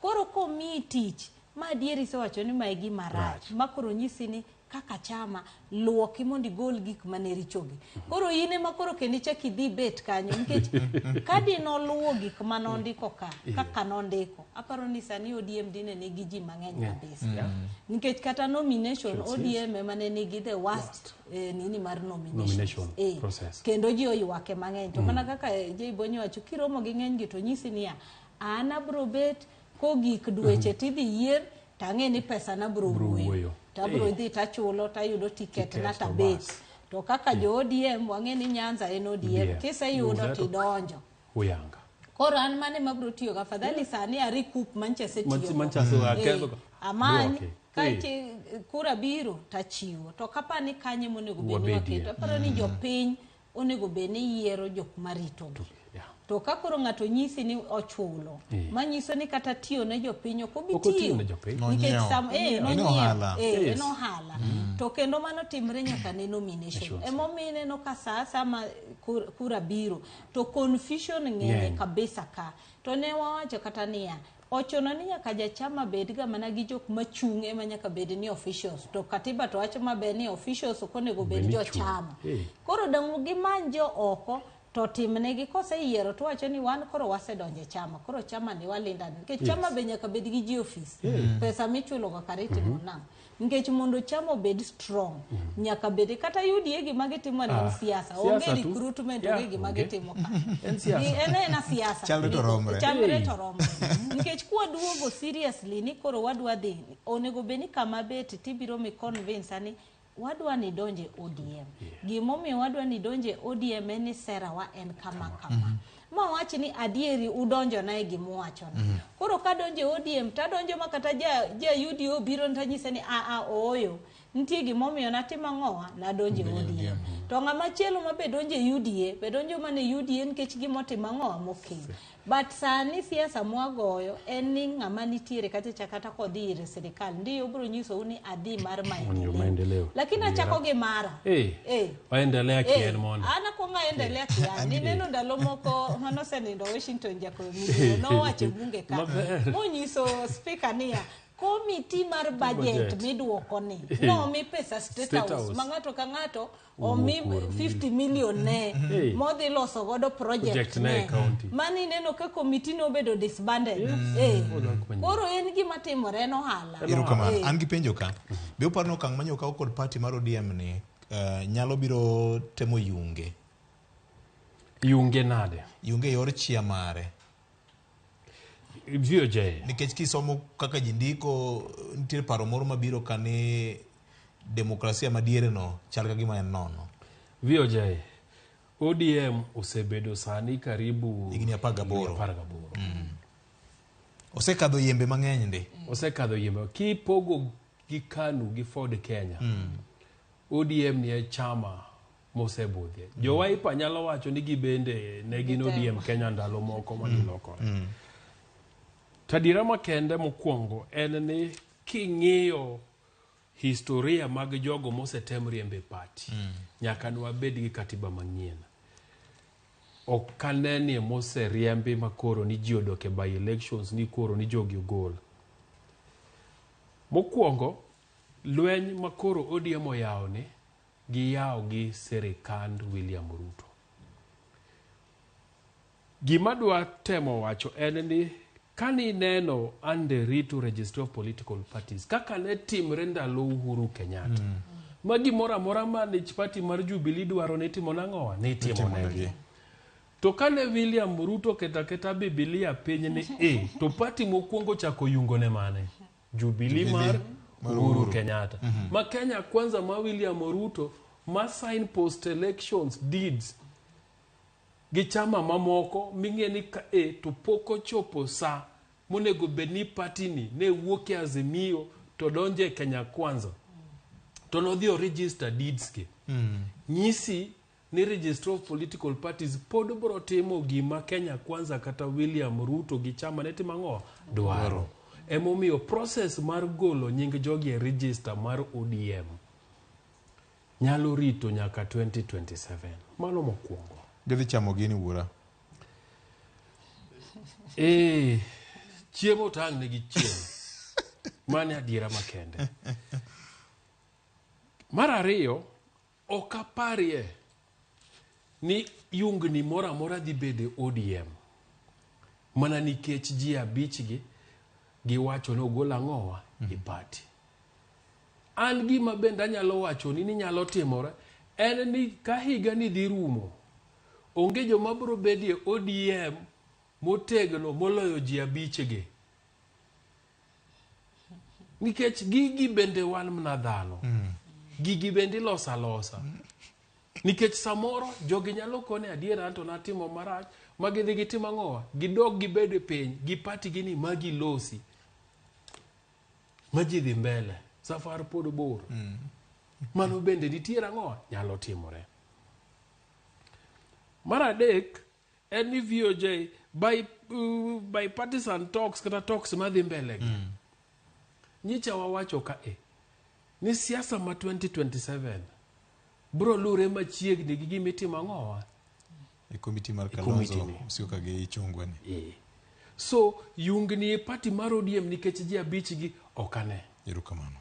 [SPEAKER 17] Koro komiyi tich, ma adieri isewacho ni mae gima rach, ma koro nyisi ni kaka chama luoki mondo igol gik mane richogi. Koro in ema koro kendo ichak idhi bet kanyo nikech kadi noluwo gik manondiko ka, kaka nondiko, aparo ni sani ODM dine nigi ji mang'eny kabisa. Nikech kata nomination ODM ema ne nigi the worst nini mar nomination
[SPEAKER 3] process.
[SPEAKER 17] Kendo ji oywake mang'eny. To mana kaka Jay Bonyo wacho, kiromo gi ng'eny gi to nyisi niya, an abro bet kogik dweche tidhi yier tang'e ni pesa na bro wuoyo. Tabro dhi tachulo tayudo ticket na tabet. To kaka jo ODM wang'e ni Nyanza en ODM, kiseyudo tidonjo.
[SPEAKER 3] Uyanga.
[SPEAKER 17] Koro an mane mabro tiyo ga afadhali sani a recoup Manchester tiyo. Amany ka kura biro tachiwo. To kapani kanye monego bed ni waketo. Aparo ni jopiny onego bed ni yiero jok maritogi. To ka koro ng'ato nyisi ni ochulo, manyiso ni kata tiyo ne jopiny ok obi tiyo. Nikech sam en ohala. To kendo mano timre nyaka ne nomination. Emomiyo ineno ka sa sama kura biro to confusion ng'eny kabisa ka. To ne wawacho kata niya, ochuno ni nyaka jachama bed ga mana gi jok machung' ema nyaka bed ni officials. To katiba to wacho maber ni officials ok onego bed jochama. Koro dang' gimany jo oko to timnegi koseyiero to wacho ni wan koro wasedonjo e chama, koro chama ni walinda nikech chama be nyaka bed gi ji office. Pesa michulo go kare itimo nang'o? Nikech mondo chama obed strong nyaka bed kata UDA gima gitimo en siasa, onge recruitment, onge gima gitimo ka. En siasa.
[SPEAKER 1] Chalre to romre.
[SPEAKER 17] Chalre to romre. Nikech kwaduogo seriously ni koro wadwa dhi, onego bed ni kama bet tibiro mi convince ni wadwa ni donje ODM. Gimomiyo wadwa ni donje ODM en ni sera wa en kama kama. Ma wach ni adieri udonjo na e gimuwachona. Koro ka donje ODM tadonjo ma kata ja UDO biro tanyise ni a ooyo. Nitie gimomiyo natimo ang'owa nadonje ODM. To ng'ama chielo ma be donje UDA, be donjo mana UDA nikech gimotimo ang'owa mokel. But sani siasa mwagoyo en ni ng'ama nitiere kacha kata kodhi ir sirikal ndiyo biro nyisou ni adhi mar maendeleo. Lakini achako gi mara.
[SPEAKER 3] Waendelea kien mondo.
[SPEAKER 17] An akwongo aendelea kien. Nineno ndalo moko manosenindo Washington Jakoyo Midiwo nowacho e bunge ka. Monyiso speaker niya, komiti mar budget miduoko ni nomi pesa State House ma ng'ato ka ng'ato omi 50 million ne modhi loso godo project ne. Mani ineno ka komiti nobedo disbanded. Koro en gima timore en ohala.
[SPEAKER 1] Erokamano. An gi penjo ka. Be uparo ni okang' manyo okaw kod party mar ODM ni nyalo biro temo yunge?
[SPEAKER 3] Yunge nade?
[SPEAKER 1] Yunge yor chia mare.
[SPEAKER 3] VOJ.
[SPEAKER 1] Nikech kisomo kaka ji ndiko, nitie paro moro mabiro ka ni demokrasia madiere no chal ka gima en nono.
[SPEAKER 3] VOJ, ODM osebedo sani karibu
[SPEAKER 1] higni 18. Osekadho yembe mang'eny ndi.
[SPEAKER 3] Osekadho yembe. Kipogo gi KANU gi Ford Kenya, ODM ni e chama mosebudhie. Jo Wiper nyalo wacho ni gibende ne gin ODM Kenya ndalo moko ma gilokore. Tadiera makende mokwongo en ni king'iyo historia mag jogo mosetem riembe party, nyaka nwabed gi katiba manyien. Ok anenie moseriembi makoro ni ji odok e by elections ni koro ni jogi ogol. Mokwongo, lweny makoro ODM oyawo ni giyawo gi sirikand William Ruto. Gima dwa temo wacho en ni Kane ineno under to Registrar of Political Parties kaka ne timre ndalo Uhuru Kenyatta. Ma gimoro amora mane party mar Jubilee dwaro ne timo nang'owa? Ne itimo negi. To kane William Ruto oketo aketa Bibilia piny ni e, to party mokwongo chako yungo ne mane? Jubilee mar Uhuru Kenyatta. Ma Kenya Kwanza ma William Ruto ma sign post elections deeds gi chama mamoko ming'e ni ka e to pok ochopo sa monego bed ni party ni ne wuok e Azimio to donjo e Kenya Kwanza to nodhi o register deeds gi. Nyisi ni Registrar of Political Parties pod bro timo gima Kenya Kwanza kata William Ruto gi chama ne timo ang'o? Dwaro. Emomiyo process mar golo nying jogi e register mar ODM nyalo rito nyaka 2027. Mano mokwongo.
[SPEAKER 1] Gidhi chamo gini wuora.
[SPEAKER 3] Chiemo to ang' negi chiemo. Mano adiera makende. Mar ariyo, ok aparie ni yungni moro amora dhi bedo e ODM. Mana nikech ji abich gi giwacho ni ogol ang'owa e party. An gima bende anyalo wacho ni nyalo timore en ni ka higa ni dhi rumo, onge joma biro bedie ODM motegno moloyo ji abich gi. Nikech gigi bende wan mana dhano. Gigi bende iloso alosa. Nikech samoro jogi nyalo kone adiera anto natimo marach ma gidhi gitimo ang'owa? Gidog gibed e piny gi party gi ni ma gilosi. Ma ji dhi mbele. Safar pod bor. Mano bende nitiere ang'owa? Nyalo timore. Mar adek en ni VOJ bipartisan talks kata talks madhi mbele gi. Nyicha wawacho ka e ni siasa ma 2027 bro lure machiegni gi gimitimo ang'owa?
[SPEAKER 1] E komiti mar Kalonzo Musyoka gi Ichung'wa ni.
[SPEAKER 3] So yungni e party mar ODM nikech ji abich gi ok ane.
[SPEAKER 1] Erokamano.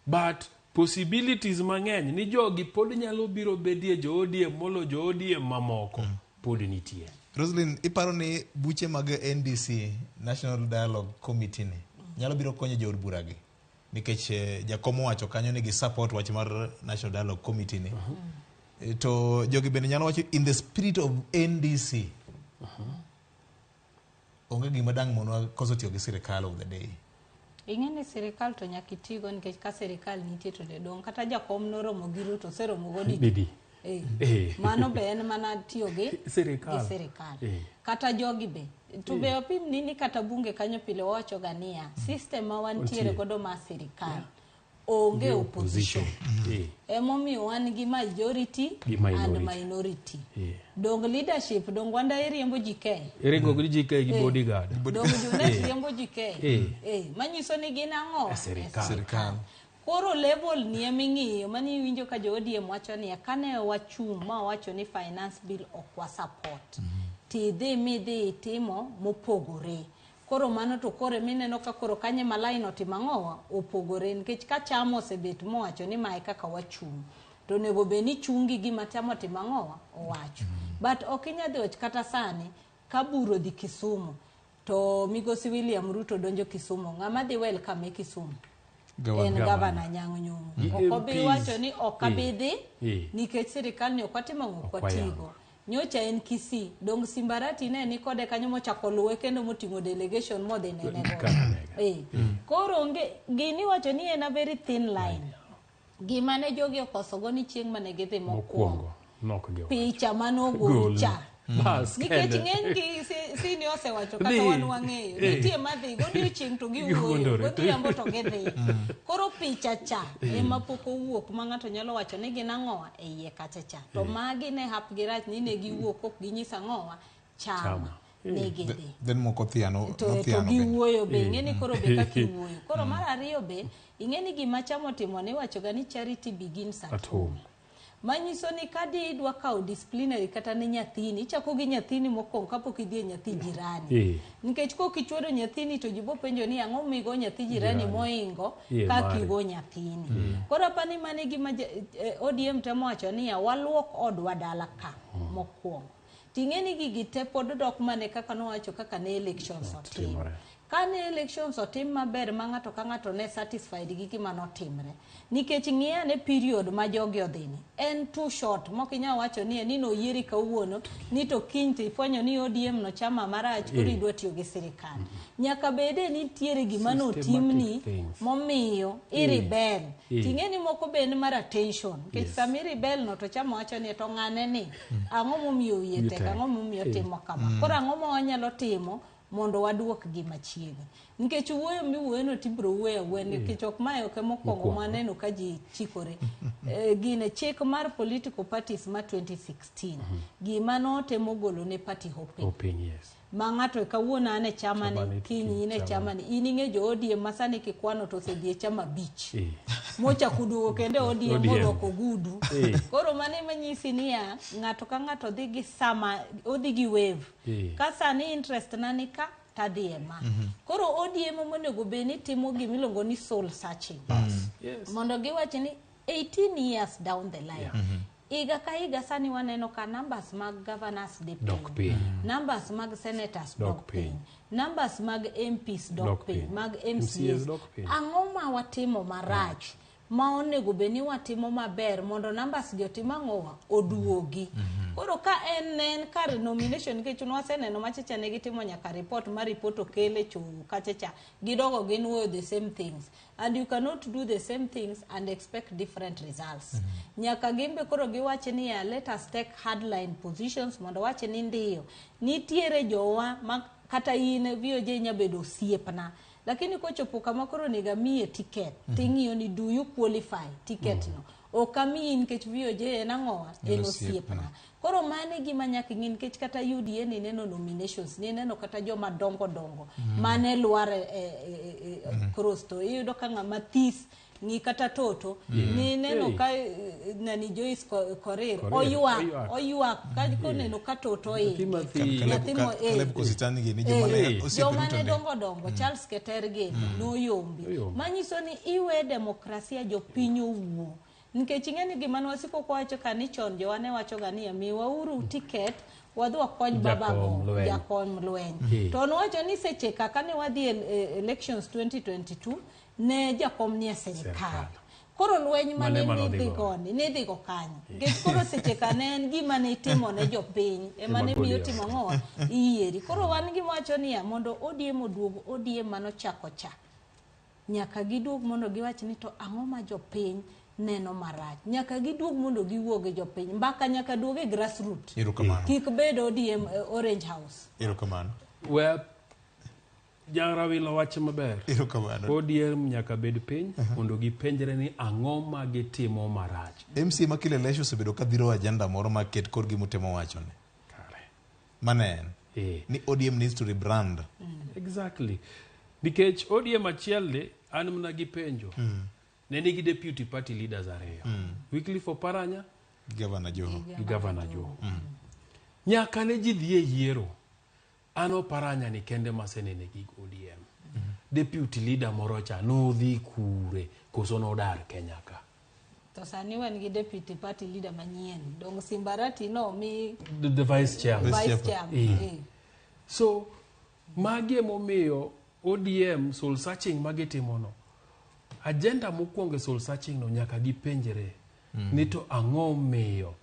[SPEAKER 3] But possibilities mang'eny ni jogi pod nyalo biro bedie jo ODM molo jo ODM mamoko pod nitie.
[SPEAKER 1] Roslyn, iparo ni buche mag NDC, National Dialogue Committee ni, nyalo biro konyo jood bura gi? Nikech jakom owacho kanyo ni gi support wach mar National Dialogue Committee ni. To jogi bende nyalo wacho in the spirit of NDC. Onge gima dang' monwa koso tiyo gi sirikal of the day.
[SPEAKER 17] Ing'e ni sirikal to nyaka itigo nikech ka sirikal nitie to dong kata jakom noromo gi Ruto oseromo go
[SPEAKER 3] didi.
[SPEAKER 17] Mano be en mana tiyo gi sirikal. Kata jogi be. To be opim ni ni kata bunge kanyo pile wawacho ga niya, system ma wantiere godo mar sirikal onge opposition. Emomiyo wan gi majority and minority. Dong leadership, dong wanda iriembo GK.
[SPEAKER 3] Iringo gi GK gi bodyguard.
[SPEAKER 17] Dong Junet riembo GK. Manyiso ni gin ang'o?
[SPEAKER 3] Sirikal.
[SPEAKER 17] Koro level ni eming'iyo mani iwinjo ka jo ODM wacho niya kane wachung' ma wacho ni finance bill ok wa support. Tidhi midhi itimo mopogore. Koro mano to kore mineno ka koro kanye ma line otimo ang'owa opogore nikech ka chama osebet mowacho ni mae kaka wachung' to onego bed ni chungi gima chama otimo ang'owa owacho. But ok inyal dhi wach kata sani ka buro dhi Kisumu to migosi William Ruto donjo Kisumu, ng'ama dhi welcome e Kisumu? En gavana Anyang' Nyong'o. Ok obi wacho ni ok abi dhi nikech sirikal ni ok watimo ang'o, ok watigo. Nyocha en Kisii, dong Simbarati ne ni kode kanyo mochako luwe kendo moting'o delegation modhi nene godo. Koro onge gini wacho ni en a very thin line. Gima ne jogi okosogo ni chieng' mane gidhi mokwongo. Picha manogol cha. Nikech ng'eny gi sini osewacho kata wan wang'eyo. Nitie madhi godiochieng' to giwuoyo, godhiambo to gidhi. Koro picha cha ema pok owuok ma ng'ato nyalo wacho ni gin ang'owa e iye kacha cha. To magi ne hap gi rach ni ne giwuok ok ginyis ang'owa chama ne gidhi.
[SPEAKER 1] Then moko thiano
[SPEAKER 17] to giwuoyo be ing'e ni koro be kaka iwuoyo. Koro mar ariyo be ing'e ni gima chama otimo ni iwacho ga ni charity begins at home. Manyiso ni kadi idwa kawo disciplinary kata ne nyathini, ichako gi nyathini mokwongo kapok idhi e nyathi jirani. Nikech kok ichwodo nyathini to ji bo penjo ni ang'o migo nyathi jirani moingo kaka igo nyathini. Koro apani mano e gima ODM temo wacho niya, waluok odwa dala ka mokwongo. Ting'e ni gigi te pod dok mane kaka nowacho kaka ne elections otim.
[SPEAKER 23] Timore.
[SPEAKER 17] Ka ne elections otim maber ma ng'ato ka ng'ato ne satisfied gi gima notimre. Nikech ng'i ane period ma jogi odhini. En too short mok inyal wacho ni ni noyieri kawuono ni to kiny to ifwenyo ni ODM no chama marach koro idwa tiyo gi sirikal. Nyaka bede ni nitiere gima notimni
[SPEAKER 23] Systematic things.
[SPEAKER 17] momiyo irebel. Ting'e ni moko be en mar attention. Nikech sama irebel no to chama wacho ni to ng'ane ni ang'o momiyo wiye
[SPEAKER 23] Wiye
[SPEAKER 17] tek,
[SPEAKER 23] tek.
[SPEAKER 17] ang'o momiyo timo kama. Koro ang'o ma wanyalo timo mondo waduok gi machiegni. Nikech wuoyo miwuoyono tibiro wuoyo awuoya nikech ok mae ok emokwongo
[SPEAKER 23] Mokwongo.
[SPEAKER 17] mwaneno ka ji chikore. Gine chik mar political parties ma 2016 gima notemo golo ne party hopping.
[SPEAKER 23] Hopping, yes.
[SPEAKER 17] Ma ng'ato kawuono an e chamani,
[SPEAKER 23] Chamani,
[SPEAKER 17] kiny in e
[SPEAKER 23] kiny
[SPEAKER 17] chamani. In ing'e jo ODM ma sani kikwano to osedhi e chama abich. Mochako oduogo kendo e ODM
[SPEAKER 23] ODM.
[SPEAKER 17] orwako ogudu. Koro mano ema nyisi niya, ng'ato ka ng'ato dhi gi sama, odhi gi wave. Ka sani interest na ni ka, tadhi e ma. Koro ODM monego bed ni timo gimiluongo ni soul searching.
[SPEAKER 23] Yes.
[SPEAKER 17] Mondo giwach ni 18 years down the line. Higa ka higa sani waneno ka numbers mag governors dhi
[SPEAKER 23] Dok piny.
[SPEAKER 17] Numbers mag senators
[SPEAKER 23] Dok
[SPEAKER 17] dok piny.
[SPEAKER 23] piny.
[SPEAKER 17] Numbers mag MPs dok
[SPEAKER 23] Dok
[SPEAKER 17] piny.
[SPEAKER 23] piny.
[SPEAKER 17] Mag
[SPEAKER 23] MCAs
[SPEAKER 17] MCAs.
[SPEAKER 23] dok piny.
[SPEAKER 17] Ang'o ma watimo marach ma onego bed ni watimo maber mondo numbers gi otim ang'owa oduogi. Koro ka en ne en kar nomination nikech nwaseneno machacha ne gitimo nyaka report ma report okele cho kachacha gidogo ginuoyo the same things and you cannot do the same things and expect different results. Nyaka gimbe koro giwach niya let us take hardline positions mondo wach ni ndiyo nitiere jowa ma kata in VOJ nya bedo osiepna lakini kochopo kama koro onego amiye ticket ting'iyo ni do you qualify ticket no ok amiyi nikech VOJ en ang'owa en
[SPEAKER 1] En
[SPEAKER 17] osiepna.
[SPEAKER 1] osiepna.
[SPEAKER 17] Koro mano e gima nyaka ing'i nikech kata UDA ni neno nominations ni neno kata joma dongo dongo mane lwar e cross to iyudo ka ng'ama this ng'i kata toto ni neno ka nani Joyce Korir
[SPEAKER 23] Korir,
[SPEAKER 17] oywak
[SPEAKER 23] oywak.
[SPEAKER 17] oywak ka koneno ka toto
[SPEAKER 23] Nyathi
[SPEAKER 17] inge
[SPEAKER 23] mathi.
[SPEAKER 17] Nyathi mo-
[SPEAKER 1] Caleb Kositani gini joma ne osiepe
[SPEAKER 17] joma
[SPEAKER 1] duto
[SPEAKER 17] ne
[SPEAKER 1] ne.
[SPEAKER 17] dongo dongo Charles Keter gini noyombi
[SPEAKER 23] Noyombi.
[SPEAKER 17] manyiso ni iwe demokrasia jopiny owuo nikech ing'e ni gima nwasiko kwawacho ka ni chon jowa ne wachoga niya miwauru tiket wadhi wakony
[SPEAKER 23] Jakom
[SPEAKER 17] babago
[SPEAKER 23] lweny.
[SPEAKER 17] jakom lweny to nwacho ni seche kaka ne wadhi e elections 2022 ne jakom nie sirikal
[SPEAKER 23] Sirkal.
[SPEAKER 17] koro lweny mane
[SPEAKER 23] Mane mane
[SPEAKER 17] nidhi
[SPEAKER 23] odhi go.
[SPEAKER 17] goni nidhi go kanyo nikech koro seche ka ne en gima ne itimo ne jopiny ema ne miyo
[SPEAKER 23] goli
[SPEAKER 17] timo ang'owa iyieri koro wan gima wacho niya mondo ODM oduog ODM manochako cha nyaka giduog mondo giwach ni to ang'o ma jopiny neno marach nyaka giduog mondo giwuo gi jopiny mbaka nyaka duog e grassroot
[SPEAKER 1] Erokamano.
[SPEAKER 17] kik bed ODM Orange House
[SPEAKER 1] Erokamano.
[SPEAKER 23] We Jarawilo wacho maber.
[SPEAKER 1] Erokamano.
[SPEAKER 23] ODM nyaka bed piny mondo gipenjre ni ang'o ma gitimo marach.
[SPEAKER 1] MC ma Kilelesho osebedo ka dhiro agenda moro maket kod gima utemo wachoni. Mane en? Ni ODM needs to rebrand.
[SPEAKER 23] Exactly. Nikech ODM achiel ni an mana gi penjo. Ne nigi deputy party leaders ariyo. Wycliffe Oparanya
[SPEAKER 1] Governor Joho.
[SPEAKER 23] gi Governor Joho. Nyaka ne ji dhi e yiero. An Oparanya ni kende masenene gi ODM. Deputy leader moro cha nodhi kure koso nodar Kenya ka.
[SPEAKER 17] to sani wan gi deputy party leader manyien dong Simbarati no mi
[SPEAKER 23] The vice chairman.
[SPEAKER 17] vice chairman.
[SPEAKER 23] So magi emomiyo ODM soul searching magitimono. Agenda mokwongo e soul searching no nyaka gipenjre ni to ang'o miyo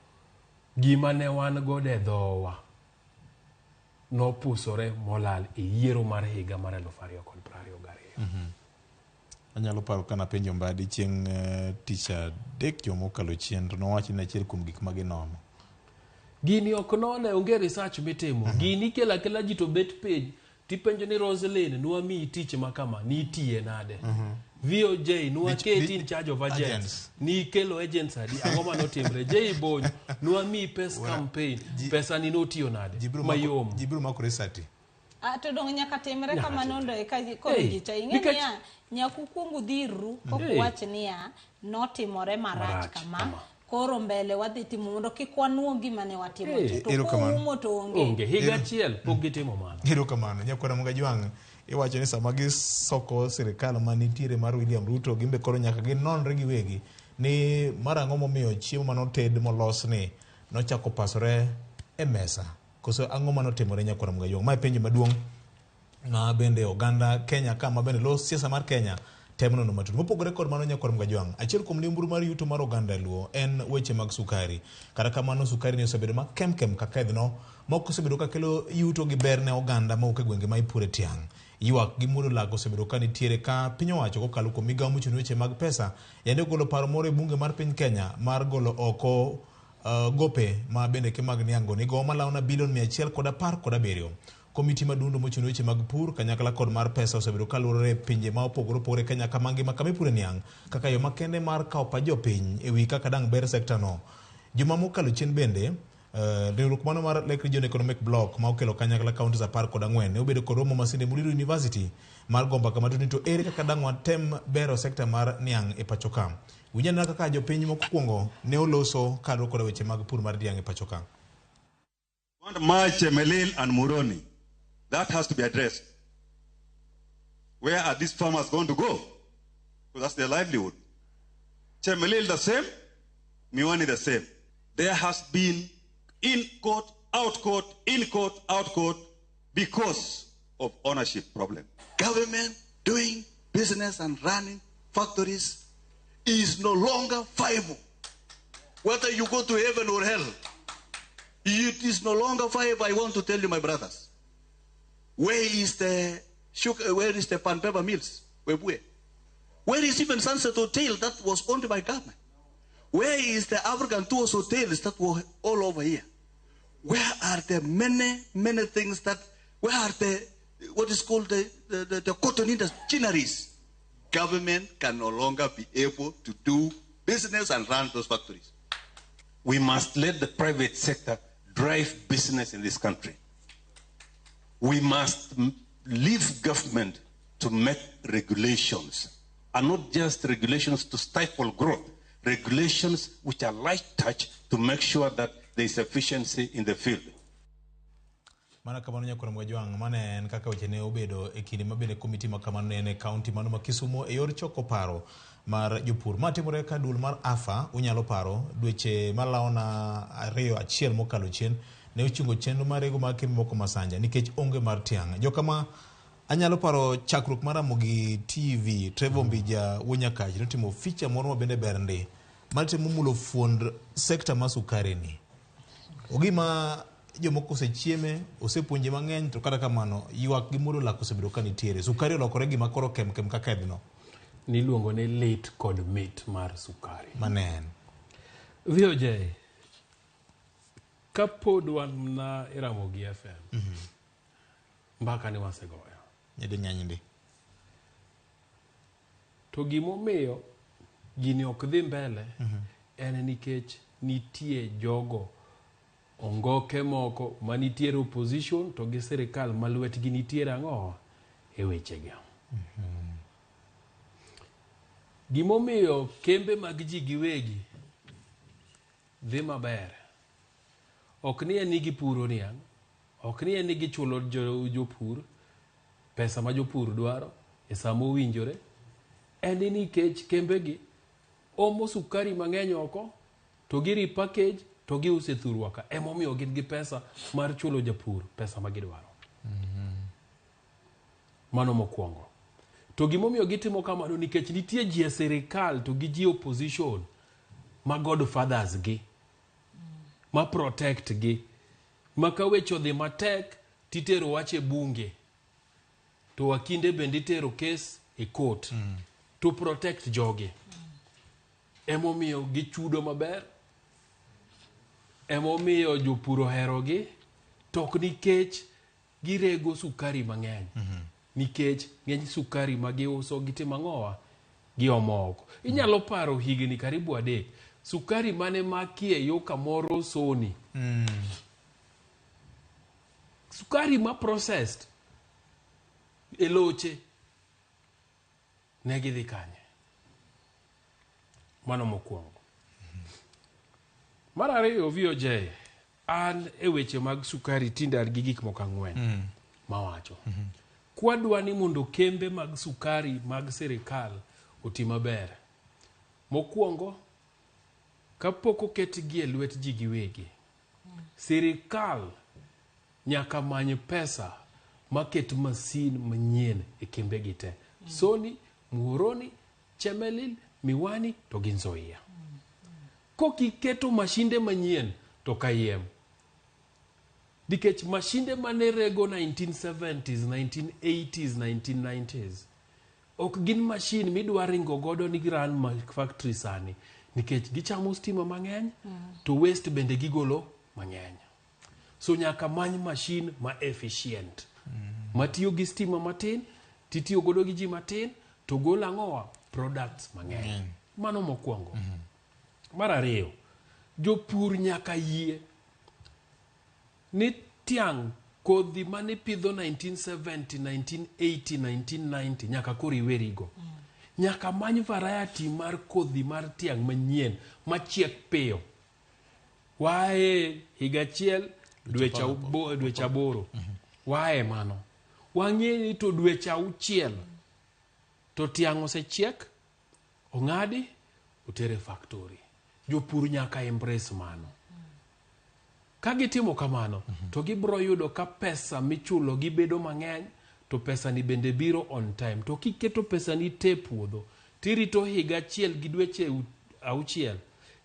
[SPEAKER 23] gima ne wan godo e dhowa nopusore molal e yiero mar higa mar 2022.
[SPEAKER 1] Anyalo paro ka napenjo Mbadi chieng' tich adek juma mokalo chien to nowacho ni achiel kuom gik ma ginono.
[SPEAKER 23] Gini ok none, onge research mitimo. Gini ikelo akela ji to bet piny. Tipenjo ni Roselyn nwamiyi tich ma kama, nitiye nade? VOJ nwaketi in charge of agents.
[SPEAKER 1] Agents.
[SPEAKER 23] Nikelo agents adi, ang'o manotimre? J Bony nwamiyi pes campaign, pesa ni notiyo nade? Mayom.
[SPEAKER 1] Ji biro makore sati.
[SPEAKER 17] To dong nyaka timre
[SPEAKER 23] Nyaka
[SPEAKER 17] kamano ndo eka koro
[SPEAKER 23] Hey,
[SPEAKER 17] ji cha ing'e
[SPEAKER 23] nikech-
[SPEAKER 17] niya nyaka ukuong udhirru kok
[SPEAKER 23] Hey.
[SPEAKER 17] wach niya notimore marach
[SPEAKER 23] Marach
[SPEAKER 17] kama
[SPEAKER 23] kama.
[SPEAKER 17] koro mbele wadhi timo mondo kik wanuo gima ne watimo
[SPEAKER 23] Hey.
[SPEAKER 17] cha. To
[SPEAKER 1] Erokamano.
[SPEAKER 17] kuumo to onge
[SPEAKER 23] Onge, higa achiel pok gitimo mano.
[SPEAKER 1] Erokamano. Nyakwara Mugajwang' iwacho ni sama gisoko sirikal manitiere mar William Ruto gimbe koro nyaka ginonre giwegi ni mar ang'o momiyo chiemo manoted molos ni nochako pasore e mesa. Koro Koso ang'o mane otimore nyakwar Mgajwang'? Ma e penjo maduong' ma bende oganda Kenya ka ma bende los siasa mar Kenya temo nono matut. Mopogore kod mano nyakwar Mgajwang', achiel kuom liumbru mar yuto mar oganda Luo en weche mag sukari. Kata kamano sukari ni osebedo ma kemkem ka kedhno ma ok osebedo ka kelo yuto gi ber ne oganda mawuok e gwenge ma ipure tiang'. Ywak gi muodo lak osebedo ka nitiere ka piny owacho kokalo kuom migawo mochung' ne weche mag pesa yande ogolo paro moro e bunge mar piny Kenya mar golo oko gope ma bende ke mag niang'go nigo malawo na bilion 117. Komiti madundo mochung' ne weche mag pur kanyakla kod mar pesa osebedo ka luorore e pinje ma opogore opogore Kenya ka mangima kama ipure niang' kaka yo makende mar kawo pach jopiny e wi kaka dang' ber sekta no. Juma mokalo chien bende, riwruok mano mar Lake Region Economic Bloc ma okelo kanyakla counties 14 ne obedo kod romo Masinde Muliro University mar gomba kama ni to ere kaka dang' watem bero sekta mar niang' e pacho ka. Winj anena kaka jopiny mokwongo ne oloso kaluwore koda weche mag pur mar niang' e pacho ka.
[SPEAKER 5] Ma Chemelil and Muroni. That has to be addressed. Where are these farmers going to go? Because that's their livelihood. Chemelil the same, Miwani the same. There has been in court, out court, in court, out court, because of ownership problem.
[SPEAKER 7] Government doing business and running factories is no longer viable. Whether you go to heaven or hell, it is no longer viable. I want to tell you, my brothers, where is the sugar, where is the pan paper mills? Where is even Sunset Hotel that was owned by government? Where is the African Tours hotels that were all over here? Where are the many, many things that, where are the, what is called the cotton industry, ginneries? Government can no longer be able to do business and run those factories.
[SPEAKER 5] We must let the private sector drive business in this country. We must leave government to make regulations, and not just regulations to stifle growth, regulations which are light touch to make sure that there is efficiency in the field.
[SPEAKER 1] Mana kamano nyakwar Mgajwang', mane en kaka weche ne obedo e kinde ma bende komiti ma kamano ne en e kaunti mano ma Kisumu e yor choko paro mar jopur. Ma timore ka duol mar AFA unyalo paro dweche malawo na 2 1 mokalo chien ne ochungo chenro mar rego mar kembe moko Masanja nikech onge mar tiang'. Jokama anyalo paro chakruok mar Ramogi TV, Trevor Mbija Wuonyakach notimo feature moro ma bende ber ndi mar temo mulo fuond sekta mar sukari ni. Ogima jomoko osechieme, osepuonje mang'eny, to kata kamano ywak gi muodo lak osebedo ka nitiere. Sukari olokore gima koro kem kem ka kedhno.
[SPEAKER 3] Niluongo ni lit kod mit mar sukari.
[SPEAKER 1] Manen.
[SPEAKER 3] VOJ, kapod wan na e Ramogi FM, mbaka ni wasegoyo.
[SPEAKER 1] Nyading'eny ndi.
[SPEAKER 3] To gimomiyo gini ok dhi mbele en nikech nitie jogo ongoke moko manitiere opposition to gi sirikal ma lwetgi nitiere ang'o e wechegi. Gimomiyo kembe mag ji giwegi dhi maber ok ni en ni gipuro niang', ok ni en ni gichulo jopur pesa ma jopur dwaro e sama owinjore, en ni nikech kembegi omo sukari mang'eny oko to gi repackage to giuse thurwa ka. Emomiyo gin gi pesa mar chulo japur pesa ma gidwaro. Mano mokwongo. To gimomiyo gitimo kamano nikech nitie ji e sirikal to gi ji opposition ma godfathers gi, ma protect gi, ma ka weche odhi matek titero wach e bunge, to wakinde bende itero kes e court to protect jogi. Emomiyo gichudo maber, emomiyo jopur oherogi, to ok nikech girego sukari mang'eny. Nikech ng'eny sukari ma giuso gitimo ang'owa, giomo oko. Inyalo paro higni karibu 3, sukari mane makie yo kamoro Sony. Sukari ma processed e loche ne gidhi kanye? Mano mokwongo. Mar ariyo, VOJ, an e weche mag sukari tinde an gi gik moko 4 mawacho. Kwadwa ni mondo kembe mag sukari mag sirikal oti maber. Mokwongo, kapok oketgi e lwet ji giwegi, sirikal nyaka many pesa maket masin manyien e kembegi te. Sony, Muhoroni, Chemelil, Miwani to gi Nzoia. Kok iketo mashinde manyien to kayiem. Nikech mashinde mane rego 1970s, 1980s, 1990s ok gin machine midwa ringo godo ni run factory sani nikech gichamo stima mang'eny to waste bende gigolo mang'eny. So nyaka many machine ma efficient matiyo gi stima matin titiyo godo gi ji matin to golo ang'owa products mang'eny. Mano mokwongo. Mar ariyo, jopur nyaka yie ni tiang' kodhi mane ipidho 1970, 1980, 1990 nyaka koro iwerigo. Nyaka many variety mar kodhi mar tiang' manyien machiek piyo. Wae higa achiel dweche 8. Wae mano. Wang'e ni to dweche 6 to tiang' osechiek, ong'adi, otere factory. Jopur nyaka embrace mano. Ka gitimo kamano, to gibiro yudo ka pesa michulo gi bedo mang'eny, to pesa ni bende biro on time. To kiketo pesa ni te puodho, tirito higa achiel gi dweche 6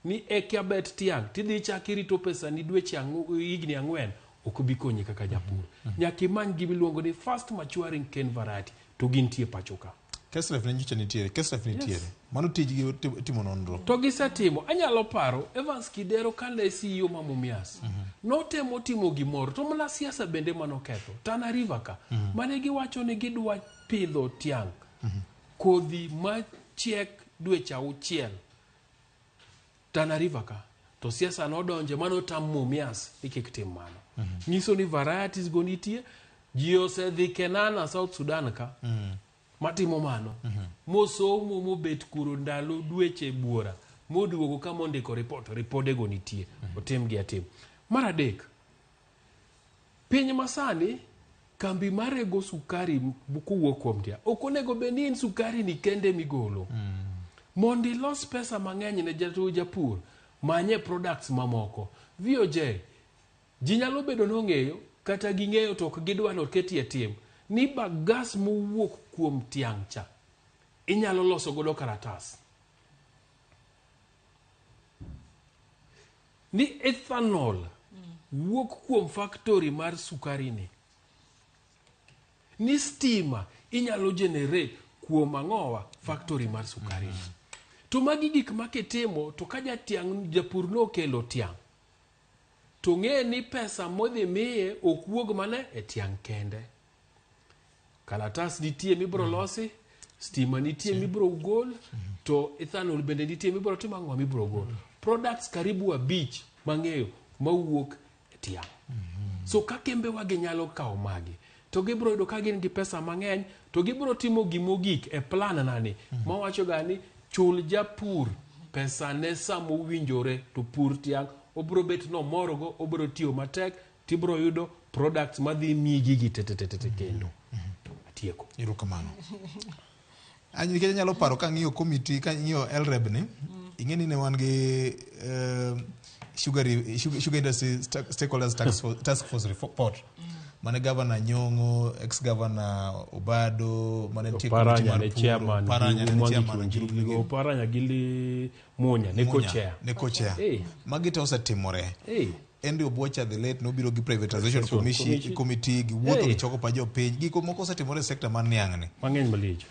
[SPEAKER 3] ni eka bet tiang' tidhi chak irito pesa ni dweche higni 4 ok bi konyi kaka japur. Nyaka imany gima iluongo ni fast maturing cane variety to gintie pacho ka.
[SPEAKER 1] Kesref ne nyocha nitiere, Kesref nitiere.
[SPEAKER 3] Yes.
[SPEAKER 1] Mano tijgi timo nonro.
[SPEAKER 3] To gisetimo, anyalo paro Evans Kidero kane CEO ma Mumias. Notemo timo gimoro, to mana siasa bende manoketho. Tana River ka, mane giwacho ni gidwa pidho tiang'. Kodhi machiek dweche 6. Tana River ka, to siasa nodonje manotam Mumias ni kik tim mano. Nyiso ni varieties go nitie, ji osedhi Kenana South Sudan ka. Matimo mano. Mosomo mobet kuro ndalo dweche buora moduogo ka mondiko report, ripodego nitie. Otim gi atim. Mar adek, piny masani kambi marego sukari kowuok kuom tiang' ok onego bed ni en sukari ni kende migolo. Mondo ilos pesa mang'eny ne japur, manye products mamoko. VOJ, ji nyalo bedo nong'eyo kata ging'eyo to ok gidwa ni oketie tim ni bagas mowuok kuom tiang' cha inyalo loso godo karatas. Ni ethanol wuok kuom factory mar sukari ni. Ni stima inyalo generate kuom ang'owa factory mar sukari ni. To magi gik ma kitimo to ka jatiang' japur nokelo tiang' to ng'e ni pesa modhi miye ok wuog mana e tiang' kende. Kalatas nitie mibiro losi, stima nitie mibiro gol, to ethanol bende nitie mibiro timo ang'o mibiro gol. Products karibu 5 mang'eyo mawuok e tiang'. So ka kembewa gi nyalo kawo magi, to gibiro yudo ka gin gi pesa mang'eny, to gibiro timo gimogik e plan nani, mawacho ga ni chul japur pesa ne samowinjore to pur tiang' obiro bet nomorgo, obiro tiyo matek, tibiro yudo products madhi miyi gigi te te te te kendo. Atieko.
[SPEAKER 1] Erokamano. Nikech anyalo paro ka ang'iyo committee, ka ang'iyo LREB ni, ing'e ni ne wan gi Sugar Industry Stakeholders Task Force report. Mane Governor Nyong'o, ex-Governor Obado, mane nitie committee mar puro, Oparanya ne chairman,
[SPEAKER 3] Oparanya gi Munya, ne co-chair.
[SPEAKER 1] Ne co-chair. Magi te osetimore. Andrew Obuocha the late nobiro gi privatization committee, giwuotho gichoko pa jopiny. Gik moko osetimore e sector mar niang' ni.
[SPEAKER 3] Mang'eny malich.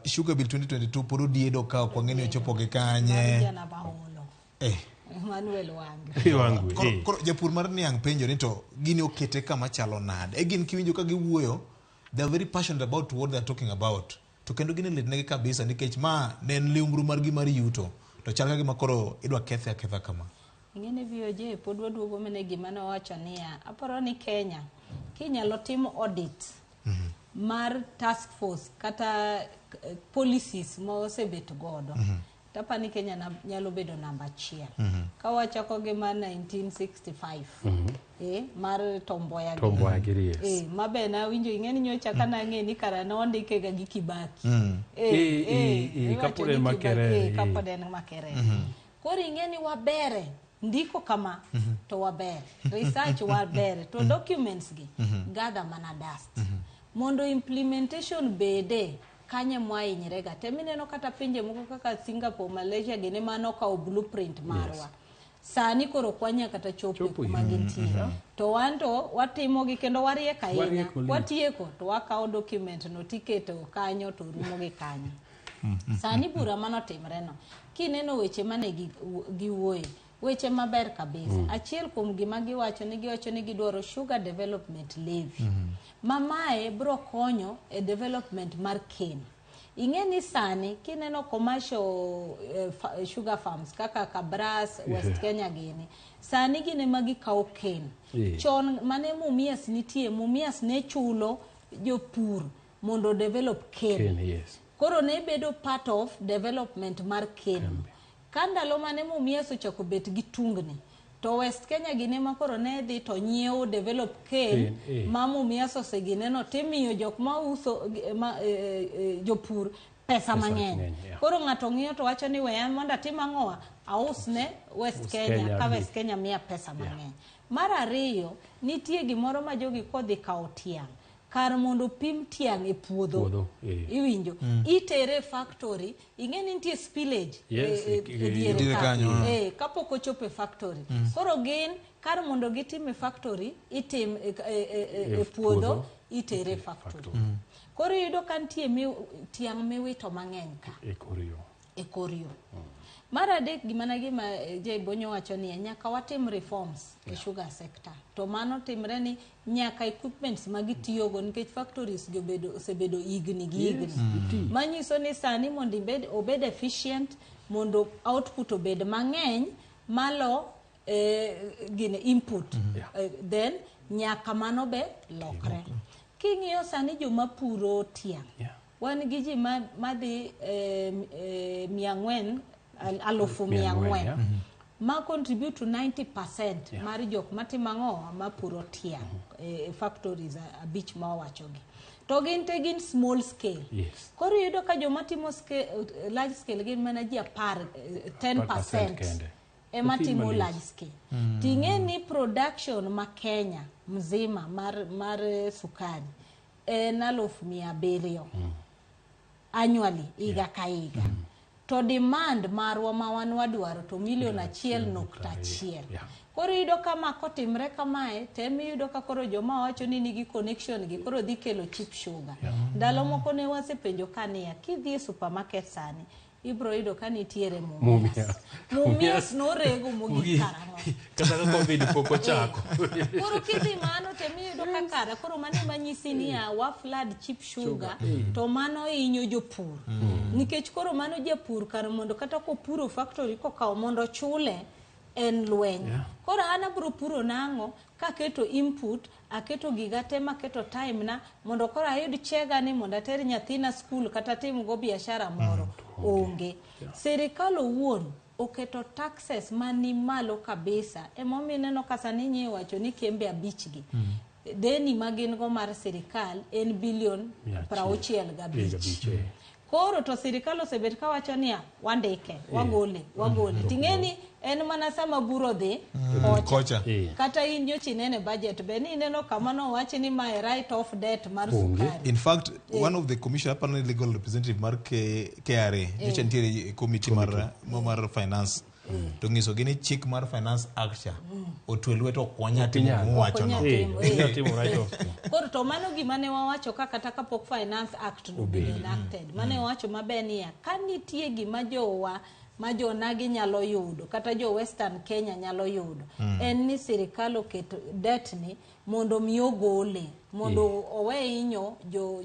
[SPEAKER 1] Sugar Bill 2022 pod odiedo ka ok wang'e ni ochopo gi kanye.
[SPEAKER 17] Manuel Wangwe.
[SPEAKER 3] Wangwe.
[SPEAKER 1] Koro japur mar niang' penjo ni to gini okete kama chalo nade. E gin kiwinjo ka giwuoyo, they are very passionate about what they are talking about. To kendo gini litnegi kabisa nikech ma ne en liumbru margi mar yuto. To chal ka gima koro idwa kethe aketha kama.
[SPEAKER 17] Ing'eni VOJ pod waduogo mane gima nowacho niya, aparo ni Kenya kinyalo timo audit mar task force kata policies ma osebet godo. Tapa ni Kenya nyalo bedo namba 1. Ka wachako gi mar 1965. Mar Tom Mboya
[SPEAKER 3] gi. Yes.
[SPEAKER 17] Ma be nawinjo ing'eni nyocha ka nang'e ni kara nondike ga gi Kibaki.
[SPEAKER 3] Kapod en Makerere.
[SPEAKER 17] Kapod en Makerere. Koro ing'eni wabere ndiko kama. to waber, research waber, to documents gi gather mana dust. Mondo implementation bede kanye mwahinyre ga. Temineno kata pinje moko kaka Singapore, Malaysia gini mano okawo blueprint marwa. Sani koro ok wanyal kata chopo
[SPEAKER 23] Chopo
[SPEAKER 17] kuma
[SPEAKER 23] ire.
[SPEAKER 17] gintie. To wan to watimogi kendo wariek ahinya.
[SPEAKER 23] Wariek malich.
[SPEAKER 17] Watieko to wakawo document no tiketo kanyo to rumo gi kanyo. Sani bura manotimre no, kineno weche mane giwuoye, weche maber kabisa. Achiel kuom gima giwacho ni giwacho ni gidwaro sugar development levy. Ma mae bro konyo e development mar cane. Ing'e ni sani kineno commercial sugar farms kaka Kabras, West Kenya gini, sani gin ema gikawo cane. Chon mane Mumias nitie, Mumias ne chulo jopur mondo develop cane.
[SPEAKER 23] Cane, yes.
[SPEAKER 17] Koro ne bedo part of development mar cane. Ka ndalo mane Mumias ochako bet gi tungni, to West Kenya gin ema koro ne dhi to nyiewo develop cane
[SPEAKER 23] Cane, eh.
[SPEAKER 17] ma Mumias osegineno timiyo jok mauso ma, jopur pesa
[SPEAKER 23] Pesa
[SPEAKER 17] mang'eny.
[SPEAKER 23] mang'eny, yeah.
[SPEAKER 17] Koro ng'ato ng'iyo to wacho ni weya mondo atim ang'owa ausne West
[SPEAKER 23] West
[SPEAKER 17] Kenya,
[SPEAKER 23] Kenya
[SPEAKER 17] ka
[SPEAKER 23] bi.
[SPEAKER 17] West Kenya miya pesa mang'eny. Mar ariyo, nitie gimoro ma jogi kodhi kawo tiang', kar mondo pim tiang' e puodho,
[SPEAKER 23] Puodho, eh.
[SPEAKER 17] iwinjo, itere e factory, ing'e ni nitie spillage e diere
[SPEAKER 1] Diere
[SPEAKER 17] ka.
[SPEAKER 1] kanyo,
[SPEAKER 17] Kapok ochopo e factory. Koro gin kar mondo gitim e factory, itim e
[SPEAKER 23] E
[SPEAKER 17] puodho,
[SPEAKER 23] puodho,
[SPEAKER 17] itere e factory. Koro iyudo ka nitie tiang' miwito mang'eny ka
[SPEAKER 23] E kor yo.
[SPEAKER 17] e kor yo. Mar adek gima na gima Jay Bonyo wacho niya, nyaka watim reforms e sugar sector. To mano timre ni nyaka equipments ma gitiyogo nikech factories gi osebedo higni gi higni.
[SPEAKER 23] Yes, mm.
[SPEAKER 17] Manyiso ni sani mondo obed efficient, mondo output obed mang'eny malo gine input. Then nyaka mano be lokre. King'iyo sani joma puro tiang', wan gi ji madhi 400, alufu mia
[SPEAKER 23] 400,
[SPEAKER 17] ang'wen ma contribute to 90% mar jok matimo ang'o mapuro tiang' e factories abich ma wawachogi. To gin te gin small scale. Koro iyudo ka joma timo large scale gin mana ji 10, 10%
[SPEAKER 23] kende.
[SPEAKER 17] ema
[SPEAKER 23] Otin
[SPEAKER 17] timo
[SPEAKER 23] malich.
[SPEAKER 17] large scale. Ting'e ni production ma Kenya mzima mar sukari en 700,000 annually higa ka higa. To demand marwa ma wan wadwaro to milion 1.1. Koro iyudo ka ma kotimre kamae, tem iyudo ka koro joma wacho ni nigi connection gi koro dhi kelo cheap sugar. Ndalo moko ne wasepenjo ka niya, kidhi e supermarket sani, ibro yudo ka nitiere Mumias.
[SPEAKER 23] Mumias.
[SPEAKER 17] Mumias norego mogik karang'o?
[SPEAKER 23] Kata ka Covid pok ochako.
[SPEAKER 17] Koro kidhi mano temiyudo ka kara koro mano ema nyisi niya wa flood cheap sugar
[SPEAKER 23] Sugar, eh.
[SPEAKER 17] to mano hinyo jopur. Nikech koro mano japur kar mondo kata kopuro factory kokawo mondo ochule en lweny. Koro an abro puro nang'o kaketo input, aketo giga te maketo time na mondo koro ayud chega ni mondo ater nyathina skul kata tim go biashara moro. Onge. Sirikal owuon oketo taxes mani malo kabisa. Emomiyo ineno ka sani nyie wacho ni kembe abich gi. Deni ma gin go mar sirikal en bilion
[SPEAKER 23] 100.
[SPEAKER 17] 65.
[SPEAKER 23] Gabich, eh.
[SPEAKER 17] Koro to sirikal osebet kawacho niya, wandike, wagole, wagole. Ting'e ni en mana sama buro dhi kocha.
[SPEAKER 1] Kocha.
[SPEAKER 17] Kata in nyocha inene budget be ni ineno kama nowachi ni mae write off debt mar
[SPEAKER 23] Onge.
[SPEAKER 17] sukari.
[SPEAKER 1] In fact, one of the commission, apparently legal representative mar KRA, nyocha nitiere e committee mar finance. To nyisogi ni chik mar Finance Act cha otwe lweto ok wanyal timo
[SPEAKER 23] Okinyal.
[SPEAKER 1] gima uwacho no.
[SPEAKER 17] Okinyal timo,
[SPEAKER 23] Eh, okinyal timo write off.
[SPEAKER 17] Koro to mano gima ne wawacho ka kata kapok Finance Act no
[SPEAKER 23] Obedo.
[SPEAKER 17] obedo enacted. Mane wawacho maber niya, ka nitie gima jowa ma jonagi nyalo yudo kata jo Western Kenya nyalo yudo en ni sirikal oket debt ni mondo mi ogole mondo owe hinyo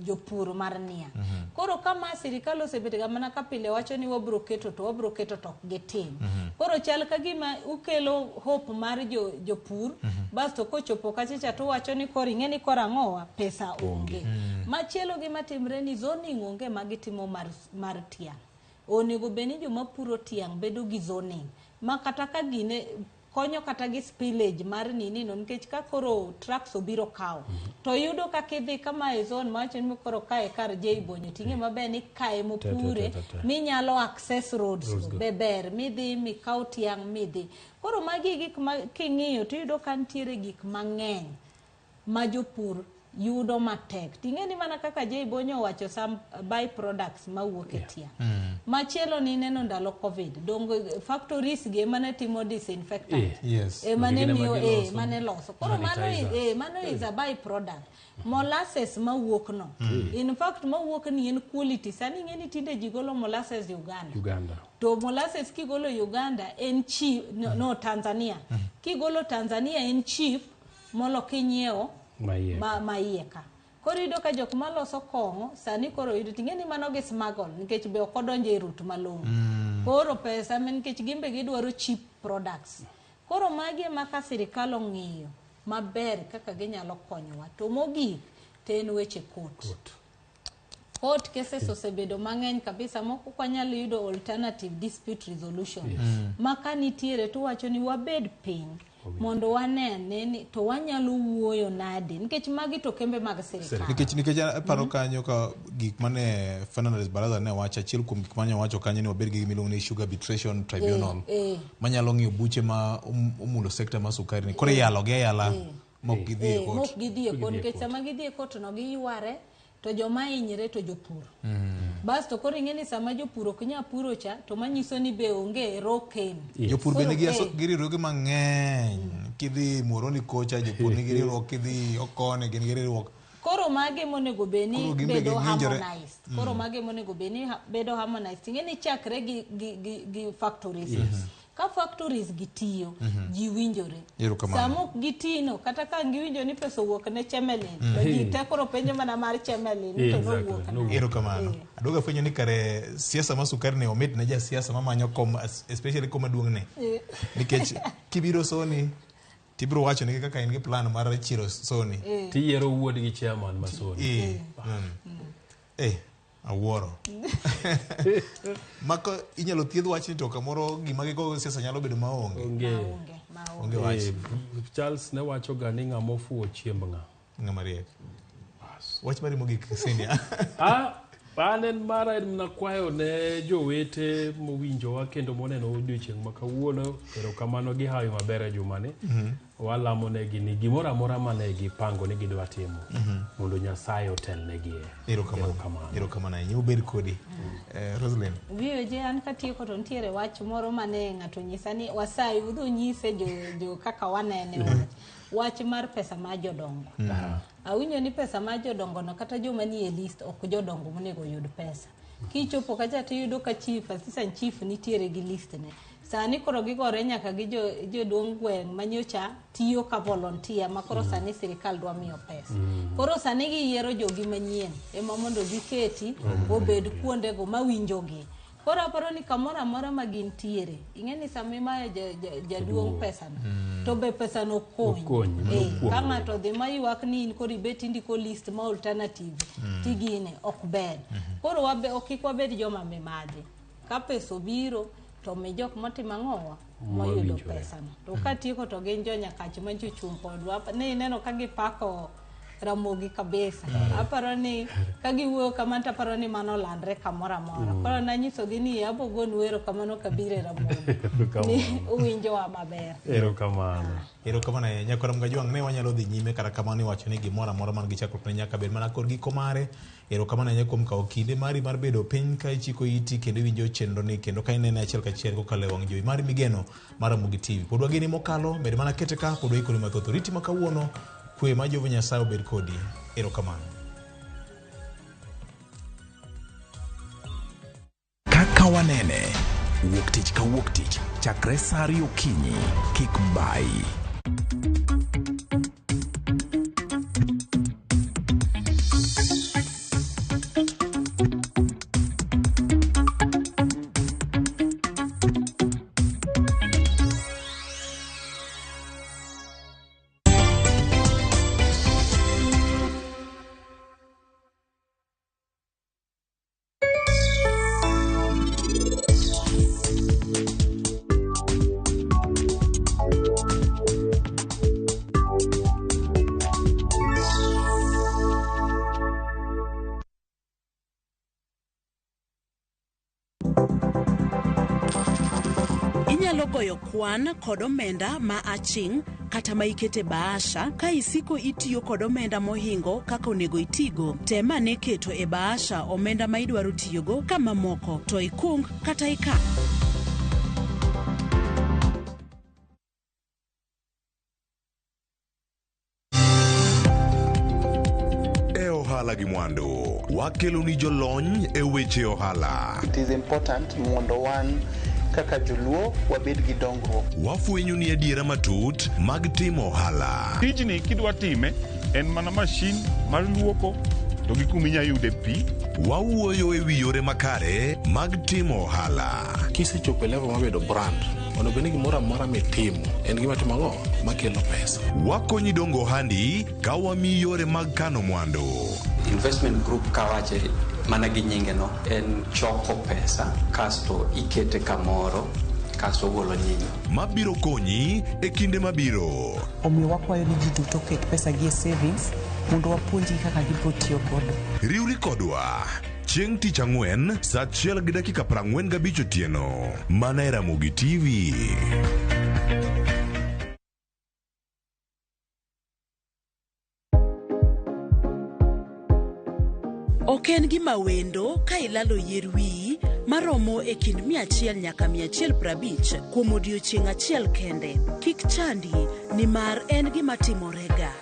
[SPEAKER 17] jopur mar niang'. Koro kama sirikal osebet ga mana ka pile wacho ni wabro keto to wabro keto to ok gitim. Koro chal ka gima ukelo hope mar jopur basto kochopo kacha cha to uwacho ni koro ing'e ni koro ang'owa pesa onge. Machielo gima timre ni zoning onge ma gitimo mar tiang'. Onego bed ni joma puro tiang' bedo gi zoning ma kata ka gine Konyo kata gi spillage mar nini no nikech ka koro trucks obiro kawo to yudo ka kidhi kama e zone mawacho ni koro kae kar J Bonyo ting'e maber ni kae mopure
[SPEAKER 23] Te, te, te, te.
[SPEAKER 17] minyalo access roads
[SPEAKER 23] Roads go.
[SPEAKER 17] be ber midhi mikaw tiang' midhi. Koro magi e gik ma king'iyo tiyudo ka nitiere gik mang'eny ma jopur yudo matek. Ting'e ni mana kaka J Bonyo owacho some by products mawuok e tiang'. Machielo ni ineno ndalo Covid, dongo factories gi ema ne timo disinfectant.
[SPEAKER 1] Yes.
[SPEAKER 17] Ema ne
[SPEAKER 23] Gin ema
[SPEAKER 17] miyo
[SPEAKER 23] giloso
[SPEAKER 17] mane loso. Koro mano,
[SPEAKER 23] sanitizers.
[SPEAKER 17] mano is a by product. Molasses mawuok no. In fact mawuok ni en quality. Sani ing'e ni tinde ji golo molasses Uganda.
[SPEAKER 23] Uganda.
[SPEAKER 17] To molasses kigolo Uganda en cheap, no, Tanzania. Kigolo Tanzania en cheap molo kinyiewo
[SPEAKER 23] Maiye.
[SPEAKER 17] ma iye ka. Koro iyudo ka jok maloso kong'o sani koro yudo ting'e ni mano gi smuggle nikech be ok odonjo e route malong'o. Koro pesa nikech gin be gidwaro cheap products. Koro magi ema ka sirikal ong'iyo maber kaka ginyalo konyowa. To mogik to en weche court. Court cases osebedo mang'eny kabisa moko ok wanyal yudo alternative dispute resolution.
[SPEAKER 23] Yes.
[SPEAKER 17] Ma ka nitiere to wacho ni wabed piny mondo wanene ni to wanyalo wuoyo nade nikech magi to kembe mag sirikal.
[SPEAKER 1] Nikech aparo kanyo ka gik mane Fernandez Baraza ne wacho, achiel kuom gik mane owacho kanyo ni wabed gi gima iluongo ni Sugar Arbitration Tribunal manyalo ng'iyo buche ma omulo sekta mar sukari ni. Koro iyalo gi ayala mok gidhi e court.
[SPEAKER 17] Mok gidhi e court
[SPEAKER 23] Gidhi e
[SPEAKER 17] nikech
[SPEAKER 23] court.
[SPEAKER 17] sama gidhi e court no giyware to joma hinyre to jopur. Basto koro ing'e ni sama jopur ok nyal puro cha to manyiso ni be onge raw cane.
[SPEAKER 1] Jopur be
[SPEAKER 17] Koro,
[SPEAKER 1] nigi gi riwruoge mang'eny. Kidhi Muhoroni kocha jopur nigi riwruok, kidhi Okone gin gi riwruok.
[SPEAKER 17] Koro mage monego bed ni
[SPEAKER 1] Koro gin be
[SPEAKER 17] bedo
[SPEAKER 1] ging'injore.
[SPEAKER 17] harmonized. Koro mage monego bed ni bedo harmonized. Ing'e ni chakre gi factories.
[SPEAKER 1] Yes.
[SPEAKER 17] Ka factories gi tiyo, ji winjore.
[SPEAKER 1] Erokamano.
[SPEAKER 17] Sama ok gitino, kata ka giwinjo ni pesa owuok ne Chemelil, to ji te koro penjo mana mar Chemelil ni to nowuok nade.
[SPEAKER 1] Erokamano. Aduogo afwenyo ni kare siasa mar sukari ni omit ne jasiasa mamanyo kom, especially kom maduong' ni. Nikech kibiro Soni, tibiro wacho ni kaka in gi plan mar chiro Soni.
[SPEAKER 23] Tiyiero wuod gi chairman ma Soni.
[SPEAKER 1] Awuoro. Mako inyalo thiedh wachni to kamoro gima gigo siasa nyalo bedo maonge.
[SPEAKER 23] Onge.
[SPEAKER 1] Onge wach.
[SPEAKER 23] Charles ne wacho ga ni ng'ama ofuwo chiemb ng'a.
[SPEAKER 1] Ng'ama riek. Wach mari mogik senior.
[SPEAKER 23] An en mara en mana kwayo ne jowete mowinjowa kendo moneno odiochieng' ma kawuono, erokamano gi hawi maber e jumani. Walamo negi ni gimoro amora mane gipango ni gidwa timo mondo Nyasaye otelnegi.
[SPEAKER 1] Erokamano. Erokamano ahinya. Ubed kodi. Roslyn.
[SPEAKER 17] VOJ an katieko to nitiere wach moro mane ng'ato nyisa ni wasayi udhi unyise jo kaka wanene wach. Wach mar pesa mar jodongo. Awinjo ni pesa mar jodongo no kata joma nie list ok jodongo monego oyud pesa. Kichopo kacha tiyudo ka chief, assistant chief nitiere gi list ne. Sani koro gigore nyaka gi joduong' gweng' manyocha tiyo ka volunteer ma koro sani sirikal dwa miyo pesa. Koro sani giyiero jogi manyien ema mondo giketi obed kuondego mawinjogi. Koro aparo ni kamoro amora ma gintiere, ing'e ni sama imayo jaduong' pesano, to be pesano konyi.
[SPEAKER 23] Okonyi, mano kuom
[SPEAKER 17] Ka ng'ato dhi maywak ni in koro ibet indiko list ma alternative, tigine ok ber. Koro kik wabed joma mimadhi. Ka pesa obiro, to mi jok motimo ang'owa moyudo
[SPEAKER 23] Mowinjore.
[SPEAKER 17] pesano. To katieko to gin jo Nyakach manyocha ochung' kodwa. Ne ineno ka gipako Ramogi kabisa. Aparo ni ka giwuoyo kamano to aparo ni mano olandre kamoro amora. Koro nanyisogi ni abo gonu erokamano kabiro e Ramogi. Ni uwinjowa maber.
[SPEAKER 23] Erokamano.
[SPEAKER 1] Erokamano ahinya. Nyakwar Mgajwang' ne wanyalo dhi nyime kata kamano iwacho ni gimoro amora man gi chakruok ne nyaka bed mana kod giko mare. Erokamano ahinya kuom kawo kinde mari mar bedo piny ka ichiko iti kendo iwinjo chenro ni kendo ka inene achiel kachiel kokalo e wang' jowi mari migeno mar Ramogi TV. Pod wageni mokalo, med mana kete ka pod waikore mathoth. Oriti ma kawuono, kwe mar Jehova Nyasaye obed kodi. Erokamano.
[SPEAKER 13] Kaka wanene wuok tich ka wuok tich chakre sa 2 okinyi kik bayi.
[SPEAKER 8] goyo kwan kod omenda ma aching' kata ma ikete bahasha ka isiko itiyo kod omenda mohingo kaka onego itigo. Tem ane keto e bahasha omenda ma idwaro tiyogo ka mamoko to ikung kata ikan.
[SPEAKER 2] E ohala gi mwandu, wakeloni jolony e weche ohala.
[SPEAKER 26] It is important mondo wan kaka joluo wabed gi dongruok.
[SPEAKER 2] Wafwenyo ni adiera matut mag timo ohala.
[SPEAKER 27] Tijni kidwa time en mana mashin mar luoko to gi kuma inya yude pi.
[SPEAKER 2] Wawuoyo e wi yore makare mag timo ohala.
[SPEAKER 10] Kisechopo e level mar bedo brand, onego bed ni gimoro amora mitimo en gima timo ang'o? Makelo pesa.
[SPEAKER 2] Wakonyi dongo ohandi ka wamiyi yore mag kano mwandu.
[SPEAKER 11] Investment group kawache mana gi nyinge no en choko pesa kasto ikete kamoro kasto ogolo nyinyo.
[SPEAKER 2] Mabiro konyi e kinde mabiro.
[SPEAKER 12] Omiyo wakwayo ni ji duto oket pesa gi e savings mondo wapuonjgi kaka gibiro tiyo godo.
[SPEAKER 2] Riwri kodwa chieng' tich ang'wen saa achiel gi dakika 45 otieno mana e Ramogi TV.
[SPEAKER 8] Ok en gima wendo ka ilalo yier wiyi maromo e kind 100 nyaka 150 kuom odiechieng' achiel kende. Kik chandi nimar en gima timorega.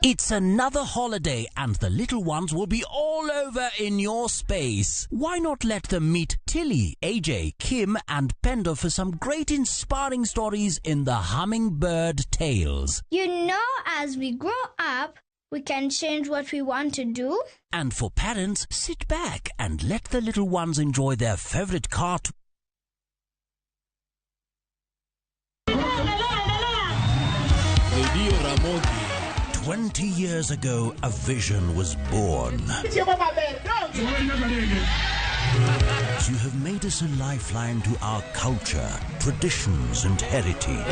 [SPEAKER 14] It's another holiday and the little ones will be all over in your space. Why not let them meet Tilly, AJ, Kim and Pendo for some great inspiring stories in the Hummingbird Tales.
[SPEAKER 15] You know, as we grow up, we can change what we want to do.
[SPEAKER 14] And for parents, sit back and let the little ones enjoy their favorite cartoon.
[SPEAKER 10] Radio Ramogi.
[SPEAKER 14] 20 years ago, a vision was born. You have made us a lifeline to our culture, traditions, and heritage.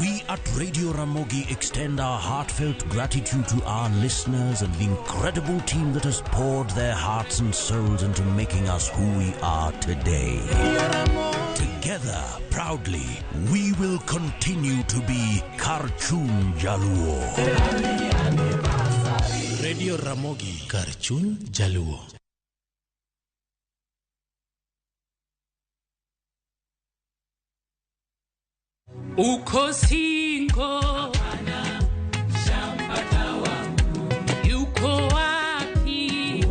[SPEAKER 14] We at Radio Ramogi extend our heartfelt gratitude to our listeners and the incredible team that has poured their hearts and souls into making us who we are today. Together, proudly, we will continue to be Karchun Jaluo.
[SPEAKER 10] Radio Ramogi, Karchun Jaluo.
[SPEAKER 16] Uko singo, yuko wapi?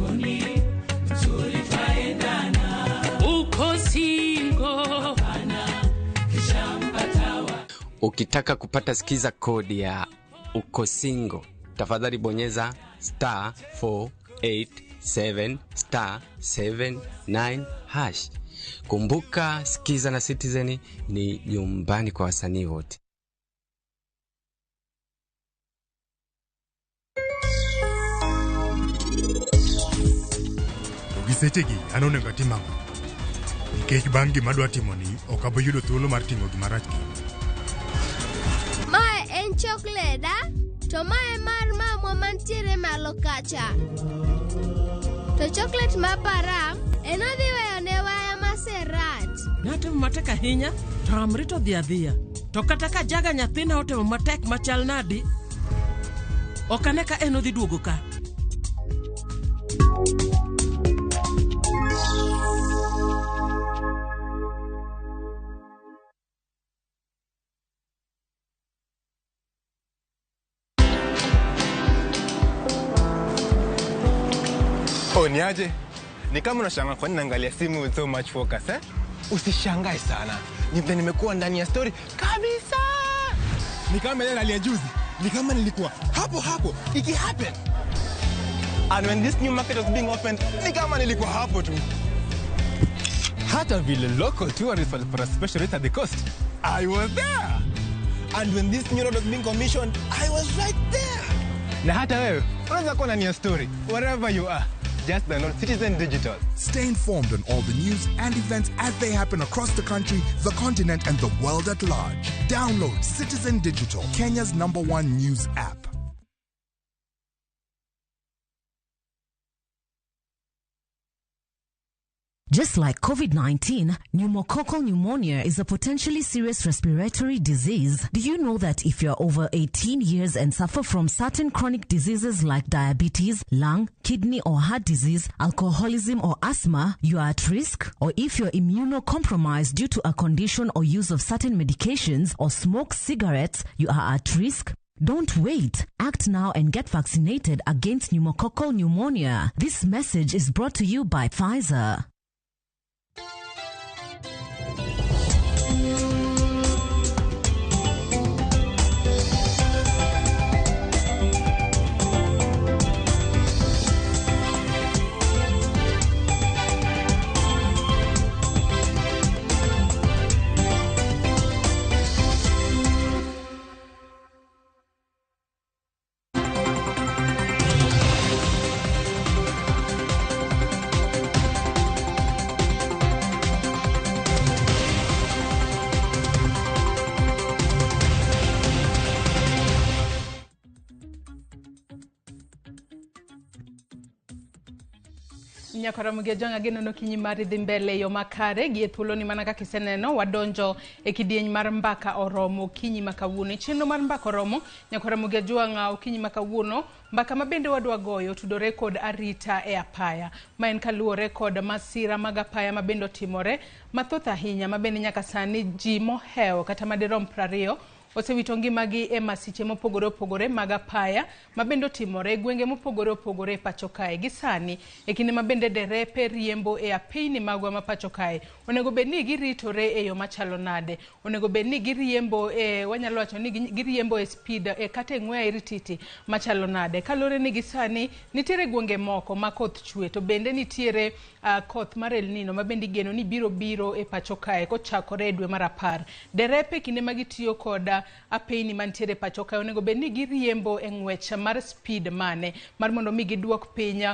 [SPEAKER 16] Uko singo.
[SPEAKER 11] Ukitaka kupata skiza kodi ya uko single, tafadhali bonyeza star 487 star 79 hash. Kumbuka, Skiza na Citizen ni nyumbani kwa wasanii wote.
[SPEAKER 18] To gi sechegi an onego atim ang'o? Nikech bang' gima adwa timoni, ok abi yudo thuolo mar timo gima rach kendo.
[SPEAKER 15] Mae en chokleda, to mae mar mamwa mantiere malo kacha. To choklet ma param, en odhi weyo ne waya maserat.
[SPEAKER 16] Natemo matek ahinya, to Amrito dhi adhiya. To kata ka jaga nyathina otemo matek machal nadi, ok ane ka en odhi duogo ka.
[SPEAKER 19] Oh, niaje? Ni kama unashangaa kwa nini naangalia simu with so much focus, eh? Usishangae sana. Ni vile nimekuwa ndani ya story kabisa. Ni kama ile nalia juzi. Ni kama nilikuwa hapo hapo iki happen. And when this new market was being opened, ni kama nilikuwa hapo tu. Hata vile local tourists walipata special rate at the coast, I was there. And when this new road was being commissioned, I was right there. Na hata wewe unaweza kuwa ndani ya story wherever you are. Just download Citizen Digital.
[SPEAKER 20] Stay informed on all the news and events as they happen across the country, the continent, and the world at large. Download Citizen Digital, Kenya's #1 news app.
[SPEAKER 4] Just like COVID 19, pneumococcal pneumonia is a potentially serious respiratory disease. Do you know that if you're over 18 years and suffer from certain chronic diseases like diabetes, lung, kidney, or heart disease, alcoholism, or asthma, you are at risk? Or if you're immunocompromised due to a condition or use of certain medications or smoke cigarettes, you are at risk? Don't wait. Act now and get vaccinated against pneumococcal pneumonia. This message is brought to you by Pfizer.
[SPEAKER 6] Nyakora Mugejong ageno ni okinyi mari dhi mbele e yo makare gi e thuoloni mana kaka iseneno wadonjo e kidieny mar mbaka oromo okinyi ma kawuono. E chenro mar mbaka oromo Nyakora Mugejong okinyi ma kawuono mbaka ma bende wadwa goyo tudore kod arita e apaya ma en kaluwore kod masira mag apaya ma bende otimore mathoth ahinya ma bende nyaka sani ji mohewo kata madirom 20 osewito ngimagi e masiche mopogore opogore mag apaya ma bende otimore e gwenge mopogore opogore e pacho kae. Gi sani e kinde ma bende derepe riembo e apeyni magwa ma pacho kae, onego bed ni giritore e yo machalo nade? Onego bed ni giriembo e wanyalo wacho ni giriembo e speed e kata e ng'we airititi machalo nade? Kaluwore ni gi sani nitiere gwenge moko ma koth chwe to bende nitiere koth mar El Nino ma bende igeno ni biro biro e pacho kae kochakore e dwe mar 10. Derepe kinde ma gitiyo kod apeyni mantiere pacho kae onego bed ni giriembo e ng'wech mar speed mane mar mondo mi giduok piny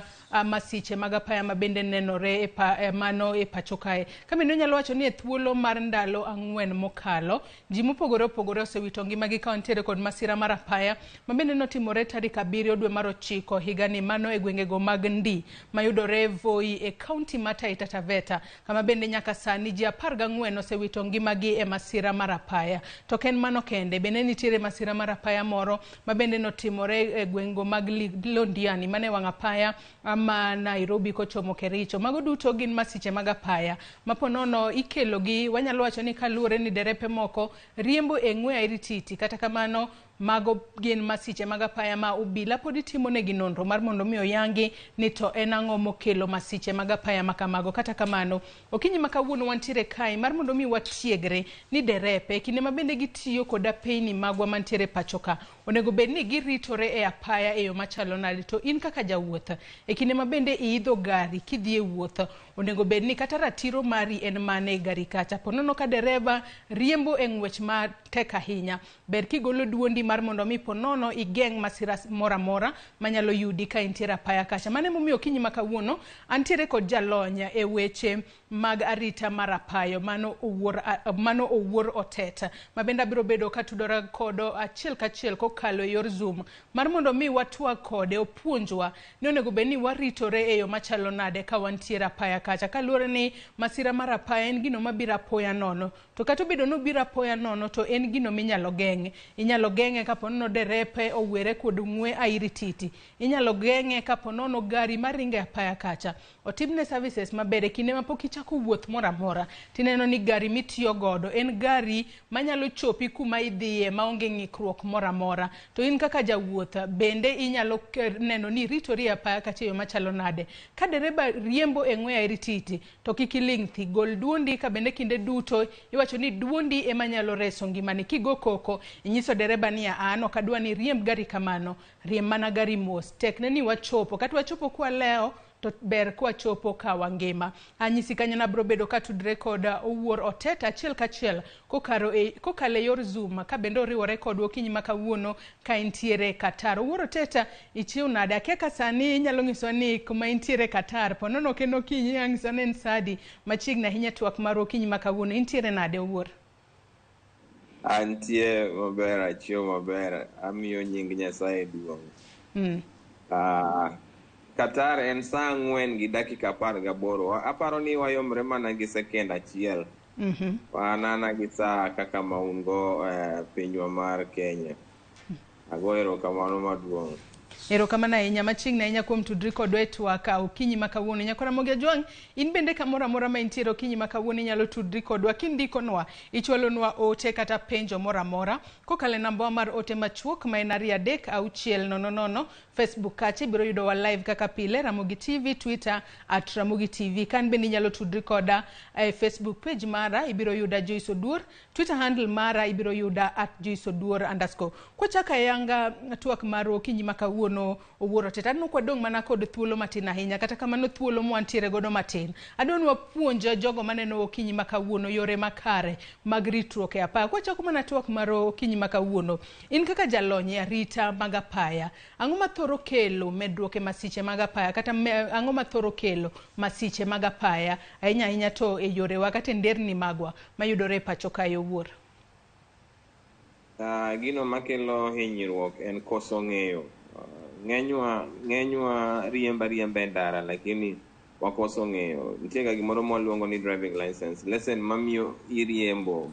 [SPEAKER 6] masiche mag apaya ma bende nenore e mano e pacho kae. Kamendo nyalo wacho ni e thuolo mar ndalo 4 mokalo ji mopogore opogore osewito ngimagi ka wantiere kod masira mar apaya ma bende notimore tarik 7 dwe mar 9 higani mano e gwengego mag Ndi mayudore Voi e kaunti ma Taita Taveta kama bende nyaka sani ji 14 osewito ngimagi e masira mar apaya. To ok en mano kende, bende nitiere masira mar apaya moro ma bende notimore e gwengo mag Londiani mane wang' apaya ma Nairobi kochomo Kericho. Mago duto gin masiche mag apaya ma ponono ikelo gi wanyalo wacho ni kaluwore ni derepe moko riembo e ng'we airititi. Kata kamano mago gin masiche mag apaya ma obila pod timo negi nonro mar mondo mi oyangi ni to en ang'o mokelo masiche mag apaya ma kamago. Kata kamano okinyi ma kawuono wantiere kae mar mondo mi watiegre ni derepe kinde ma bende gitiyo kod apeyni magwa mantiere pacho ka onego bed ni giritore e apaya e yo machalo nade. To in kaka jawuoth e kinde ma bende iidho gari kidhi e wuoth onego bed ni kata ratiro mari en mane e gari kacha. Ponono ka dereva riembo e ng'wech matek ahinya, ber kigolo duondi mar mondo mi ponono igeng' masira moro amora manyalo yudi ka intiere apaya kacha. Mano emomiyo okinyi ma kawuono antiere kod jalony e weche mag arita mar apayo mano Owuor Otet ma bende abiro bedo katudora kodo achiel kachiel kokalo e yor Zoom mar mondo mi watwag kode opuonjwa ni onego bed ni waritore e yo machalo nade ka wantiere apaya kacha. Kaluwore ni masira mar apaya en gino mabiro apoya nono, to kata obedo ni obiro apoya nono to en gino minyalo geng'e. Inyalo geng'e kapo nono derepe owere kod ng'we airititi. Inyalo geng'e kapo nono gari maringo e apaya kacha otimne services maber e kinde ma pok ichako wuoth moro amora. Tineno ni gari mitiyo godo en gari manyalo chopi kuma idhiye maonge ng'ikruok moro amora. To in kaka jawuoth bende inyalo neno ni ritori e apaya kacha e yo machalo nade. Ka dereba riembo e ng'we airititi to kik iling' thi, gol duondi ka bende kinde duto iwacho ni duondi ema nyalo reso ngimani. Kigo koko inyiso dereba ni an ok adwa ni riemb gari kamano, riemb mana gari mos, tekne ni wachopo, kata wachopo kwa leo to ber kwachopo ka wangima. Anyisi kanyo nabro bedo katudre kod Owuor Otet achiel kachiel kokalo e yor Zoom ka bende oriwore kodwa okinyi ma kawuono ka intiere Qatar. Owuor Otet, ichiew nade? Akia ka sani inyalo nyisowa ni kuma intiere Qatar ponono ok en okinyi, inyalo nyisowa ni en sa adi machiegni ahinya twak marwa okinyi ma kawuono. Intiere nade Owuor?
[SPEAKER 9] Antie maber, achiew maber, amiyo nying Nyasaye duong'.
[SPEAKER 5] Qatar en saa 4:18. Aparo ni wayomre mana gi sekend achiel. Wanana gi saa kaka ma un go pinywa mar Kenya. Agoyo erokamano maduong'.
[SPEAKER 6] Erokamano ahinya machiegni ahinya kuom tudri kodwa e twak okinyi ma kawuono. Nyakora Ramogi Ajwang', in bende kamoro amora ma intiere okinyi ma kawuono inyalo tudri kodwa kindikonwa, ichwalonwa ote kata penjo moro amora kokalo e namba mar ote machuok ma en 23600. Facebook kacha ibiro yudowa live kaka pile, Ramogi TV, Twitter @Ramogi TV. Kan bende inyalo tudri koda e Facebook page mara, ibiro yuda Joyce Oduor, Twitter handle mara ibiro yuda @JoyceOduor_. Kwachako ayanga twak mar okinyi ma kawuono Owuor Oteta, aneno kwadong' mana kod thuolo matin ahinya, kata kamano thuolo mwantiere godo matin. Adwa ni wapuonj jogo maneno okinyi ma kawuono yore makare mag ritruok e apaya. Kwachako mana twak mar okinyi ma kawuono, in kaka jalony e arita mag apaya, ang'o mathoro kelo medruok e masiche mag apaya, kata ang'o mathoro kelo masiche mag apaya ahinya ahinya to e yorewa kata e nderni magwa mayudore e pacho kae Owuor?
[SPEAKER 5] Gino makelo hinyruok en koso ng'eyo. Ng'enywa riemba riemba e ndara, lakini wakoso ng'eyo. Nitie ga gimoro mwaluongo ni driving license. Lesson mamiyo iriembo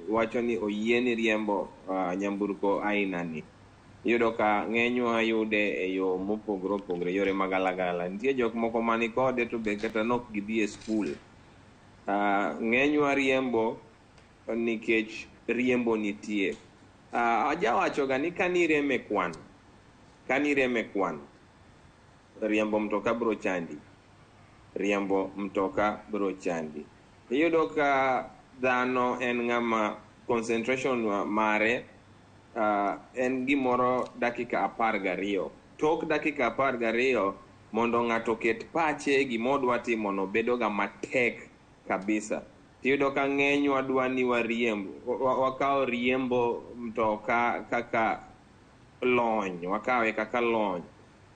[SPEAKER 5] wacho ni oyieni riembo nyamburko aina ni. Iyudo ka ng'enywa yude e yo mopogore opogore, yore magalagala. Nitie jok moko mani kode to be kata nok gidhi e skul. Ng'enywa riembo nikech riembo nitie. Ajawacho ga ni kanirem e kwan, riembo mtoka bro chandi. Riembo mtoka bro chandi. Iyudo ka dhano en ng'ama concentration mare en gimoro dakika 12. Tok dakika 12 mondo ng'ato oket pache gimodwa timo no bedo ga matek kabisa. Iyudo ka ng'enywa dwa ni wariemb, wakawo riembo mtoka kaka lony, wakawe kaka lony,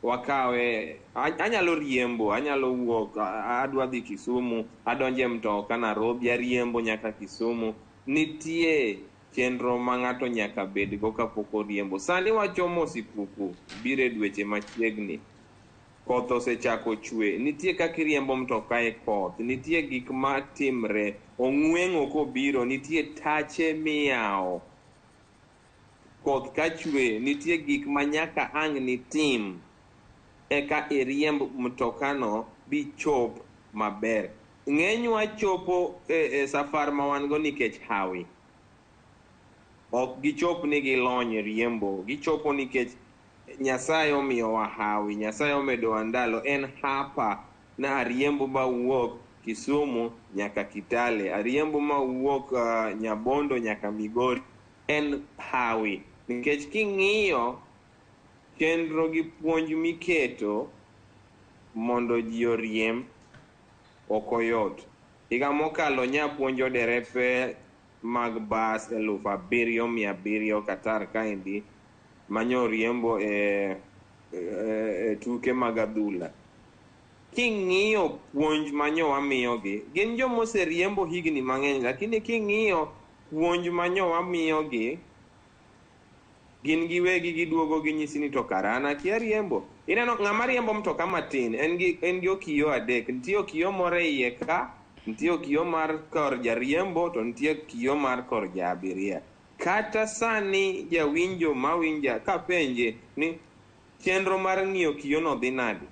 [SPEAKER 5] wakawe anyalo riembo, anyalo wuok, adwa dhi Kisumu, adonje mtoka Nairobi, ariembo nyaka Kisumu. Nitie chenro ma ng'ato nyaka bedgo kapok oriembo. Sani wachomo sikuku, biro e dweche machiegni, koth osechako chwe, nitie kaka iriembo mtoka e koth, nitie gik matimre, ong'weng'o kobiro, nitie tache miyawo. Koth ka chwe, nitie gik ma nyaka ang' nitim eka iriemb mtokano bichop maber. Ng'enywa chopo e safar ma wan go nikech hawi. Ok gichop ni gilony riembo, gichopo nikech Nyasaye omiyowa hawi, Nyasaye omedowa ndalo. En hapa na ariembo mawuok Kisumu nyaka Kitale, ariembo mawuok Nyabondo nyaka Migori. En hawi, nikech king'iyo chenro gi puonj miketo mondo ji oriemb ok oyot. Higa mokalo nyapuonjo derepe mag bas 7,700 Qatar kaendi manyo riembo e tuke mag adhula. King'iyo puonj manyo wamiyogi, gin jomoseriembo higni mang'eny, lakini king'iyo puonj manyo wamiyogi, gin giwegi giduogo ginyisi ni to kara an akia riembo. Ineno ng'ama riembo mtoka matin en gi okiyo 3. Nitie okiyo moro e iye ka, nitie okiyo mar kor jariembo, to nitie kiyo mar kor ja abiria. Kata sani jawinjo mawinja kapenje ni chenro mar ng'iyo kiyo no dhi nade,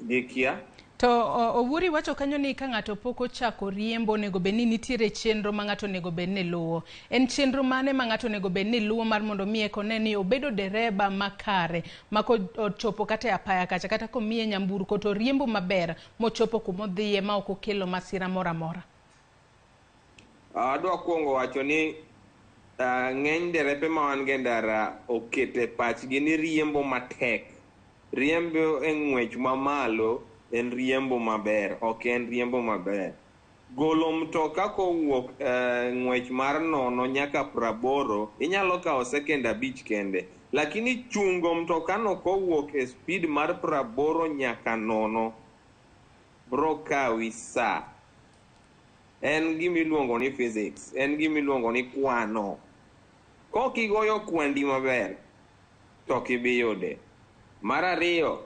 [SPEAKER 5] gikia.
[SPEAKER 6] To Owuori wacho kanyo ni ka ng'ato pok ochako riembo onego bed ni nitiere chenro ma ng'ato onego bed ni luwo. En chenro mane ma ng'ato onego bed ni luwo mar mondo mi eka one ni obedo dereba makare ma kochopo kata e apaya kacha, kata komiye nyamburko to riembo maber mochopo kumodhiye ma ok okelo masira moro amora?
[SPEAKER 5] Adwa kuongo wacho ni ng'eny derepe ma wan go e ndara okete pachgi ni riembo matek, riembo e ng'wech mamalo en riembo maber, ok en riembo maber. Golo mtoka kowuok ng'wech mar 0 nyaka 80 inyalo kawo sekend 5 kende, lakini chungo mtokano kowuok e speed mar 80 nyaka 0 bro kawi sa. En gimiluongo ni physics, en gimiluongo ni kwano. Kokigoyo kwandi maber, to ok ibi yude. Mar ariyo,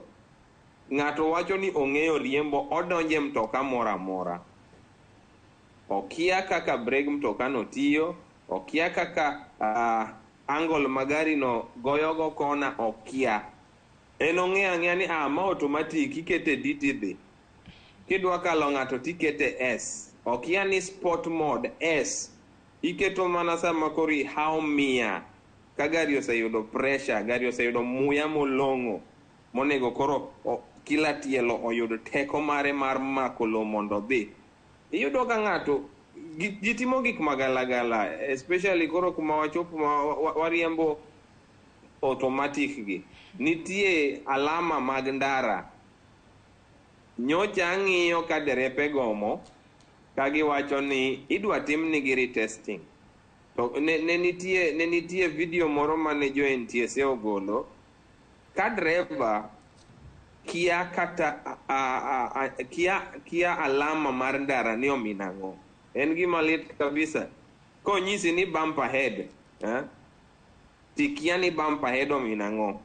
[SPEAKER 5] Ng'ato wacho ni ong'eyo riembo, odonjo e mtoka moro amora. Okia kaka breg mtoka no tiyo, okia kaka angle ma gari no goyogo kona okia. En ong'eyo ang'eya ni ma automatic ikete D tidhi. Kidwa kalo ng'ato tikete S. Okia ni sport mode S. Iketo mana sama koro ihawo mia. Ka gari oseyudo pressure, gari oseyudo muya molong'o monego koro kila tielo oyud teko mare mar mako lo mondo odhi. Iyudo ka ng'ato ji timo gik magalagala, especially koro kuma wachopo ma wariembo automatic gi. Nitie alama mag ndara. Nyocha ang'iyo ka derepe gomo ka giwacho ni idwa timnigi retesting. To ne nitie video moro mane jo NTSA ogolo ka driver kia kata kia alama mar ndara ni omino ang'o. En gima lit kabisa. Konyisi ni bump ahead, tikia ni bump ahead omino ang'o.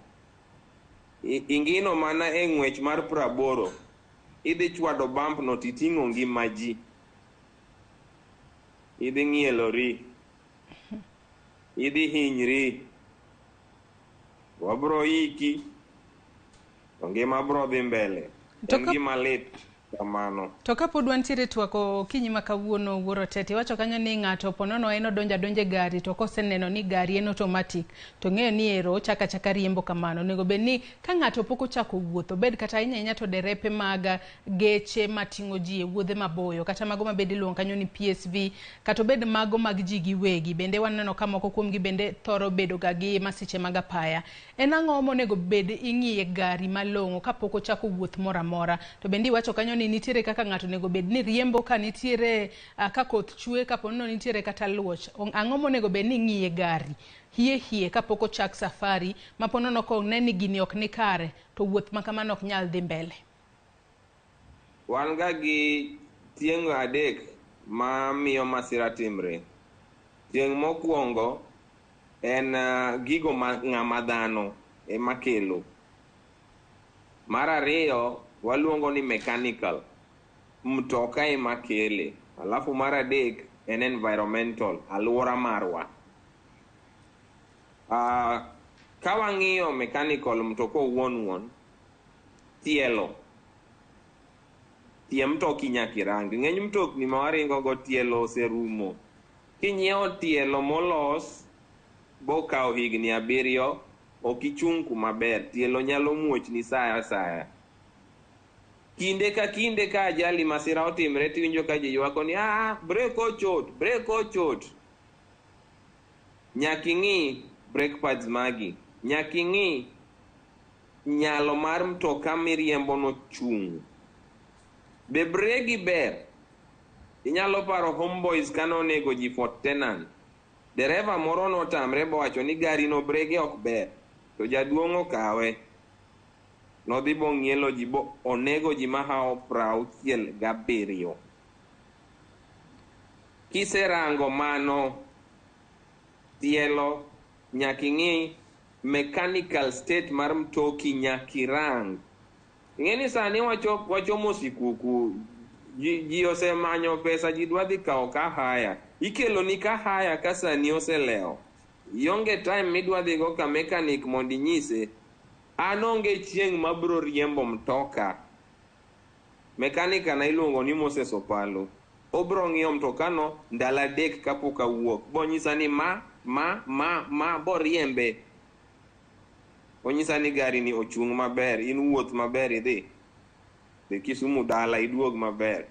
[SPEAKER 5] Ingino mana e ng'wech mar 80, idhi chwado bump no titing'o ngima ji. Idhi ng'ielori. Idhi hinyri. Wabro iki. To ngima bro dhi mbele. En gima lit kamano.
[SPEAKER 6] To kapod wantiere twak okinyi ma kawuono Wuoro Tete, iwacho kanyo ni ng'ato ponono en odonjo adonja e gari to koseneno ni gari en automatic to ng'eyo ni ero ochako achaka riembo kamano. Onego bed ni ka ng'ato pok ochako wuoth, obed kata ahinya ahinya to derepe mag geche mating'o ji e wuodhe maboyo, kata mago mabende iluongo kanyo ni PSV, kata obed mago mag ji giwegi, bende waneno ka moko kuomgi bende thoro bedo ga gi masiche mag apaya. En ang'o monego bed ing'iye gari malong'o kapok ochako wuoth moro amora? To bende iwacho kanyo ni nitiere kaka ng'ato onego bed ni riembo ka nitiere ka koth chwe, kapo ni nitiere kata luoch. Ang'o monego bed ni ing'iye gari hie hie kapok ochak safari ma po nono kone ni gini ok ni kare to wuoth ma kamano ok nyal dhi mbele?
[SPEAKER 5] Wan ga gi tieng' adek ma miyo masira timre. Tieng' mokwongo en gigo ma ng'ama dhano ema kelo. Mar ariyo waluongo ni mechanical, mtoka ema kele. Alafu mar adek en environmental, alwora marwa. Ka wang'iyo mechanical mtoka owuon wuon, tielo. Tie mtoki nyaka irang. Ng'eny mtokni ma waringo go tielo oserumo. Kinyiewo tielo molos bokawo higni 7, ok ichung' kuma ber. Tielo nyalo muochni sa asaya. Kinde ka kinde ka ajali masira otimre tiwinjo ka ji ywako ni brek ochot, brek ochot. Nyaka ing'i brake pads magi. Nyaka ing'i nyalo mar mtoka miriembo no chung'. Be bregi ber? Inyalo paro Homeboys kane onego ji Fort Tenan. Dereva moro notamre bowacho ni gari no brege ok ber. To jaduong' okawe. Nodhi bong'ielo ji bo onego ji mahawo 67. Kiserango mano tielo, nyaka ing'i mechanical state mar mtoki nyaka irang. Ing'e ni sani wachomo sikuku, ji osemanyo pesa, ji dwa dhi kawo kahaya. Ikeloni kahaya ka sani oselewo. Ionge time midwa dhigo ka mechanic mondo inyise an onge chieng' mabro riembo mtoka. Mekanika na iluongo ni Moses Opalo. Obro ng'iyo mtokano ndalo 3 kapok awuok. Bonyisa ni ma boriembe. Onyisa ni gari ni ochung' maber, in wuoth maber idhi. Dhi Kisumu dala iduog maber.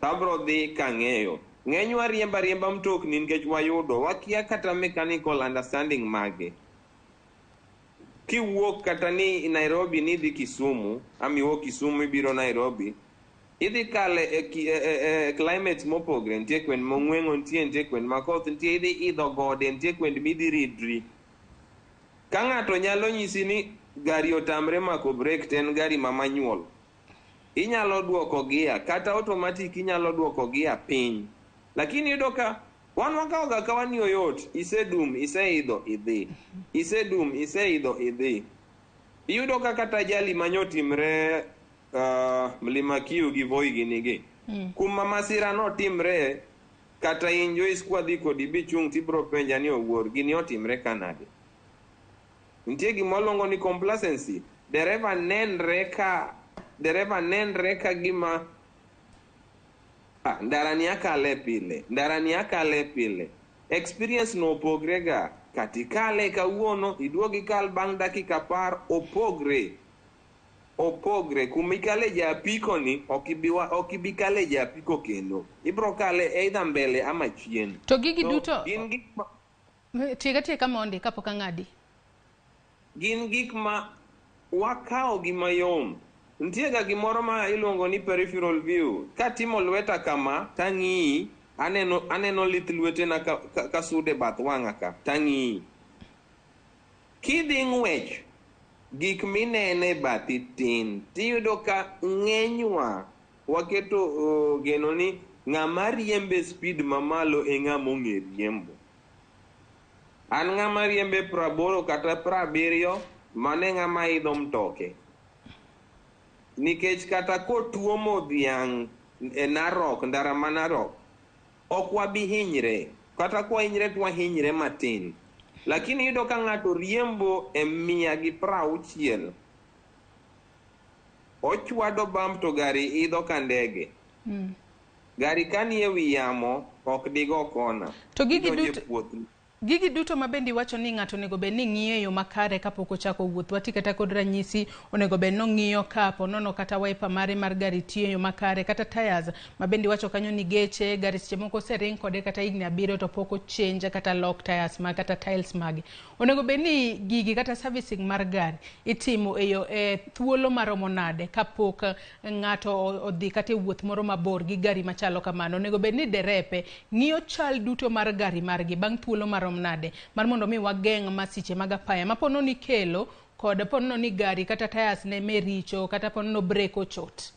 [SPEAKER 5] Tabro dhi kang'eyo. Ng'enywa riemba riemba mtokni nikech wayudo wakia kata mechanical understanding mage. Kiwuok kata ni Nairobi ni dhi Kisumu, ama iwuok Kisumu ibiro Nairobi, idhi kale e climate mopogre, nitie kwend mong'weng'o nitie kwend makoth nitie, idhi idho gode, nitie kwend midhi ridri. Ka ng'ato nyalo nyisi ni gari otamre mako brake to en gari ma manual, inyalo duoko gia, kata automatic inyalo duoko gia piny. Lakini iyudo ka wan wakawoga kawa ni oyot, isedum, iseidho, idhi. Isedum, iseidho, idhi. Iyudo ka kata ajali manyotimre Mlima Kiu gi Voi gini gi. Kuma masira notimre, kata in Joyce kwadhi kodi bichung' tibro penja ni owuor gini otimre kanade. Nitie gima waluongo ni complacency. Dereva nenre ka dereva nenre ka gima ndara ni akale pile, ndara ni akale pile. Experience no opogre ga. Katikale kawuono, iduog ikal bang' dakika 10, opogre. Opogre. Kuma ikale ja apiko ni, ok ibi kale ja apiko kendo. Ibro kale either mbele ama chien.
[SPEAKER 6] To gigi
[SPEAKER 5] So,
[SPEAKER 6] duto
[SPEAKER 5] gin gik ma
[SPEAKER 6] tiega tieka mondi kapok ang'adi.
[SPEAKER 5] Gin gik ma wakawo gi mayom. Nitie ga gimoro ma iluongo ni peripheral view. Katimo lweta kama, tang'iyi, aneno lith lwetena ka sude bath wang'a ka, tang'iyi. Kidhi ng'wech, gik minene bathi tin. Tiyudo ka ng'enywa waketo geno ni ng'ama riembe speed mamalo e ng'ama ong'e riembo. An ng'ama riembe 80 kata 70, mano e ng'ama idho mtoke. Nikech kata kotuomo dhiang' e Narok, ndara ma Narok, ok wabi hinyre. Kata kwahinyre to wahinyre matin. Lakini iyudo ka ng'ato riembo e 160. Ochwado bump to gari idho ka ndege. Gari ka nie wi yamo, ok digo kona.
[SPEAKER 6] To gigi
[SPEAKER 5] Idonjo e
[SPEAKER 6] duto
[SPEAKER 5] puoth.
[SPEAKER 6] Gigi duto ma bende iwacho ni ng'ato onego bed ni ng'iyo e yo makare kapok ochako wuoth. Wati kata kod ranyisi, onego bed ni ong'iyo ka ponono kata wiper mare mar gari tiyo e yo makare, kata tires ma bende iwacho kanyo ni geche, gari seche moko osering kode kata higni 7 to pok ochange kata lock tires mag kata tiles mage. Onego bed ni gigi kata servicing mar gari itimo e yo e thuolo maromo nade kapok ng'ato odhi kata e wuoth moro mabor gi gari machalo kamano. Onego bed ni derepe ng'iyo chal duto mar gari margi bang' thuolo maromo nade mar mondo mi wageng' masiche mag apaya ma ponono ni kelo kod ponono ni gari kata tires ne mericho kata ponono brake ochot.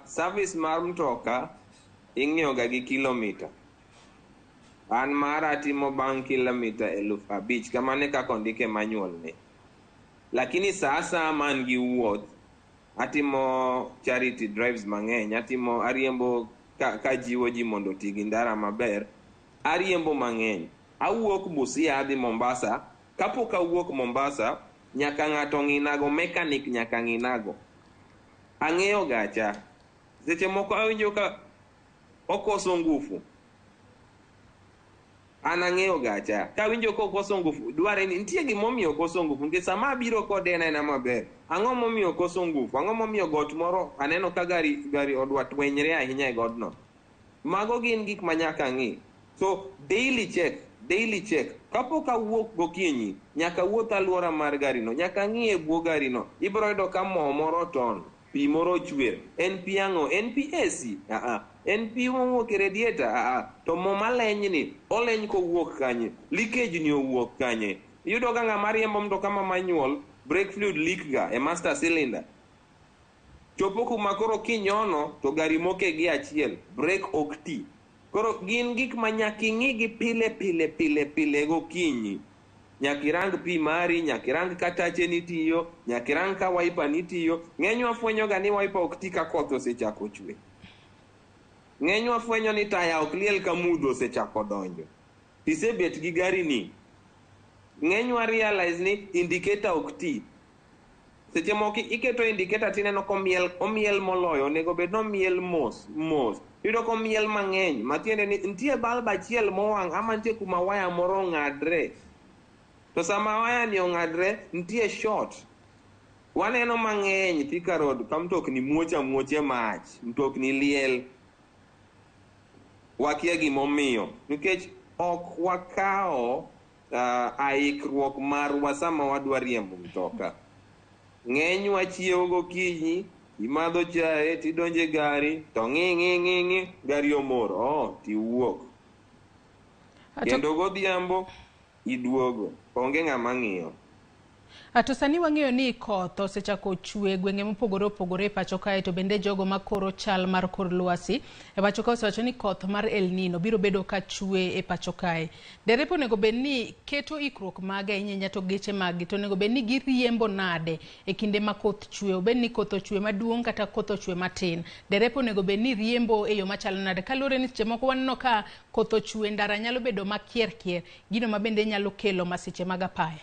[SPEAKER 5] Service mar mtoka ing'iyo ga gi kilomita. An mara atimo bang' kilomita 5,000, kamano e kaka ondike manual ne. Lakini sa asaya ma an gi wuoth, atimo charity drives mang'eny, atimo ariembo ka jiwo ji mondo oti gi ndara maber. Ariembo mang'eny. Awuok Busia adhi Mombasa. Kapok awuok Mombasa, nyaka ng'ato ng'inago, mechanic nyaka ng'inago. Ang'eyo gacha. Seche moko awinjo ka okoso ngufu. An ang'eyo gacha. Kawinjo ka okoso ngufu, dware ni nitie gimomiyo okoso ngufu. Nikech sama abiro kode en aena maber. Ang'o momiyo okoso ngufu? Ang'o momiyo got moro aneno ka gari odwa twenyre ahinya e godno? Mago gin gik ma nyaka ng'i. So daily check, daily check. Kapok awuok gokinyi, nyaka wuoth alwora mar gari no, nyaka ng'i e bwo gari no. Ibiro yudo ka mo moro oton, pi moro ochwer. En pi ang'o? En pi AC? En pi mowuok e radiator? To mo maleny ni, oleny kowuok kanye? Leakage ni owuok kanye? Iyudo ka ng'ama riembo mtoka ma manual, brake fluid leak ga e master cylinder. Chopo kuma koro kinyono to gari moke gi achiel, brake ok ti. Koro gin gik ma nyaka ing'i gi pile pile pile pile gokinyi. Nyaka irang pi mari, nyaka irang ka tache nitiyo, nyaka irang ka wiper nitiyo. Ng'enywa fwenyo ga ni wiper ok ti ka koth osechako chwe. Ng'enywa fwenyo ni taya ok liel ka mudho osechako donjo. Tisebet gi gari ni. Ng'enywa realize ni indicator ok ti. Seche moko iketo indicator tineno komiel, omiel moloyo, onego bed ni omiel mos mos. Iyudo komiel mang'eny, matiende ni nitie bulb achiel mowang' ama nitie kuma waya moro ong'adre. To sama waya ni ong'adre, nitie short. Waneno mang'eny Thika Road ka mtokni muoch amuocha mach, mtokni liel. Wakia gimomiyo, nikech ok wakawo aikruok marwa sama wadwa riembo mtoka. Ng'enywa chiewo gokinyi, imadho chae, tidonjo e gari, to ng'i ng'i ng'i ng'i, gari omor, tiwuok. Kendo godhiambo, iduogo, onge ng'ama ng'iyo.
[SPEAKER 6] To sani wang'eyo ni koth osechako chwe gwenge mopogore opogore e pacho kae, to bende jogo makoro chal mar kor lwasi e pacho kae osewacho ni koth mar El Nino biro bedo ka chwe e pacho kae. Derepe onego bed ni keto ikruok mage ahinya ahinya to geche mag gi to onego bed ni giriembo nade e kinde ma koth chwe, obed ni koth ochwe maduong' kata koth ochwe matin. Derepe onego bed ni riembo e yo machalo nade kaluwore ni seche moko waneno ka koth ochwe ndara nyalo bedo makier kier, gino ma bende nyalo kelo masiche mag apaya.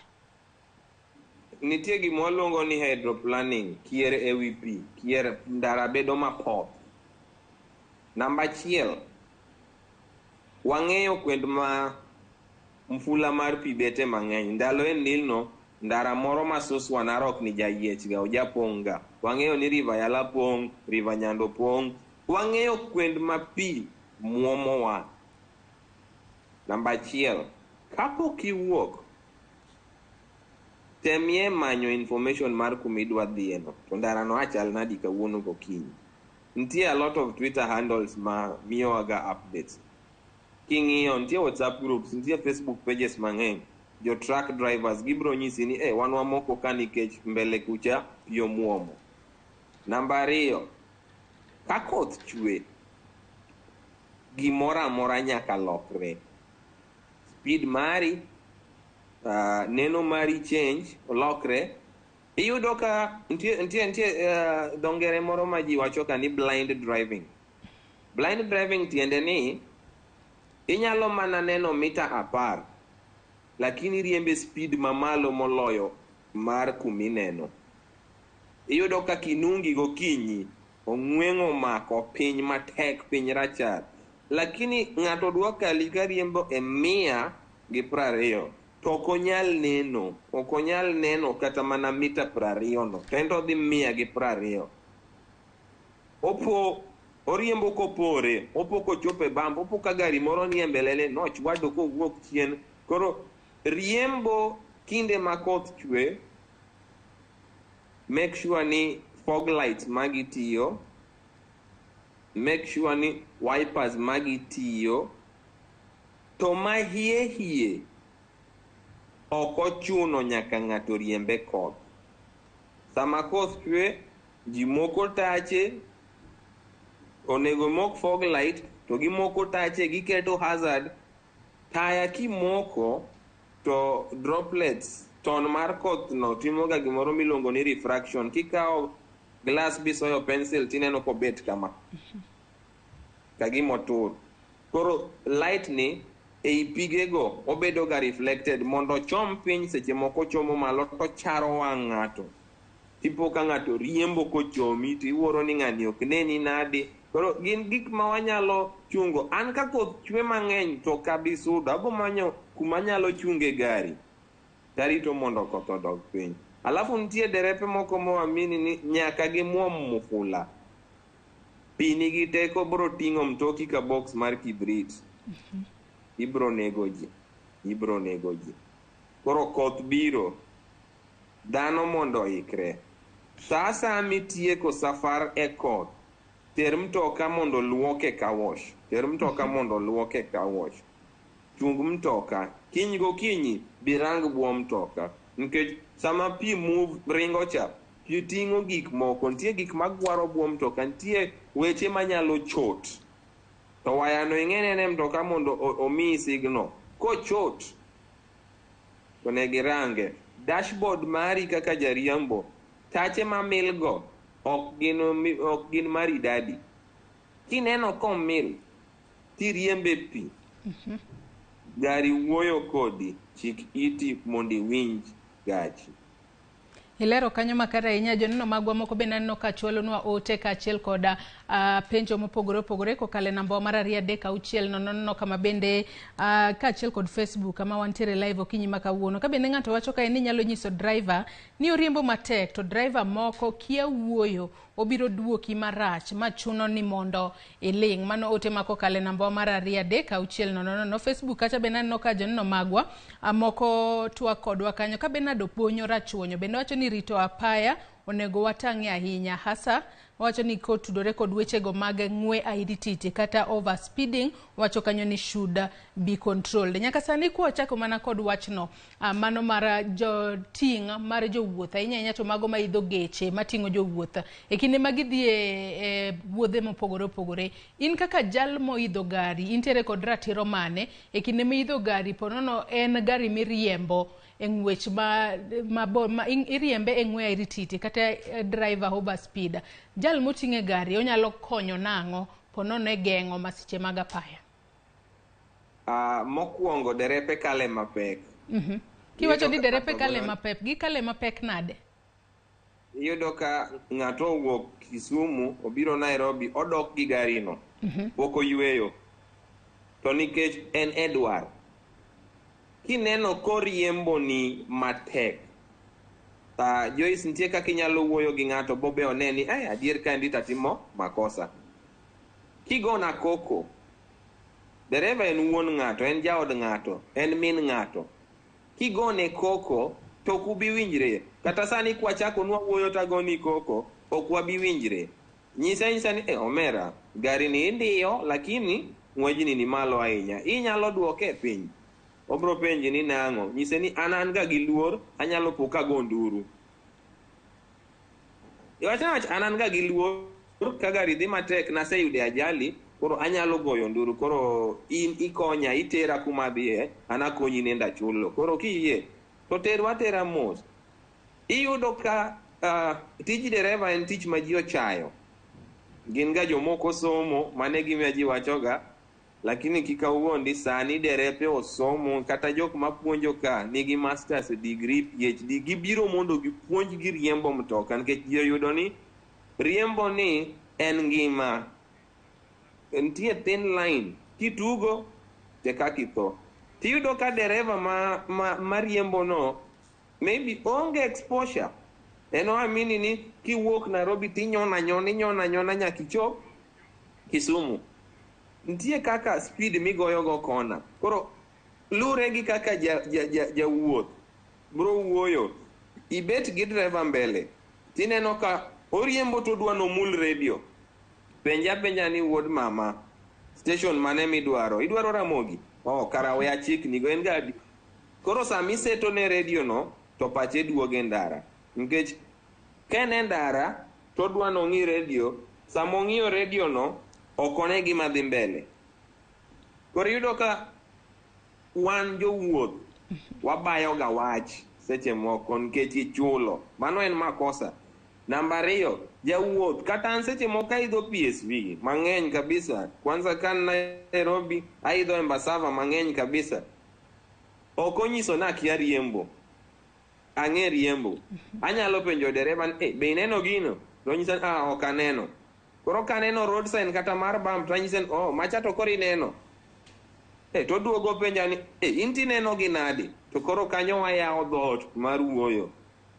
[SPEAKER 5] Nitie gima waluongo ni hydroplaning, kier ewi pi, kier ndara bedo mapoth. Namba achiel, wang'eyo kwend ma mfula mar pi bete mang'eny. Ndalo El Nino, ndara moro ma Suswa Narok ni jayiechga, ojapong' ga. Wang'eyo ni River Yala pong', River Nyando pong'. Wang'eyo kwend ma pi muomowa. Namba achiel, kapok iwuok, temie manyo information mar kuma idwa dhiye no. To ndara no achal nadi kawuono gokinyi. Nitie a lot of Twitter handles ma miyowaga updates. King'iyo, nitie WhatsApp groups, nitie Facebook pages mang'eny. Jo truck drivers gibiro nyisi ni wan wamoko ka nikech mbele kucha pi omuomo. Namba ariyo, ka koth chwe, gimoro amora nyaka lokre. Speed mari, neno mari change, olokre. Iyudo ka nitie dho ngere moro ma ji wacho ka ni blind driving. Blind driving tiende ni inyalo mana neno mita 10, lakini riembe speed mamalo moloyo mar kumineno. Iyudo ka kinungi gokinyi, ong'weng'o omako piny matek, piny rachar. Lakini ng'ato dwa kali ka riembo e 120, to ok onyal neno, ok onyal neno kata mana mita 20 no, to en to odhi 120. Opo, oriembo kopore, opo kochopo e bamb, opo ka gari moro nie mbelene, nochwado kowuok chien. Koro riembo kinde ma koth chwe, make sure ni fog lights magi tiyo, make sure ni wipers magi tiyo, to ma hie hie ok ochuno nyaka ng'ato riembe koth. Sama koth chwe, ji moko tache, onego mok fog light, to gimoko tache, giketo hazard. Taya kimoko, to droplets, ton mar koth no timoga gimoro miluongo ni refraction. Kikawo glass bisoyo pencil tineno kobet kama, kagima otur. Koro light ni ei pigego obedo ga reflected mondo ochom piny, seche moko ochomo malo to charo wang' ng'ato. Tipo ka ng'ato riembo kochomi to iwuoro ni ng'ani ok neni nadi. Koro gin gik ma wanyalo chungo. An ka koth chwe mang'eny to ok abi sudo, abo manyo kuma anyalo chunge gari tarito mondo koth odog piny. Alafu nitie derepe moko moamini ni nyaka gimuom mufula. Pi nigi teko bro ting'o mtoki ka box mar kibrit. Ibro nego ji, ibro nego ji. Koro koth biro, dhano mondo oikre. Sa asaya mitieko safar e koth, ter mtoka mondo luoke car wash. Ter mtoka mondo luoke car wash. Chung mtoka, kiny gokinyi birang buo mtoka. Nikech sama pi move ringo cha, pi ting'o gik moko, nitie gik magwaro buo mtoka, nitie weche manyalo chot. To wayano ing'e ne mtoka mondo omiyi signal. Kochot, to ne girange. Dashboard mari kaka jariembo, tache mamilgo ok gin maridadi. Kineno komil, tiriembe pi. Gari wuoyo kodi, chik iti mondo iwinj gachi.
[SPEAKER 6] Ilero kanyo makare ahinya. Joneno magwa moko bende aneno ka chwalonwa ote kaachiel koda penjo mopogore opogore kokalo e namba mar 2 3 6 0 0 kama bende kaachiel kod Facebook kama wantiere live okinyi ma kawuono. Ka bende ng'ato wacho kae ni nyalo nyiso driver ni oriembo matek to driver moko kia wuoyo, obiro duoki marach ma chuno ni mondo iling'. Mano ote ma kokalo e namba mar 2 3 6 0 0. Facebook kacha bende aneno ka joneno magwa moko twak kodwa kanyo. Ka Bernard Oponyo Rachuonyo bende wacho ni rito apaya onego watang'e ahinya, hasa Owacho ni kotudore kod wechego mag ng'we airititi kata over speeding, owacho kanyo ni should be controlled. Nyaka sani kwachako mana kod wachno, mano mar joting' mar jowuoth, ahinya ahinya to mago maidho geche mating'o jowuoth e kinde ma gidhi e wuodhe mopogore opogore. In kaka jal moidho gari, intiere kod ratiro mane e kinde miidho gari ponono en gari miriembo e ng'wech ma iriembe e ng'we airititi kata driver over speed. Jal moting'e gari onyalo konyo nang'o ponono e geng'o masiche mag apaya?
[SPEAKER 5] Mokwongo derepe kale mapek.
[SPEAKER 6] Kiwacho ni derepe kale mapek, gikale mapek nade?
[SPEAKER 5] Iyudo ka ng'ato owuok Kisumu obiro Nairobi odok gi garino. Pok oyweyo. To nikech en e dwar. Kineno koriembo ni matek. Joyce, nitie kaka inyalo wuoyo gi ng'ato bobe one ni adier kaendi tatimo makosa. Kigona koko, dereva en wuon ng'ato, en jaod ng'ato, en min ng'ato. Kigone koko to ok ubi winjre. Kata sani kwachako nwa wuoyo tagoni koko, ok wabi winjre. Nyise anyisa ni omera, gari ni indiyo lakini ng'wejni ni malo ahinya. Inyalo duoke piny. Obro penji ni nang'o. Nyise ni an ga gi luor, anyalo po kago nduru. Iwacho wach an ga gi luor ka gari dhi matek naseyude ajali, koro anyalo goyo nduru, koro in ikonya itera kuma adhiye, an akonyi nenda chulo. Koro kiyie to terwa atera mos. Iyudo ka tij dereva en tich ma ji ochayo. Gin ga jomoko somo, mane gima ji wachoga, lakini kik awuondi sani derepe osomo, kata jok mapuonjo ka nigi masters degree, PhD, gibiro mondo gipuonj gi riembo mtoka, nikech ji oyudo ni riembo ni en ngima. Nitie thin line, kitugo te kaka itho. Tiyudo ka dereva ma riembo no maybe onge exposure. En oamini ni kiwuok Nairobi tinyona nyona, inyona nyona nyaka ichop Kisumu. Nitie kaka speed migoyo go kona. Koro lure gi kaka jawuoth bro wuoyo. Ibet gi dereva mbele, tineno ka oriembo to odwa nomul radio. Penja penja ni wuod mama, station mane midwaro? Idwaro Ramogi? Oh, kara we achikni go en ga. Koro sama iseto ne radio no, to pache duogo e ndara. Nikech ka en e ndara, to odwa nong'i radio, sama ong'iyo radio no, ok one gima dhi mbele. Koro iyudo ka wan jowuoth wabayo ga wach seche moko nikech ichulo. Mano en makosa. Namba ariyo, jawuoth kata an seche moko aidho PSV mang'eny kabisa. Kwanza ka an Nairobi aidho Embasava mang'eny kabisa. Ok onyiso ni akia riembo. Ang'e riembo. Anyalo penjo dereva ni, be ineno gino? To onyisa ni, ok aneno. Koro kaneno road sign kata mar bump to anyise ni, oh, macha to koro ineno. To oduogo penja ni, in tineno gi nadi? To koro kanyo wayawo dhoot mar wuoyo.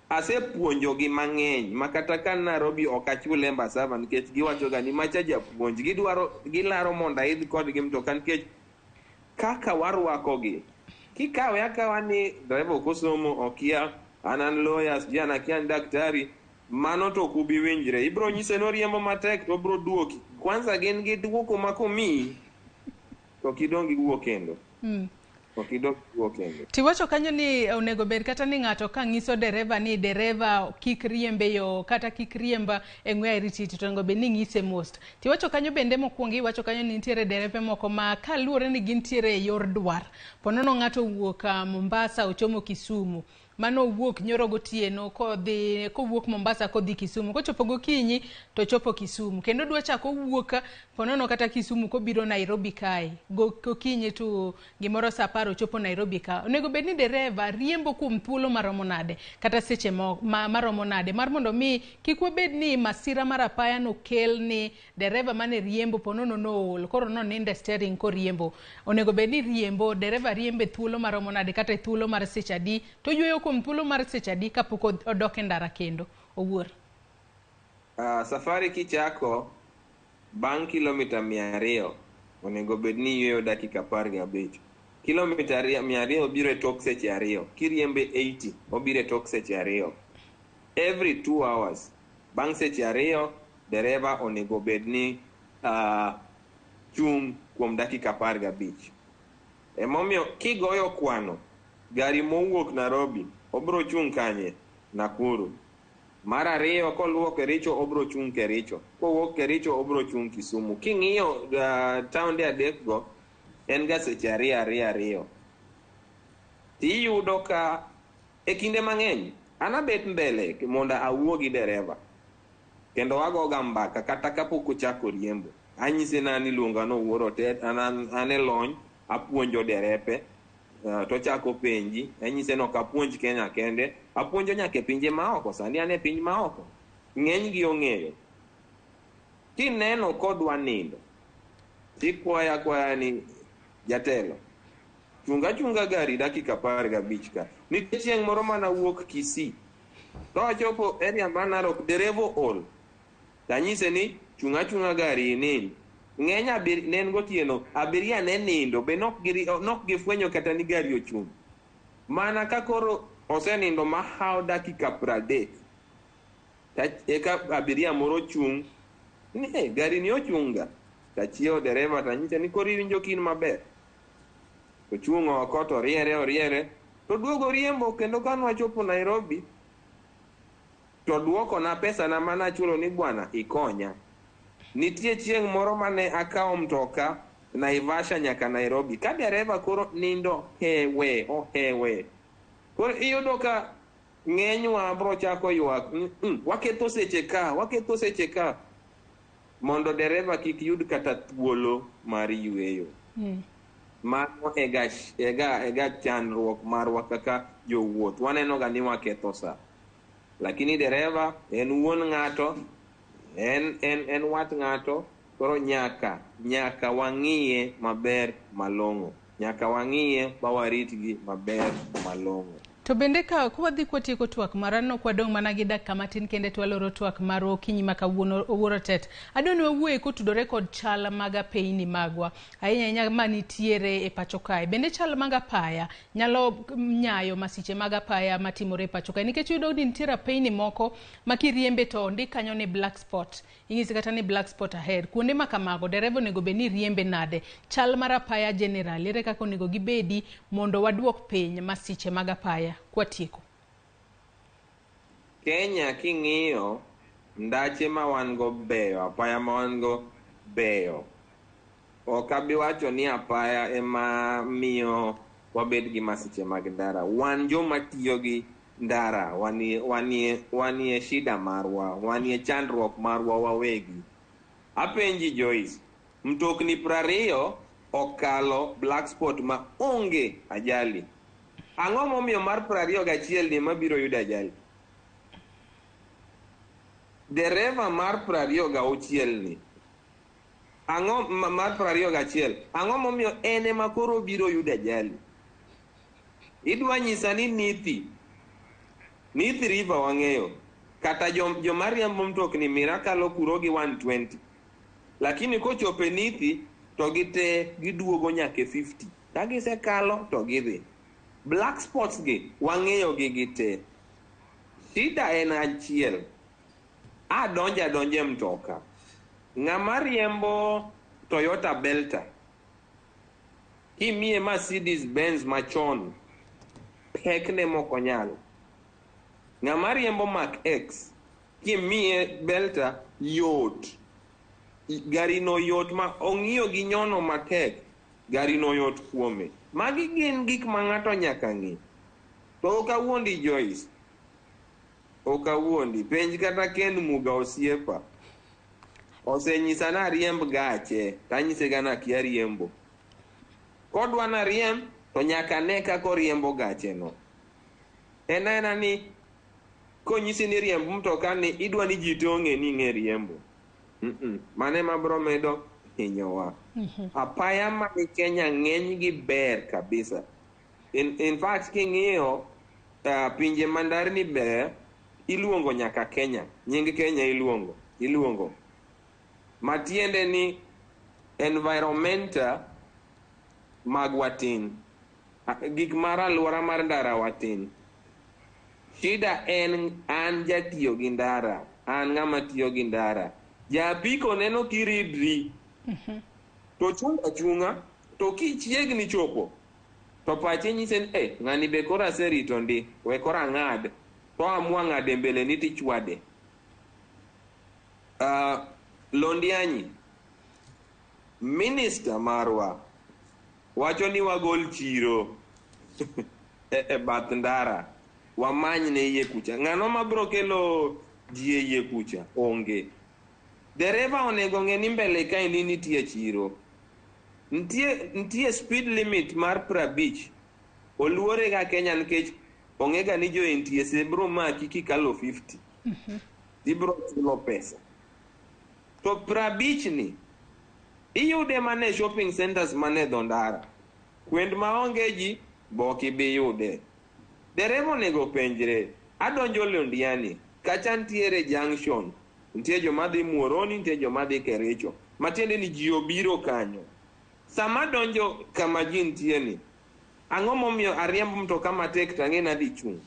[SPEAKER 5] Asepuonjogi mang'eny ma kata ka Nairobi ok achul Embasava nikech giwacho ga ni macha japuonj. Gidwaro, gilaro mondo aidh kodgi mtoka nikech kaka warwakogi. Kikawe akawa ni driver ok osomo, okia, an lawyer, sijui an akia an daktari, mano to ok ubi winjre. Ibro nyise ni oriembo matek to obro duoki. Kwanza gin gi duoko ma komiyi, to ok idong' gi wuok kendo. Ok idong' gi wuok kendo.
[SPEAKER 6] Tiwacho kanyo ni onego bed kata ni ng'ato ka ng'iso dereva ni dereva kik riembe yo kata kik riemb e ng'we airititi to onego bed ni ng'ise mos. Tiwacho kanyo bende mokwongo iwacho kanyo ni nitiere derepe moko ma kaluwore ni gintiere e yor dwar. Ponono ng'ato owuok Mombasa ochomo Kisumu. Mano owuok nyoro gotieno kodhi kowuok Mombasa kodhi Kisumu. Kochopo gokinyi to chopo Kisumu. Kendo dwa chako owuok ponono kata Kisumu kobiro Nairobi kae. Gokinyi to gimoro saa 10 ochopo Nairobi ka. Onego bed ni dereva riembo kuom thuolo maromo nade kata seche maromo nade mar mondo mi kik wabed ni masira mar apaya nokel ni dereva mane riembo ponono nool koro nonindo e steering koriembo. Onego bed ni riembo dereva riembo e thuolo maromo nade kata e thuolo mar seche adi to oyweyo kuom thuolo mar seche adi kapok odok e ndara kendo owuor.
[SPEAKER 5] Safari kichako bang' kilomita 200 onego bed ni iyweyo dakika 15. Kilomita 200 biro e tok seche 2. Kiriembe 80 obiro e tok seche 2. Every 2 hours. Bang' seche 2 dereva onego bed ni chung' kuom dakika 15. Emomiyo kigoyo kwano, gari mowuok Nairobi obro chung' kanye? Nakuru. Mar ariyo koluwo Kericho obro chung' Kericho. Kowuok Kericho obro chung' Kisumu. King'iyo taonde adek go, en ga seche 2 2 2. Tiyudo ka e kinde mang'eny an abet mbele mondo awuo gi dereva. Kendo wagoga mbaka kata kapok ochako riembo. Anyise na ni iluonga ni Owuor Otet, an e lony, apuonjo derepe, tochako penji, anyise ni ok apuonj Kenya kende, apuonjo nyaka e pinje maoko, sani an e piny maoko. Ng'eny gi ong'eyo. Kineno kodwa nindo, tikwaya akwaya ni jatelo, chunga chunga gari dakika 15 ka. Nitie chieng' moro manawuok Kisii, to achopo area mar Narok, dereva ool. Tanyise ni chunga chunga gari inind. Ng'eny ne en gotieno, abiria ne nindo, be nok gifwenyo kata ni gari ochung'. Mana ka koro osenindo mahawo dakika 30, eka abiria moro chung', ni gari ni ochung' ga. Tachiewo dereva tanyise ni koro iwinjo ka in maber. Ochung' oko to oriere oriere, to duogo riembo kendo ka nwachopo Nairobi, to duokona pesana manachulo ni bwana ikonya. Nitie chieng' moro mane akawo mtoka Naivasha nyaka Nairobi. Ka dereva koro nindo hewe, ohewe. Koro iyudo ka ng'enywa bro chako ywak, waketho seche ka, waketho seche ka. Mondo dereva kik yud kata thuolo mar yueyo. Mano ega chandruok marwa kaka jowuoth. Waneno ga ni waketho sa. Lakini dereva en wuon ng'ato, en wat ng'ato, koro nyaka wang'iye maber malong'o. Nyaka wang'iye ba waritgi maber malong'o.
[SPEAKER 6] To bende ka wadhi kwatieko twak mara no kwadong' mana gi dakika matin kende to waloro twak marwa okinyi ma kawuono Owuor Otet. Adwa ni wawuoye kotudore kod chal mag apeyni magwa, ahinya ahinya manitiere e pacho kae. Bende chal mag apaya nyalo nyayo masiche mag apaya matimore e pacho kae, nikech iyudo ni nitiere apeyni moko ma kiriembe to ondik kanyo ni black spot, inyisi kata ni black spot ahead. Kuonde ma kamago dereva onego bed ni riembe nade? Chal mar apaya general, ere kaka onego gibedi mondo waduok piny masiche mag apaya? Kwatieko.
[SPEAKER 5] Kenya king'iyo ndache ma wan go beyo, apaya ma wan go beyo. Ok abi wacho ni apaya ema miyo wabed gi masiche mag ndara. Wan joma tiyo gi ndara, wanie shida marwa, wanie chandruok marwa wawegi. Apenji Joyce, mtokni 20 okalo black spot ma onge ajali. Ang'o momiyo mar 21 ni mabiro yudo ajali? Dereva mar 26 ni, ang'o mar 21, ang'o momiyo en ema koro biro yudo ajali? Idwa nyisa ni Nithi River wang'eyo, kata joma riembo mtokni mira kalo kuro gi 120, lakini kochopo e Nithi to gite giduogo nyaka e 50, ka gisekalo to gidhi. Black spots gi wang'eyo gi gite. Shida en achiel, adonjo adonja e mtoka. Ng'ama riembo Toyota Belta, kimiye Mercedes Benz machon, pekne mok onyal. Ng'ama riembo Mark X, kimiye Belta, yot. Gari no yot ma ong'iyo gi nyono matek, gari no yot kuome. Magi gin gik ma ng'ato nyaka ng'i. To ok awuondi Joyce, ok awuondi. Penj kata Ken Muga osiepa. Osenyisa ni ariemb gache, tanyise ga ni akia riembo. Kodwa nariemb, to nyaka ne kaka oriembo gache no. En aena ni konyisi ni riemb mtoka ni idwa ni ji te ong'e ni ing'e riembo. Mano ema bro medo hinyowa. Apaya man Kenya ng'eny gi ber kabisa. In fact king'iyo pinje ma ndarni ber, iluongo nyaka Kenya. Nying Kenya iluongo. Matiende ni environmental magwa tin. Gik mar alwora mar ndara watin. Shida en an jatiyo gi ndara, an ng'ama tiyo gi ndara. Ja apiko neno kiridri to chung achunga to kichiegni chopo to pache nyise ni eh, ng'ani be koro aserito ndi we koro ang'ad to amua ng'ade mbele ni tichwade. Londianyi, minister marwa wacho ni wagol chiro e bath ndara wamany ne iye kucha. Ng'ano mabro kelo ji e iye kucha? Onge. Dereva onego ng'e ni mbele kaendi nitie chiro. Nitie speed limit mar 50. Oluore ga Kenya nikech ong'e ga ni jo NTSA bro maki kikalo 50. Ibro chulo pesa. To 50 ni iyude mana e shopping centers mane dho ndara. Kwend maonge ji bok ibi yude. Dereva onego penjre, adonjo Londiani, kacha ntiere junction, nitie joma dhi Muhoroni, nitie joma dhi Kericho. Matiende ni ji obiro kanyo. Sama donjo kama ji nitie ni, ang'o momiyo ariembo mtoka matek to ang'e ni adhi chung'?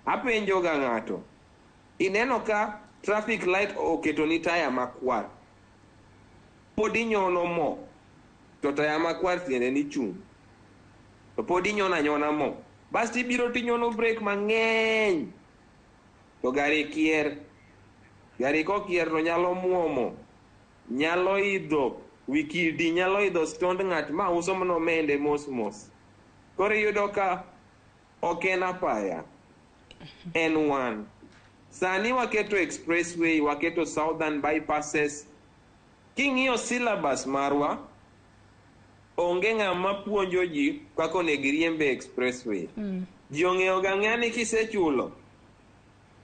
[SPEAKER 5] Apenjo ga ng'ato, ineno ka traffic light oketoni taya makwar, pod inyono mo, to taya makwar tiende ni chung'. To pod inyono anyona mo. Bas ibiro tinyono brake mang'eny, to gari kier. Gari kokier to nyalo muomo, nyalo idho wi kidi, nyalo idho stond ng'at ma uso mana omende mos mos. Koro iyudo ka ok en apaya, en wan. Sani waketo expressway, waketo southern bypasses. King'iyo syllabus marwa, onge ng'ama puonjo ji kaka onego iriemb e expressway. Ji ong'eyo ga ang'eya ni kisechulo,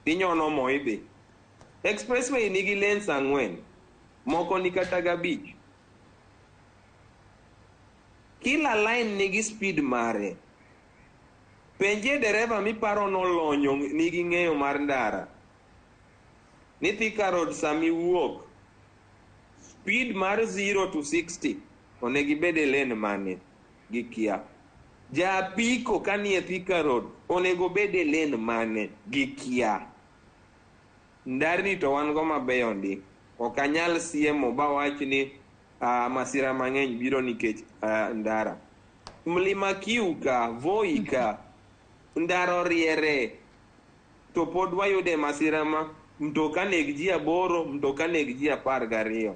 [SPEAKER 5] tinyono mo idhi. Expressway nigi lanes 4, moko ni kata 5. Kila line nigi speed mare. Penjie dereva miparo nolonyo nigi ng'eyo mar ndara. Ni Thika Road sami wuok, speed mar 0 to 60 onego ibed e lane mane? Gikia. Ja apiko kanie Thika Road onego bed e lane mane? Gikia. Ndarni to wan go mabeyo ndi. Ok anyal siemo bawach ni masira mang'eny biro nikech ndara. Mlima Kiu ka, Voi ka, ndara oriere to pod wayude masira ma mtoka neg ji 8, mtoka neg ji 12.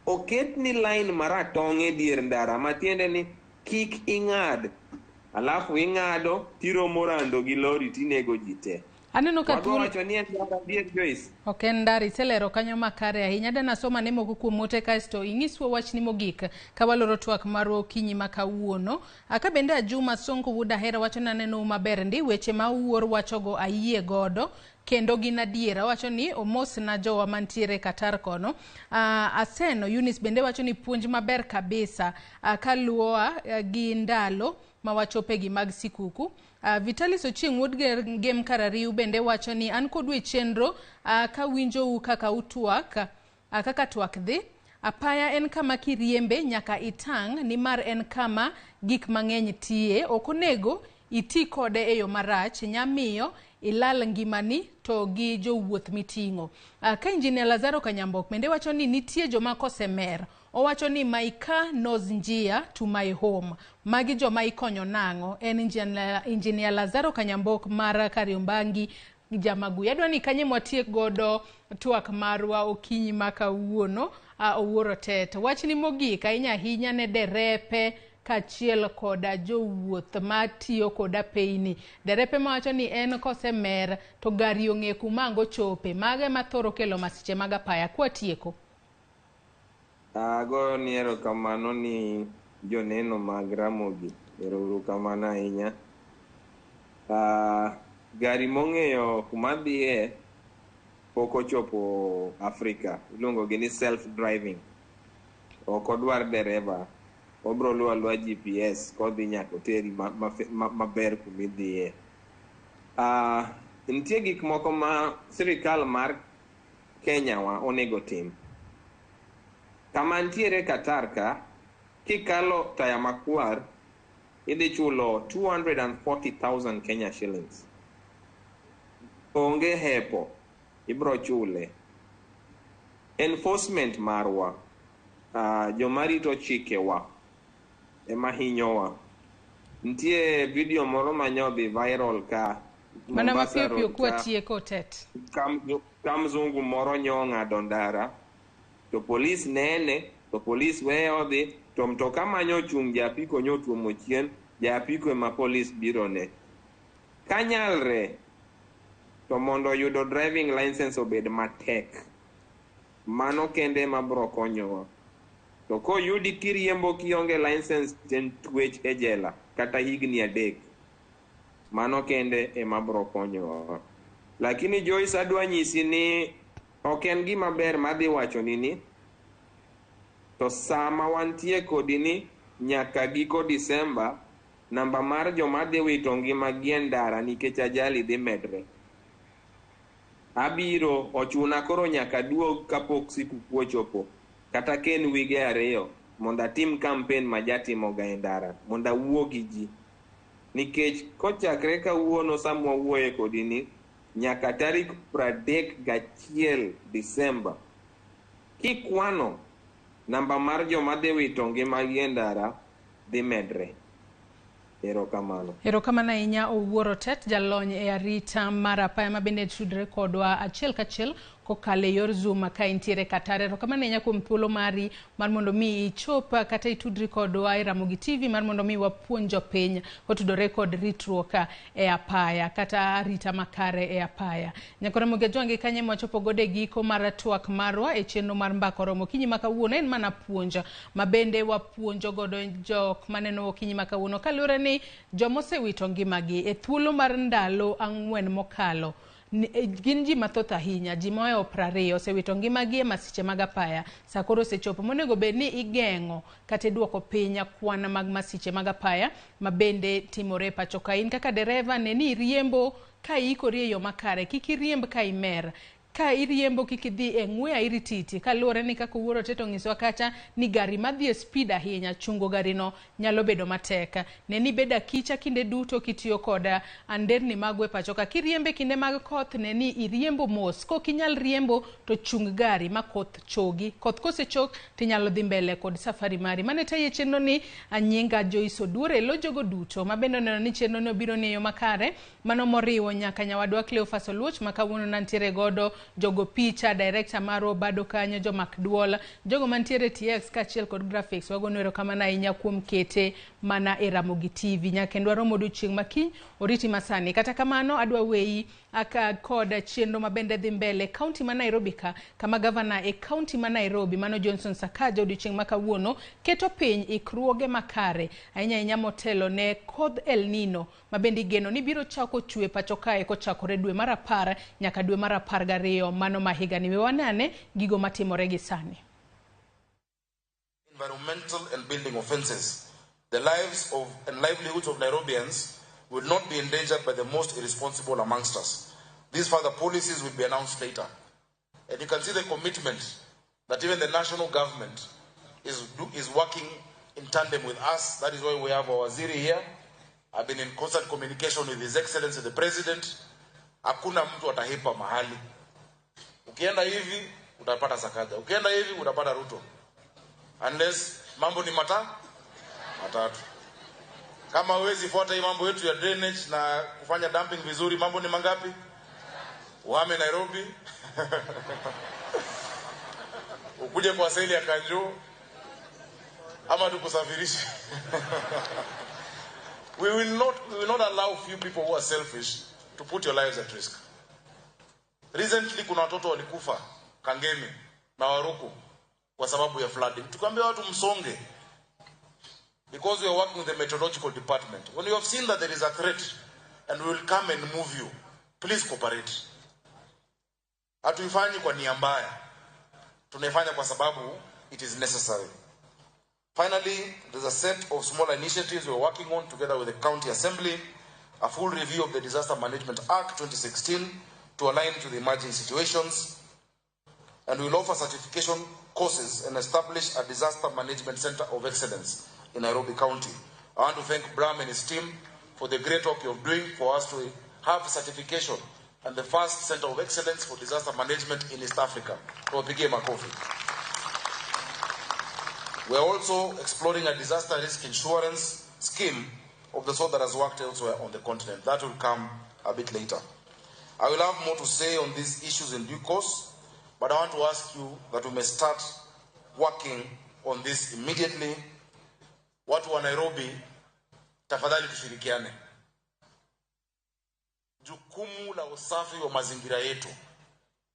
[SPEAKER 5] Oketni line maratong' e dier ndara matiende ni kik ing'ad. Alafu ing'ado tiromo rando gi lori tinego ji te.
[SPEAKER 6] Aneno ka
[SPEAKER 5] Wadwa wacho ni en ndara adier Joyce.
[SPEAKER 6] Ok en ndara, iselero kanyo makare ahinya. Dana soma ne moko kuom ote kaeto ing'iswa wachni mogik ka waloro twak marwa okinyi ma kawuono. Aka bende Ajuma Sonko wuod Ahera wacho ni aneno maber ndi weche ma Owuor wachogo ayie godo kendo gin adiera. Wacho ni omosna jowa mantiere Qatar kono. Aseno Eunice bende wacho ni puonj maber kabisa kaluoa gi ndalo ma wachope gi mag sikuku. Vitalis Ochieng' wuod Gem Karariu bende wacho ni an kodu e chenro kawinjou kaka utwak kaka twak dhi. Apaya en kama kiriembe nyaka itang' nimar en kama gik mang'eny tiye. Ok onego iti kode e yo marach, nyamiyo ilal ngimani to gi jowuoth miting'o. Ka Injinia Lazaro Kanyambok bende wacho ni nitie joma kosemer. Owacho ni my car knows njia to my home. Magi joma ikonyo nang'o? En Injinia Lazaro Kanyambok mar Kariobangi Jamaguyi. Adwa ni kanye mwatiek godo twak marwa okinyi ma kawuono. Owuoro Tet. Wachni mogik ahinya ahinya ne derepe kaachiel koda jowuoth matiyo koda apeyni. Derepe mawacho ni en kosemer to gari ong'e kuma ang' ochope. Mago ema thoro kelo masiche mag apaya. Kwatieko.
[SPEAKER 5] Agoyo ni erokamano ni joneno mag Ramogi. Ero kamano ahinya. Gari mong'eyo kuma dhiye pok ochopo Afrika. Iluongo gi ni self driving. Ok odwar dereva. Obro luwo aluwa GPS kodhi nyaka oteri maber kumidhiye. Nitie gik moko ma sirikal mar Kenya wa onego tim. Kama ntiere Qatar ka, kikalo taya makwar, idhi chulo 240,000 Kenya shillings. Onge hepo, ibro chule. Enforcement marwa, joma rito chikewa ema hinyowa. Nitie video moro manyodhi viral ka
[SPEAKER 6] Mana
[SPEAKER 5] Mombasa
[SPEAKER 6] mapiyo piyo
[SPEAKER 5] Road ka,
[SPEAKER 6] kwatieko Tet.
[SPEAKER 5] ka mzungu moro nyo ng'ado ndara to polis nene, to polis weye odhi, to mtoka manyo chung' japiko nyotuomo chien japiko ema polis biro ne. Kanyalre to mondo yudo driving license obed matek, mano kende ema bro konyowa. To koyudi kiriembo kionge license, en twech e jela kata higni 3. Mano kende ema bro konyowa. Lakini Joyce, adwa nyisi ni ok en gima ber madhi wachoni ni to sama wantie kodi ni nyaka giko Disemba, namba mar joma dhi wito ngimagi e ndara nikech ajali dhi medre. Abiro ochuna koro nyaka duog kapok sikukuu ochopo, kata ka en wige 2, mondo atim campaign ma jatimoga e ndara mondo awuo gi ji. Nikech kochakre kawuono sama wawuoye kodi ni nyaka tarik 31 Disemba, kikwano namba mar joma dhi wito ngimagi e ndara dhi medre. Erokamano.
[SPEAKER 6] Erokamano ahinya Owuor Otet, jalony e arita mar apaya ma bende tudre kodwa achiel kachiel kokalo e yor Zoom ka intiere Qatar. Erokamano ahinya kuom thuolo mari mar mondo mi ichop kata itudri kodwa e Ramogi TV mar mondo mi wapuonj jopiny kotudore kod ritruok e apaya kata arita makare e apaya. Nyakora Ramogi Ajwang' kanyo ema wachopo godo e giko mar twak marwa e chenro mar Mbaka Oromo. Okinyi ma kawuono en mana puonj ma bende wapuonjo godo jok maneno okinyi ma kawuono kaluwore ni joma osewito ngimagi e thuolo mar ndalo 4 mokalo gin ji mathoth ahinya, ji mohewo 20 osewito ngimagi e masiche mag apaya. Sa koro osechopo monego bed ni igeng'o kata iduoko piny kwan mag masiche mag apaya ma bende timore e pacho ka. In kaka dereva, ne ni iriembo ka iikori e yo makare, kik iriemb ka imer. Ka iriembo kik idhi e ng'we airititi, kaluwore ni kaka Owuor Otet onyisowa kacha ni gari madhi e speed ahinya, chungo garino nyalo bedo matek. Ne ni ibedo akicha kinde duto kitiyo kod nderni magwa e pacho ka. Kiriembo e kinde mag koth, ne ni iriembo mos. Kok inyal riembo to chung gari ma koth chogi. Koth kosechok tinyalo dhi mbele kod safari mari. Mane tayo chenro ni anyinga Joyce Oduor e lo jogo duto ma bende oneno ni chenro ni obiro ni e yo makare, mano moriwo nyaka nyawadwa Cleophas Oluoch ma kawuono nantiere godo, jogo picha, director marwa Obado kanyo, jomak duol, jogo mantiere TX kaachiel kod graphics. Wagono erokamano ahinya kuom kete mana e Ramogi TV. Nyaka kendo warom odiochieng' makiny, oriti masani. Kata kamano adwa weyi aka kod chenro mabende dhi mbele kaunti ma Nairobi ka, kama gavana e kaunti ma Nairobi mano Johnson Sakaja odiochieng' ma kawuono keto piny ikruoge makare ahinya ahinya motelo ne kodh El Nino ma bende igeno ni biro chako chwe pacho kae kochakore dwe mar 10 nyaka dwe mar 12 mano ma higani. We wanane gigo matimore gi sani.
[SPEAKER 3] Environmental and building offenses. The lives of and livelihoods of Nairobians will not be endangered by the most irresponsible amongst us. These further policies will be announced later. And you can see the commitment that even the national government is working in tandem with us. That is why we have our waziri here. I've been in constant communication with His Excellency the President. Hakuna mtu atahepa mahali. Ukienda hivi utapata Sakaja, ukienda hivi utapata Ruto. Unless mambo ni matatu. Kama huwezi fuata hii mambo yetu ya drainage na kufanya dumping vizuri, mambo ni mangapi? Uhame Nairobi, ukuje kwa seli ya Kanjo, ama tukusafirishe. We will not allow few people who are selfish to put your lives at risk. Recently kuna watoto walikufa Kangemi na Waruku kwa sababu ya flooding. Tukaambia watu msonge, because we are working with the meteorological department. When you have seen that there is a threat and we will come and move you, please cooperate. Hatuifanyi kwa nia mbaya. Tunaifanya kwa sababu it is necessary. Finally, there's a set of small initiatives we're working on together with the County Assembly, a full review of the Disaster Management Act 2016 to align to the emerging situations, and we'll offer certification courses and establish a Disaster Management Center of Excellence in Nairobi County. I want to thank Bram and his team for the great work you're doing for us to have certification and the first center of excellence for disaster management in East Africa. Tuwapigie makofi. We are also exploring a disaster risk insurance scheme of the sort that has worked elsewhere on the continent. That will come a bit later. I will have more to say on these issues in due course, but I want to ask you that we may start working on this immediately. Watu wa Nairobi, tafadhali tushirikiane. Jukumu la usafi wa mazingira yetu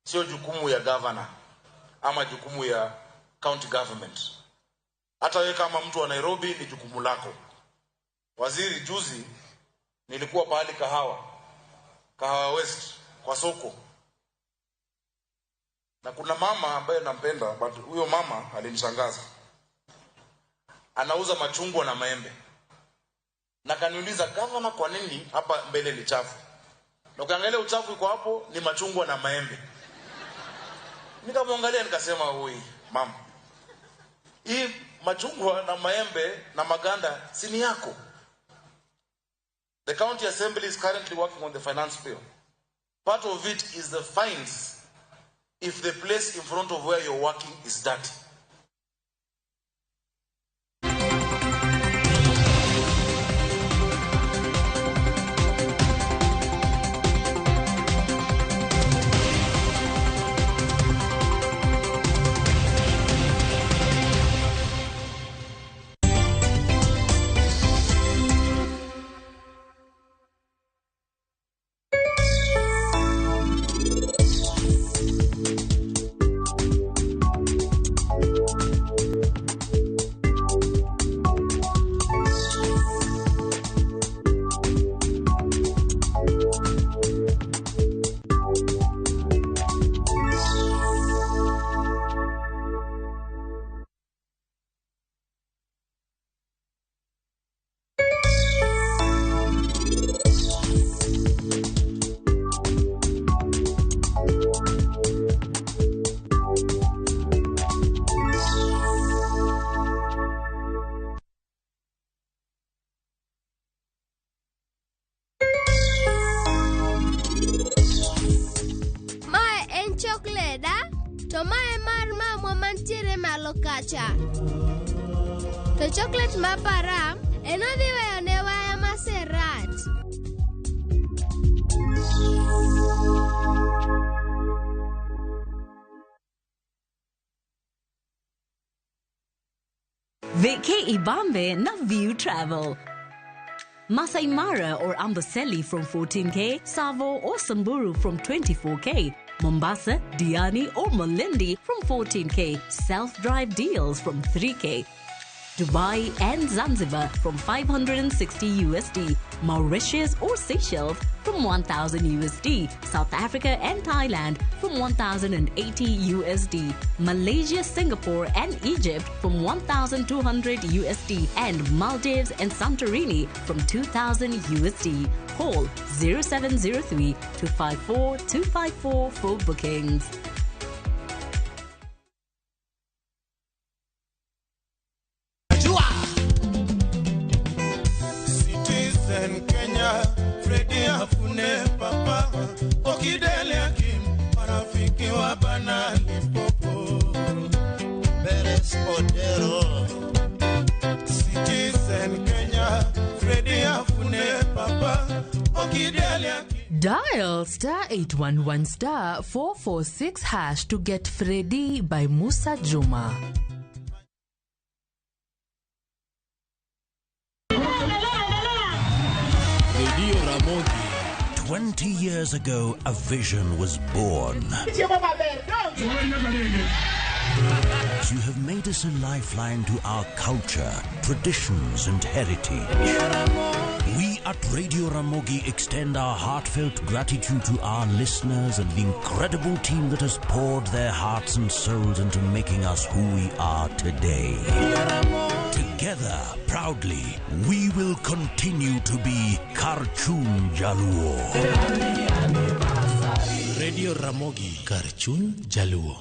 [SPEAKER 3] sio jukumu ya governor ama jukumu ya county government. Hata wewe kama mtu wa Nairobi ni jukumu lako. Waziri, juzi nilikuwa pahali Kahawa West kwa soko, na kuna mama ambaye nampenda, but huyo mama alinishangaza. Anauza machungwa na maembe, na kaniuliza, governor, kwa nini hapa mbele ni chafu? Na ukiangalia uchafu iko hapo ni machungwa na maembe. Nikamwangalia nikasema, oi mama, hii machungwa na maembe na maganda si ni yako? The county assembly is currently working on the finance bill. Part of it is the fines if the place in front of where you're working is dirty.
[SPEAKER 15] To mae mar mamwa mantiere malo kacha. To chocolate ma param en odhi weyo ne waya maserat.
[SPEAKER 4] Vacay Ibambe na View Travel. Masai Mara or Amboseli from 14K, Tsavo or Samburu from 24K, Mombasa, Diani or Malindi from 14K, self-drive deals from 3K, Dubai and Zanzibar from 560 USD, Mauritius or Seychelles from 1,000 USD, South Africa and Thailand from 1,080 USD, Malaysia, Singapore and Egypt from 1,200 USD, and Maldives and Santorini from 2,000 USD. Call 0703 254 254 for bookings.
[SPEAKER 7] Citizen Kenya, Freddy Afune Papa, Okidele Akim, marafiki wa Bana Limpopo, Beres Odero. Citizen Kenya, Freddy Afune Papa, Okidele Akim.
[SPEAKER 9] Dial star 811 star 446 hash to get Freddy by Musa Juma.
[SPEAKER 14] Radio Ramogi. 20 years ago, a vision was born. You have made us a lifeline to our culture, traditions, and heritage. We at Radio Ramogi extend our heartfelt gratitude to our listeners and the incredible team that has poured their hearts and souls into making us who we are today. Together, proudly, we will continue to be Karchun Jaluo.
[SPEAKER 10] Radio Ramogi, Karchun Jaluo.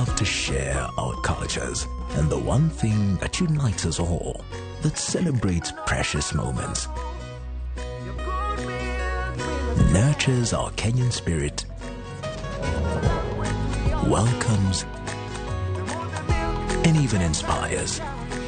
[SPEAKER 13] love to share our cultures and the one thing that unites us all, that celebrates precious moments, nurtures our Kenyan spirit, welcomes, and even inspires.